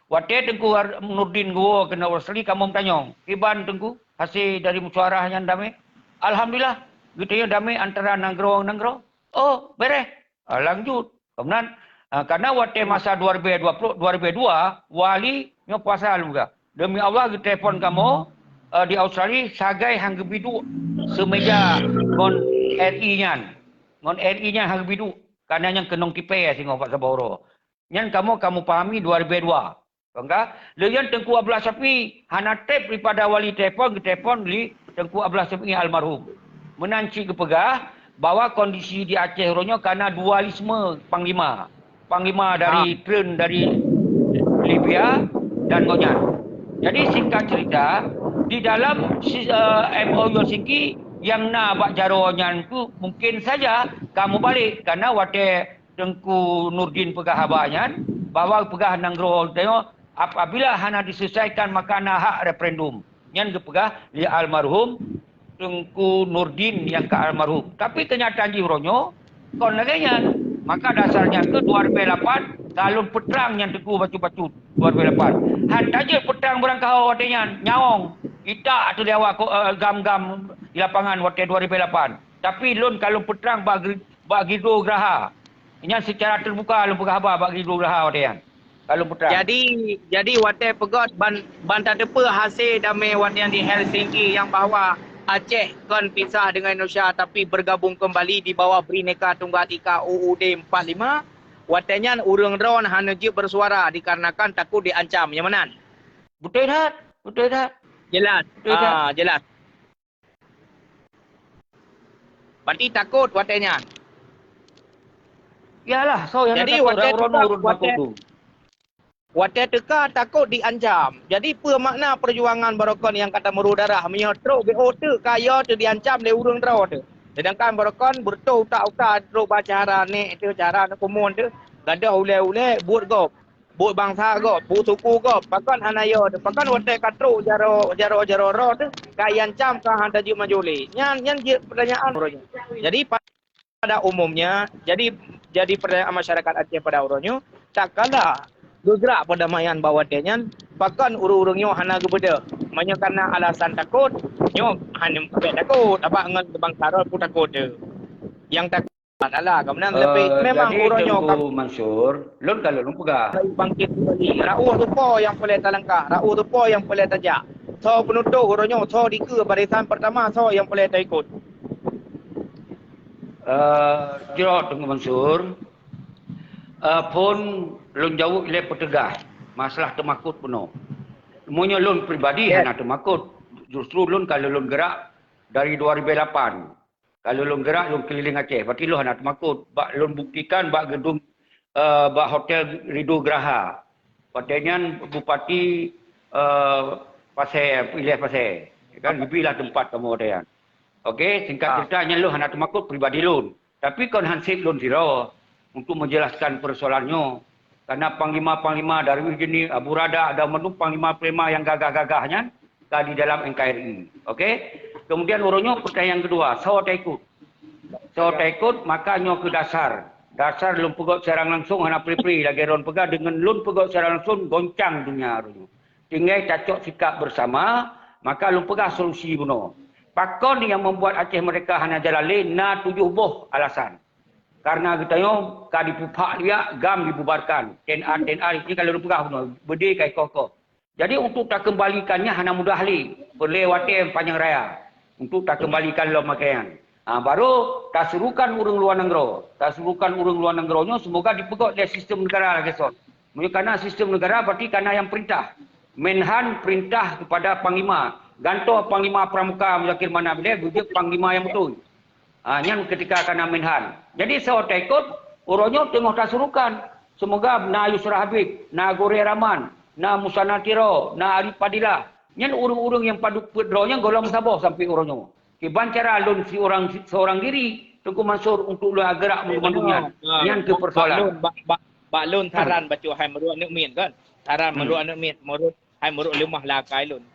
Watée Teungku Nurdin geuwoe keunoe Australia, kamoe meutanyong, "Kiban Teungku, hase dari musyawarah nyan damé?" "Alhamdulillah, geutanyoe damé antara nanggroe ngon nanggroe." "Oh, bereh." Uh, lanjut. Kemudian, uh, karena watée masa dua ribu dua puluh, dua ribu dua, wali nyoe puasa lom gah. Demi Allah geutelepon kamoe uh, di Australia sagai han geubiduek semeja ngon R I nyan. Ngon R I nyan han geubiduek. Karena nyan keunong tipée singoh bak saboh uroe. Nyan kamoe kamoe pahami dua ribu dua. Bangga, leuyan Teungku Abdullah Syafi'i hana treb daripada wali telepon geutelepon lé Teungku Abdullah Syafi'i almarhum. Meunan cit geupeugah bahwa kondisi di Aceh uroe nyoe karena dualisme panglima. Panglima dari treun dari Libya dan gobnyan. Jadi singkat cerita, di dalam uh, M O U Helsinki yang na bak jaroe nyan tu mungkin saja kamoe balik karena watée Teungku Nurdin peugah haba nyan bahwa peugah nanggroe tanyoe apabila hana diselesaikan maka na hak referendum. Nyan geupeugah lé almarhum Teungku Nurdin nyang ka almarhum. Tapi keunyataan jih uroe nyoe kon lagée nyan. Maka dasar nyan keuh dua ribu lapan ka lôn peutrang nyan Teungku bacut-bacut dua ribu lapan. Han tajeuet peutrang beurangkaho watée nyan nyawöng itak teuh lé awak uh, gam-gam di lapangan watée dua ribu lapan. Tapi lôn ka lôn peutrang bak bak Gido Graha. Nyan secara terbuka lôn peugah haba bak Gido Graha watée nyan. Ka lôn peutrang. Jadi, jadi watée peugét ban ban tateupeue hase damé watée nyan di Helsinki nyang bahwa Aceh kon pisah dengan Indonesia tapi bergabung kembali di bawah Bhinneka Tunggal Ika U U D empat lima, watée nyan ureuëng droen hana jeuet bersuara dikarenakan takot diancam. Nyang meunan? Beutôi that, beutôi that. Jelas. Beutôi that. Ah, jelas. Berarti takot watée nyan. Yalah, so yang jadi watée teuka, watée, watée teuka takot diancam. Jadi peue makna perjuangan barokon nyang ka tameuruh darah meunyoe trok B O teuk ka yo teu diancam lé ureuëng droe teu. Sedangkan barokon beureutoh utak-utak trok ba cara nek teu, cara aneuk peumon teu, gadoh ulée-ulée buet gob. Buet bansa gob, buet suku gob, pakon hana yo teu, pakon watée ka trok jaroe, jaroe, jaroe roh teu ka iancam ka hana jeuet maju lé. Nyan, nyan jeuet pertanyaan uroe nyoe. Jadi pada umumnya, jadi jadi pertanyaan masyarakat Aceh pada uroe nyoe, tak kala geugrak perdamaian bak watée nyan, pakon ureuëng-ureuëng nyoe hana geubeudôh. Meunyoe karena alasan takot, nyoe hana bèk takot, abak ngon bansa roh pun takot teu. Nyang takot Alah, ka meunan, tapi memang uroe nyoe Teungku Mansur, lôn ka lôn peugah. Bangkit kembali. Raoh tupo nyang peureulèe talangkah, raoh tupo nyang peureulèe tajak. Soe peunutôh uroe nyoe, soe dikeue barisan peurtama, soe nyang peureulèe taikot? Eh, jroh Teungku Mansur. Eh, phôn lôn jaweueb ilèe peuteugah masalah teumakot bunoe. Meunyoe lôn pribadi hana teumakot, justru lôn ka lôn gerak dari dua ribu lapan. Ka lôn gerak lôn keulileng Aceh, berarti lôn hana teumakot. Bak lôn buktikan bak geudong, eh, bak Hotel Ridho Graha. Watèe nyan Bupati, eh, Pasè, ilèe Pasè. Kan, geubri lah teumpat kamoe watèe nyan. Oke, singkat cerita, nyan lôn hana teumakot pribadi lôn. Tapi kon hansét lôn sidroe untuk menjelaskan persoalan nyoe. Karena panglima-panglima Darwis Jeunieb, Abu Radak, dan mandum panglima-panglima nyang gagah-gagah nyan ka di dalam N K R I. Oke? Kemudian uroe nyoe pertanyaan kedua, soe taikot? Soe taikot, maka nyoe keu dasar. Dasar lôn peugöt siaran langsung hana pri-pri lagèe droen peugah, deungon lôn peugöt siaran langsung goncang dunia uroe nyoe. Tinggai tacok sikap bersama, maka lôn peugah solusi bunoe. Pakon nyang membuat Aceh Merdeka hana jalan lé, na tujoh boh alasan. Karena geutanyoe ka dipeuphak liak, GAM dibubarkan, T N A, T N A, nyan ka lôn peugah bunoe, beudé ka ikoh-koh. Jadi untuk takeumbalikan nyan hana mudah lé, peureulèe watèe panyang raya untuk takeumbalikan lom makajih nyan. Ha, baru tasurukan ureuëng luwa nanggroe. Tasurukan ureuëng luwa nanggroe nyoe semoga dipeugét lé sistem negara lagée son. Meunyoe kana sistem negara berarti kana nyang perintah. Menhan perintah kepada panglima. Gantoe panglima pramuka Muzakir Manaf ilée geujeuet panglima nyang beutôi. Ha, nyan ketika kana Menhan. Jadi soe taikot, uroe nyoe teungoh tasurukan. Semoga na Yusra Habib, na Gorée Rahman, na Musanna Tiro, na Arif Fadilah. Nyan ureuëng-ureuëng nyang padub peuet droe nyan gohlom saboh sampai uroe nyoe. Kiban cara lôn siurang, seurang diri, Teungku Mansur, untuk lôn gerak mandum-mandum nyan. Nyan keuh persoalan. Bak lôn, bak, bak, bak lôn saran bacut hai meurok aneuk miet kan. Saran meurok aneuk miet, meurok hai meurok leumah lakai lôn.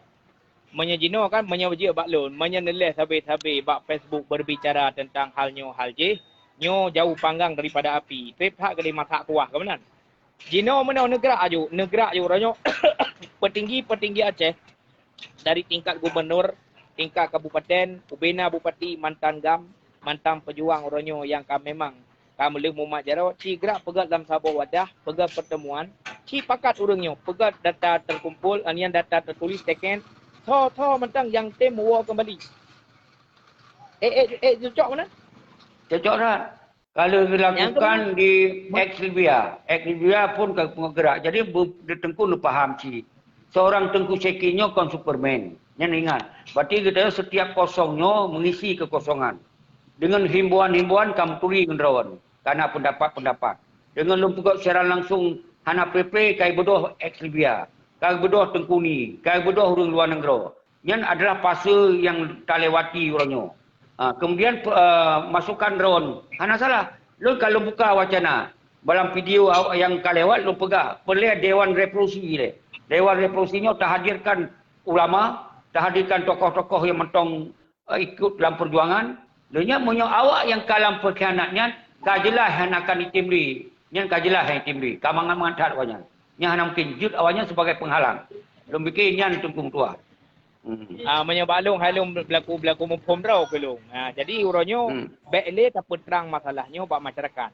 Meunyoe jinoe kan, meunyoe jeuet bak lôn, meunyoe neuléh sabe-sabe bak Facebook berbicara tentang hal nyoe hal jih, nyoe jauh panggang daripada api. Treb that keudeh masak kuah, ka meunan. Jinoe meunoe neugrak aju, neugrak aju uroe nyoe. Petinggi-petinggi Aceh, dari tingkat gubernur, tingkat kabupaten, ubena bupati, mantan GAM, mantan pejuang uroe nyoe nyang ka memang ka meuleueh mumat jaroe, ci gerak peugét lam saboh wadah, peugét pertemuan, ci pakat ureuëng nyoe, peugét data terkumpul, nyan data tertulis teken, tho-tho mantong nyang tem woe keumbali. Eh, eh, eh, cocok mana? Cocok that. Kalau dilakukan di Ex Libya, Ex Libya pun ka peugerak. Jadi, bu-, di Teungku neupaham cit. Seorang Teungku Syekhi nyoe kon Superman. Nyan ingat. Berarti geutanyoe setiap kosong nyoe mengisi kekosongan. Dengan himbauan-himbauan ka meuturi ngon droen. Kana pendapat-pendapat. Dengan lôn peugét siaran langsung hana peue-peue kai beudôh Ex Libya. Kai beudôh Teungku Ni. Kai beudôh ureuëng luwa nanggroe. Nyan adalah fase nyang talewati uroe nyoe. Ha, kemudian, pe-, eh, masukan droen. Hana salah. Lôn ka lôn buka wacana. Dalam video awak nyang ka lewat lôn peugah, peureulée Dewan Revolusi lé. Dewan Revolusi nyoe tahadirkan ulama, tahadirkan tokoh-tokoh nyang mantong, eh, ikut dalam perjuangan. Lheueh nyan meunyoe awak nyang ka lam peukhianat nyan, ka jeulaih hana akan item lé. Nyan ka jeulaih hana item lé. Ka mangat-mangat that awak nyan. Nyan hana mungkin jeuet awak nyan sebagai penghalang. Lôn pike nyan Teungku Meutuah. Hmm. Ah, meunyoe bak lôn, hai lôn belaku, belaku muphom droe keu lôn. Ah, jadi uroe nyoe, hmm, bék lé tapeutrang masalah nyoe bak masyarakat.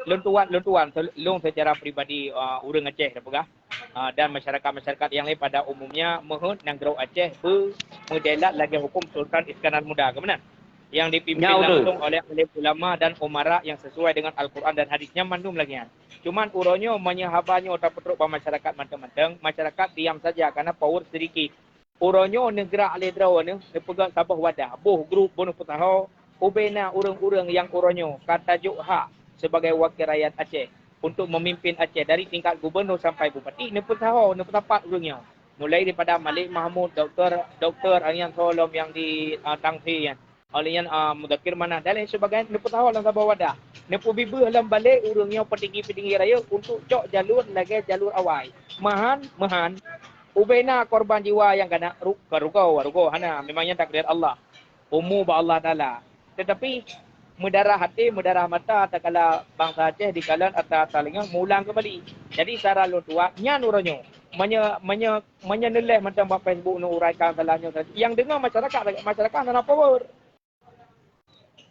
Lôn tuan, lôn tuan, se-, lôn secara pribadi, ah, ureuëng Aceh tapeugah, ah, dan masyarakat-masyarakat nyang lain pada umumnya meuheuet nanggroe Aceh beu-, meudelat lagée huköm Sultan Iskandar Muda, ka meunan? Nyang dipimpin langsung oleh alim ulama dan umara nyang sesuai dengan Al-Quran dan hadis, nyan mandum lagée nyan. Cuman uroe nyoe, meunyoe haba nyoe tapeutrok bak masyarakat mantong-mantong, masyarakat diam saja karena power sedikit. Uroe nyoe neugrak lé droeneuh neupeugét saboh wadah, boh grup boh neupeusaho, ubena ureuëng-ureuëng nyang uroe nyoe ka tajok hak sebagai wakil rakyat Aceh untuk memimpin Aceh dari tingkat gubernur sampai bupati, neupeusaho, neupeusapat ureuëng nyoe. Mulai daripada Malik Mahmud, doktor, doktor Aryan Solom yang di, ah, Tangsi nyan. Oleh nyan, ah, Muzakir Manaf dan lain sebagainya, neupeusaho lam saboh wadah. Neupeubibeuh lam balek ureuëng nyoe petinggi-petinggi rayeuk untuk cok jalur lagée jalur awai. Meuhan, meuhan. Ubena korban jiwa nyang kana ru-, ka rugoe, rugoe hana. Memang nyan takdir Allah. Umu bak Allah Taala. Tetapi meudarah até, meudarah mata takala bansa Aceh dikalon ata-ata lingong meulang keumbali. Jadi sara lôn tuan nyan uroe nyoe. Meunyoe, meunyoe, meunyoe neuléh mantong bak Facebook neuuraikan salah nyoe, nyang deungoe masyarakat, masyarakat hana power.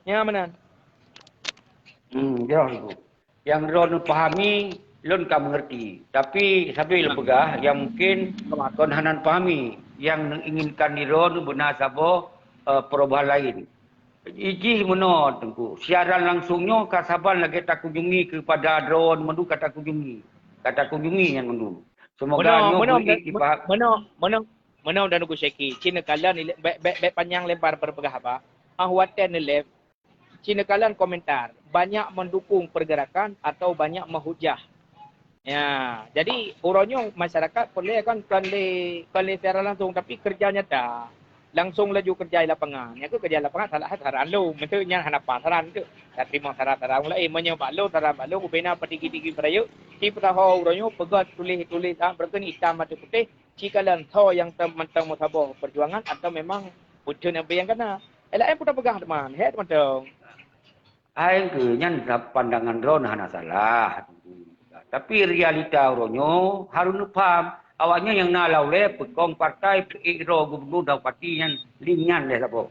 Nyan meunan. Hmm, ya, Teungku. Nyang droeneuh pahami, lôn ka mengerti. Tapi sabe lôn peugah, nyang mungkin kon hana pahami, nyang neuinginkan di droeneuh beuna saboh, eh, perubahan lain. Ijih meunoe, Teungku. Siaran langsung nyoe ka saban lagée takunjungi keupada droeneuh mandum ka takunjungi. Ka takunjungi nyan mandum. Semoga nyoe meunoe, meunoe, meunoe, meunoe, meunoe dan Teungku Syekhi. Cit neukalon, bék, bék, bék panyang lebar peugah haba. Ah watée neulive, cit neukalon komentar, banyak mendukung pergerakan atau banyak menghujah. Ya, jadi uroe nyoe masyarakat peureulée kan kon lé, kon lé siaran langsung, tapi kerja nyata. Langsung laju kerja di lapangan. Nyang keu kerja di lapangan salah saran lôn. Meuteuk nyan hana pasaran tu. Ka teurimong saran-saran ureuëng laén. Meunyoe bak lôn, saran bak lôn, ubena petinggi-tinggi beurayeuk, ci peusaho uroe nyoe peugét tuléh-tuléh, ah, beureukeun itam ateueh putéh, ci kalon soe nyang tem-, mantong meusaboh perjuangan atau memang bucon nyang bri nyang kana. Eh, laén pun tapeugah teuma, hek mantong. Hai keu nyan pandangan droeneuh hana salah. Tapi realita uroe nyoe harôh neupaham. Awaknyan nyang na lam ulée peukong partai, peuék droe gubernur dan bupati nyan linyan lé saboh.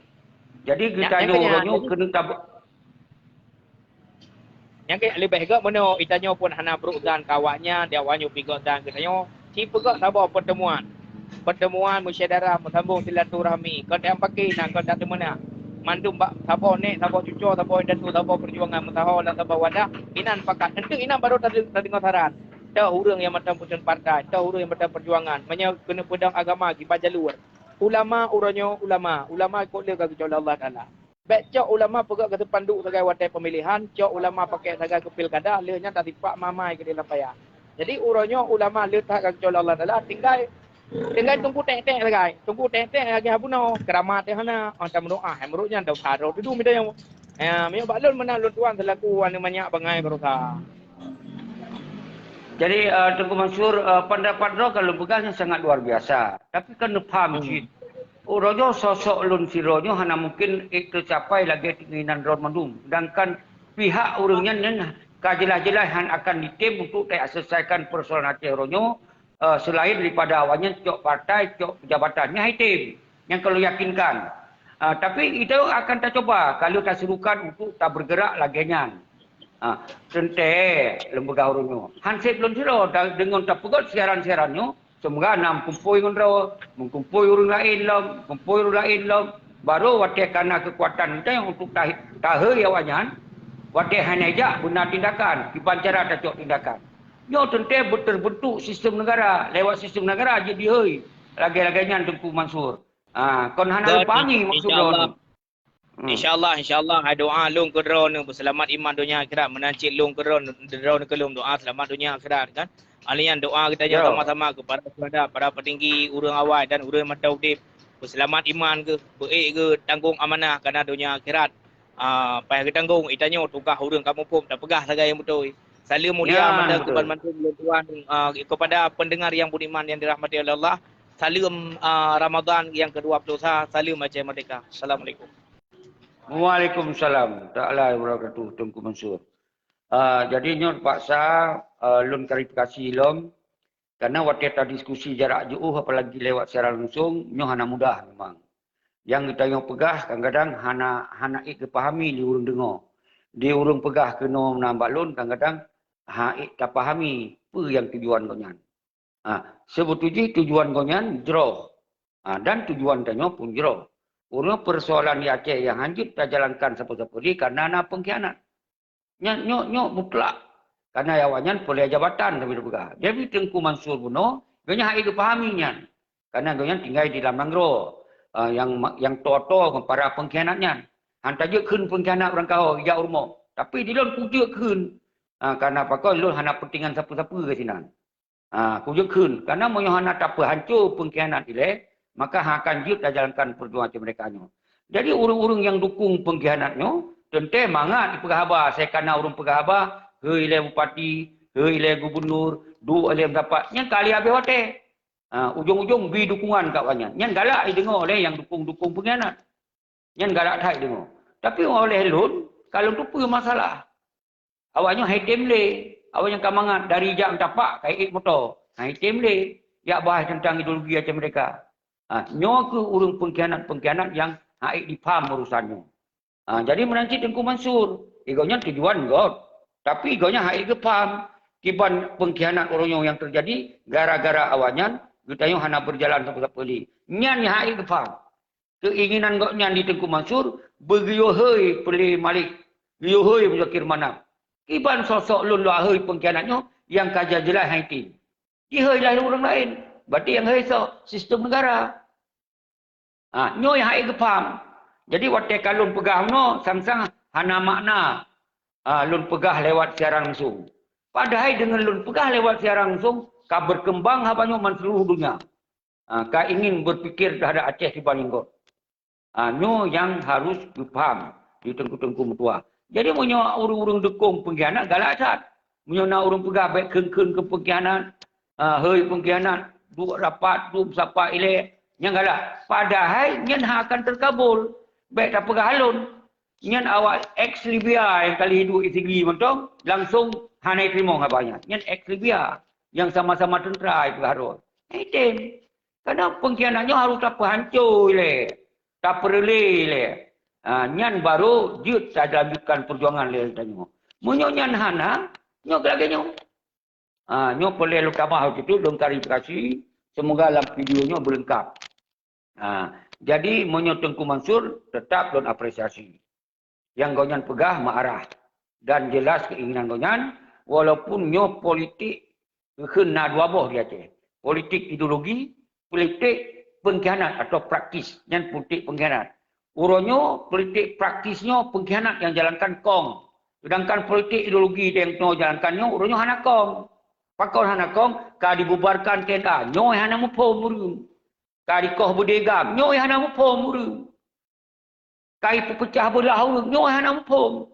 Jadi geutanyoe uroe nyoe keuneuk tab- Nyang keu leubeh gét meunoe, geutanyoe pun hana brôk dan keu awaknyan, di awaknyan pih gét dan geutanyoe. Ci peugét saboh pertemuan. Pertemuan musyawarah, meusambông silaturahmi. Kon nyang paké na, kon nyang teumeuna. Mandum bak saboh nek, saboh cuco, saboh indatu, saboh peujuangan meusaho lam saboh wadah, inan pakat. Enteuk inan baru tade-, tadeungoe saran. Toh ureuëng nyang mantong peuseun partai, toh ureuëng nyang mantong peujuangan. Meunyoe keuneuk peudong agama, kiban jalur. Ulama uroe nyoe ulama, ulama kok le ka geucok lé Allah Taala. Bék cok ulama peugah keu seupanduk sagai watée pemilihan, cok ulama pakai sagai keu pilkada, lheueh nyan tasipak mamai keu di lapaya. Jadi uroe nyoe ulama le that ka geucok lé Allah Taala, tinggai tinggai tungku tek-tek sagai. Tungku tek-tek lagée habuno, keuramat teh hana, oh, ta meudoa, hai meurok nyan ta haro dudu mida nyang. Ya, meunyoe bak lôn meunan lôn tuan selaku aneuk manyak bangai barosa. Jadi, eh, Teungku Mansur, eh, pendapat droe kalau peugah nyan sangat luar biasa. Tapi kan neupaham cit. Uroe nyoe sosok lôn sidroe nyoe hana mungkin ék teucapai lagée keinginan droe mandum. Sedangkan pihak ureuëng nyan, nyan ka jeulaih-jeulaih hana akan jitem untuk taselesaikan persoalan Aceh uroe nyoe, eh, selain daripada awaknyan cok partai, cok pejabatan. Nyan hai tem. Nyang kalau yakinkan. Ah, tapi itu akan tacoba kalau taserukan untuk tabergerak lagée nyan. Ah, teuntée lôn peugah ureuëng nyoe. Hanseb lôn sidroe da-, deungon tapeugét siaran-siaran nyoe, semoga na meukumpôi ngon droe, meukumpôi ureuëng laén lom, meukumpôi ureuëng laén lom. Baru watée kana keukuatan geutanyoe untuk ta-, tahei awaknyan, watée hana jak beuna tindakan, kiban cara tacok tindakan. Nyoe teuntée beuterbentuk sistem negara, lewat sistem negara jeuet dihei. Lagée-lagée nyan Teungku Mansur. Ah, kon hana lôn pahami maksud droe. Hmm. Insya Allah, insya Allah, hai doa lôn keu droeneuh beuseulamat iman donya akhirat, meunan cit lôn keu droeneuh, droeneuh keu lôn doa seulamat donya akhirat kan. Alheuh nyan doa geutanyoe sama-sama keu para syuhada, para petinggi, ureuëng awai dan ureuëng mantong udeb. Beuseulamat iman geuh, beuék geuh tanggong amanah kana donya akhirat. Ah, payah geutanggong, itanyoe tugaih ureuëng ka muphom, tapeugah sagai nyang beutôi. Saleuem mulia mantong keu ban mandum lôn tuan, ah, kepada pendengar yang beriman yang dirahmati oleh Allah. Saleuem, ah, Ramadan yang kedua puluh satu. Saleuem Aceh Merdeka. Assalamualaikum. Waalaikumsalam taala wabarakatuh, Teungku Mansur. Ah, jadi nyoe terpaksa, ah, lôn klarifikasi lom, karena watée tadiskusi jarak jauh apalagi lewat siaran langsung, nyoe hana mudah memang. Nyang geutanyoe peugah kadang-kadang hana, hana ék geupahami lé ureuëng deungoe. Di ureuëng peugah keunoe meunan bak lôn kadang-kadang hana ék tapahami peue nyang tujuan gobnyan. Ha, seubeutôi jih tujuan gobnyan jroh. Ha, dan tujuan tanyoe pun jroh. Uroe persoalan di Aceh nyang hanjeuet tajalankan sapeue-sapeue lé karena na pengkhianat. Nyan nyoe, nyoe mutlak. Karena awaknyan peulheueh jabatan sabe teupeugah. Jadi Teungku Mansur bunoe, gobnyan hana ék geupahami nyan. Karena gobnyan tinggai di lam nanggroe, ah, nyang ma-, nyang toe-toe ngon para pengkhianat nyan. Han tajeuet kheun pengkhianat ureuëng kaho ijak u rumoh. Tapi di lôn kujeuet kheun. Ah, karena pakon lôn hana peutingan sapeue-sapeue keu sinan. Ha, kujeuet kheun, karena meunyoe hana tapeuhanco pengkhianat ilée, maka hana akan jeuet tajalankan perjuangan Aceh Merdeka nyoe. Jadi ureuëng-ureuëng nyang dukung pengkhianat nyoe, teuntée mangat jipeugah haba, asai kana ureuëng peugah haba, hei ilée bupati, hei ilée gubunur, duek ilée meusapat, nyang ka lheueh habéh watée. Ha, ujong-ujong bri dukungan keu awaknyan. Nyan galak jideungoe lé nyang dukung-dukung pengkhianat. Nyan galak that deungoe. Tapi oleh lôn, ka lôn teupeue masalah. Awaknyoe hana item lé. Awaknyoe ka mangat dari jak meucapak ka ék moto. Hana item lé. Jak bahas teuntang ideologi Aceh Merdeka. Ha, nyoe kheueh ureuëng pengkhianat-pengkhianat nyang hana ék jipaham urusan nyoe. Ha, jadi meunan cit Teungku Mansur. Gobnyan tujuan göt. Tapi gobnyan hana ék geupaham. Kiban pengkhianat uroe nyoe nyang teujadi gara-gara awaknyan geutanyoe hana beujalan sapeue-sapeue lé. Nyan nyang hana ék geupaham. Keinginan gobnyan di Teungku Mansur, beugeuyue hei Peulee Malik, geuyue hei Muzakir Manaf. Kiban sosok lôn lôn hei pengkhianat nyoe nyang ka jeulaih-jeulaih hana item. Jihei lé ureuëng laén. Berarti nyang hei soe? Sistem negara. Ha, nyoe nyang hana ék geupaham. Jadi watée ka lôn peugah nyoe, sang-sang hana makna, ha, lôn peugah lewat siaran langsung. Padahai deungon lôn peugah lewat siaran langsung, ka berkembang haba nyoe man seuluruh donya. Ha, ka ingin berpikir terhadap Aceh kiban inggôt. Ha, nyoe nyang harus geupaham di teungku-teungku meutuah. Jadi meunyoe ureuëng-ureuëng dukung pengkhianat galak that. Meunyoe na ureuëng peugah bék kheun-kheun keu pengkhianat, ha, hei pengkhianat, duek rapat, duek meusapat ilée, nyan galak. Padahai nyan hana akan teukabul. Bék tapeugah lôn. Nyan awak ex Libya nyang ka lheueh hidup di Sigli mantong, langsung hana jiteurimong haba nyan. Nyan ex Libya nyang sama-sama teuntra jipeugah droe. Hana item. Karena pengkhianat nyoe harôh tapeuhanco ilée, tapeureulée ilée. Ha, nyan barô jeuet talanjutkan peujuangan lé tanyoe. Meunyoe nyan hana, nyoe lagée nyoe. Ha, nyoe peureulée lôn tamah lagée tu, lôn klarifikasi. Semoga lam video nyoe beuleungkap. Ha, Jadi, meunyoe Teungku Mansur, teutap lôn apresiasi. Nyang gobnyan peugah meuarah dan jelas keinginan gobnyan, walaupun nyoe politik keuheun na dua boh di Aceh. Politik ideologi, politik pengkhianat atau praktis, nyan politik pengkhianat. Uroe nyoe politik praktis nyoe pengkhianat nyang jalankan kong. Sedangkan politik ideologi nyang nyoe jalankan nyoe, uroe nyoe hana kong. Pakon hana kong? Ka dibubarkan T N A, nyoe hana muphom ureuëng. Ka dikoh beudé GAM, nyoe hana muphom ureuëng. Ka ipeupeucah beulah ureuëng, nyoe hana muphom.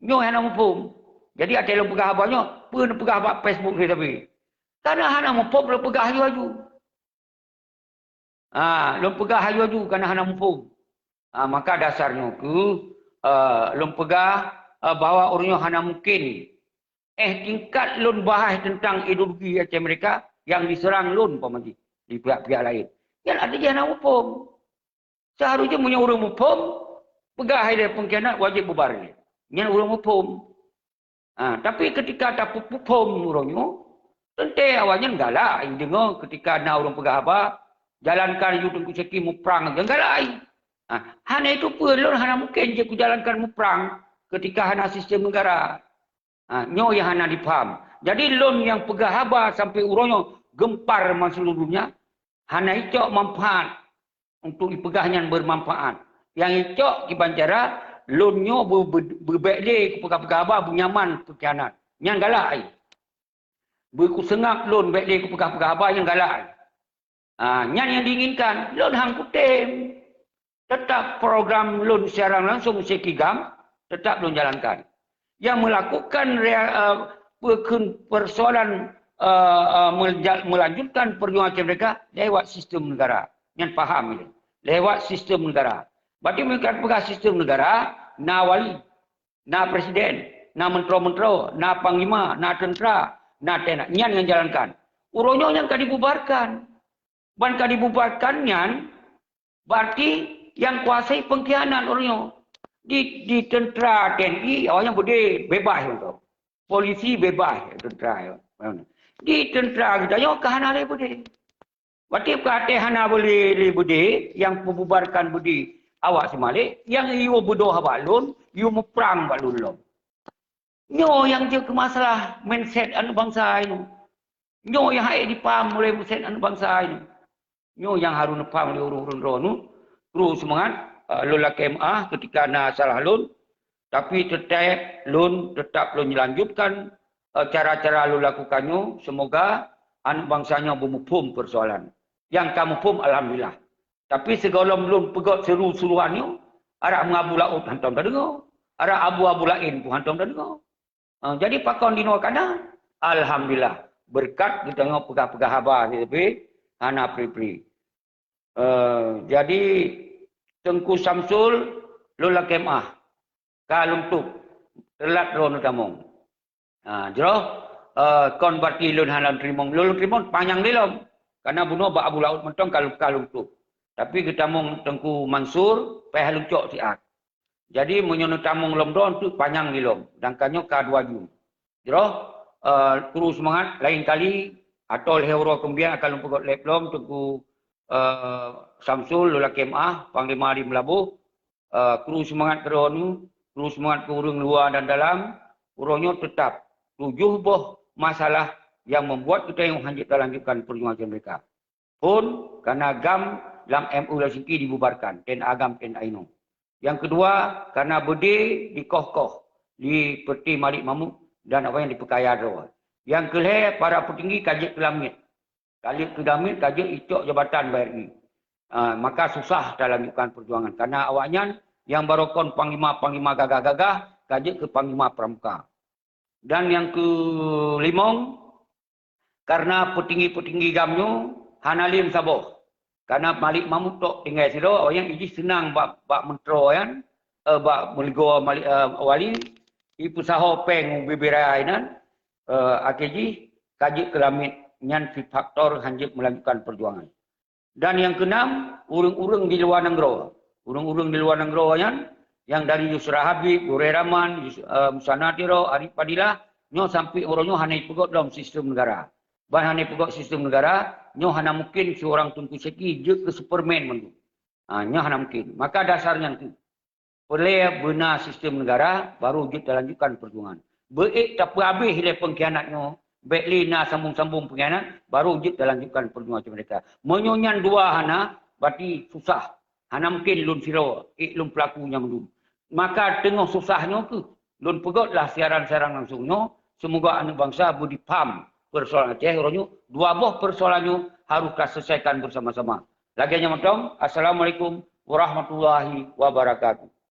Nyoe hana muphom. Jadi, até lôn peugah haba nyoe, peue neupeugah bak Facebook teuh tapi. Kana hana muphom, lôn peugah aju-aju. Ha, lôn peugah aju-aju, kana hana muphom. Ha, maka dasar nyoe keuh, eh, lôn peugah, eh, bahwa ureuëng nyoe hana mungkin. Eh, tingkat lôn bahas teuntang ideologi Aceh Merdeka nyang diseurang lôn, umpama jih, di pihak-pihak laén. Nyan arti jih hana muphom. Seuharusnya meunyoe ureuëng muphom, peugah ilée pengkhianat wajéb bubar ilée. Nyan ureuëng muphom. Ha, tapi keutika tapeuphom uroe nyoe, teuntée awaknyan galak deungoe keutika na ureuëng peugah haba, jalankan aju Teungku Syeki muprang, galak. Ha, hana itu pun lôn hana mungkin jeuet kujalankan muprang keutika hana sistem negara. Ha, nyoe nyang hana jipaham. Jadi lôn nyang peugah haba sampai uroe nyoe geumpar meuseuluruh donya, hana icok manfaat untuk ipeugah nyan beumanfaat. Nyang icok kiban cara lôn nyoe beu-, beu-, beubék lé kupeugah-peugah haba beunyaman pengkhianat. Nyan galak ai. Beukeuseungab lôn bék lé kupeugah-peugah haba nyang galak ai. Ha, nyan nyang diinginkan. Lôn han kutem. Tetap program lôn siaran langsung Syeki GAM, tetap lôn jalankan. Yang melakukan rea-, eh, peukheun persoalan, eh, eh, melja-, melanjutkan perjuangan Aceh Merdeka lewat sistem negara. Nyan paham ilée. Lewat sistem negara. Berarti meunyoe ka peugah sistem negara, na wali, na presiden, na menteri-menteri, na panglima, na tentera, na T N A. Nyan nyang jalankan. Uroe nyoe nyang ka dibubarkan. Ban ka dibubarkan nyan, berarti nyang kuasai pengkhianat ureuëng nyoe. Di, di tentera T N I, awaknyan beudé bebas mantong. Polisi bebas tentera. Di tentera geutanyoe ka hana lé beudé. Berarti ka até hana boleh lé beudé, nyang peububarkan beudé awak Sumalek, nyang yue beudôh bak lôn, yue muprang bak lôn lom. Nyoe nyang jeuet keu masalah mindset aneuëk bansa inoe. Nyoe nyang hana jipaham oleh mindset aneuëk bansa inoe. Nyoe nyang harôh neupaham lé ureuëng-ureuëng droeneuh. Terus seumangat, eh, lôn lakée meuáh keutika na salah lôn, tapi teutap lôn, teutap lôn lanjutkan, eh, cara-cara lôn lakukan nyoe. Semoga aneuëk bansa nyoe beumuphom persoalan. Nyang ka muphom, alhamdulillah. Tapi sigohlom lôn peugét seuru-seuruan nyoe, arak meungabu laôt hantom tadeungoe, arak abu-abu laén pun hantom tadeungoe. Ah, jadi pakon dinoe kana? Alhamdulillah, beureukat geutanyoe peugah-peugah haba, tapi hana pri-pri. Eh, jadi Teungku Samsul, lôn lakée meuáh. Ka lôn tôb, teulat droeneuh tamong. Ha, jroh, eh, kon berarti lôn hana lôn teurimong. Lôn, lôn teurimong panyang lé lom. Karena bunoe bak abu laôt mantong ka lôn, ka lôn tôb. Tapi geutamong Teungku Mansur, payah lôn cok siat. Jadi, meunyoe neutamong lom droe, teuk panyang lé lom. Sedangkan nyoe ka dua jeuem. Jroh, eh, terus seumangat, laén kali, atau lhée uroe keumudian akan lôn peugét lé lom, Teungku, eh, Samsul, lôn lakée meuáh, Panglima di Meulaboh, eh, kru seumangat keu droeneuh, kru seumangat keu ureuëng luwa dan dalam, uroe nyoe teutap tujoh boh masalah nyang membuat geutanyoe hanjeuet talanjutkan perjuangan Aceh Merdeka. Phon, karena GAM lam M O U Helsinki dibubarkan, T N A GAM, T N A inoe. Yang kedua, karena beudé dikoh-koh di Peureutih Malik Mahmud dan awaknyan dipeukaya droe. Yang keulhée, para peutinggi ka jeuet keu lamiet. Ka jeuet keu lamiet, ka jeuet icok jabatan bak R I. Ah, maka susah talanjutkan perjuangan. Karena awaknyan nyang barokon panglima-panglima gagah-gagah, ka jeuet keu panglima pramuka. Dan nyang keulimong, karena peutinggi-peutinggi GAM nyoe hana lé meusaboh. Karena Malik Mahmud tok tinggai sidroe, awaknyan jih seunang bak, bak meuntroe nyan, eh, bak meuligoe Malik, eh, wali, ipeusaho péng u bibiraya inan, eh, akhé jih ka jeuet keu lamiet, nyan cit faktor hanjeuet meulanjutkan perjuangan. Dan nyang keunam, ureuëng-ureuëng di luwa nanggroe. Ureuëng-ureuëng di luwa nanggroe nyan, nyang dari Yusra Habib, Gurée Rahman, Yus-, eh, Musa Nadhiro, Arif Fadilah, nyoe sampai uroe nyoe hana jipeugét lom sistem negara. Ban hana jipeugét sistem negara, nyoe hana mungkin seurang Teungku Syeki jeuet keu Superman mandum. Ha, nyoe hana mungkin. Maka dasar nyan tu. Peureulée beuna sistem negara, baru jeuet talanjutkan perjuangan. Beuék tapeuhabéh lé pengkhianat nyoe, bék lé na sambung-sambung pengkhianat, baru jeuet talanjutkan perjuangan merdeka. Meunyoe nyan dua hana, berarti susah. Hana mungkin lôn sidroe, ék lôn peulaku nyang mandum. Maka teungoh susah nyoe keuh, lôn peugötlah siaran-siaran langsung nyoe, seumoga aneuk bansa beudipaham persoalan Aceh uroe nyoe, dua boh persoalan nyoe harôh taseulesaikan bersama-sama. Lagée nyan mantong, Assalamualaikum warahmatullahi wabarakatuh.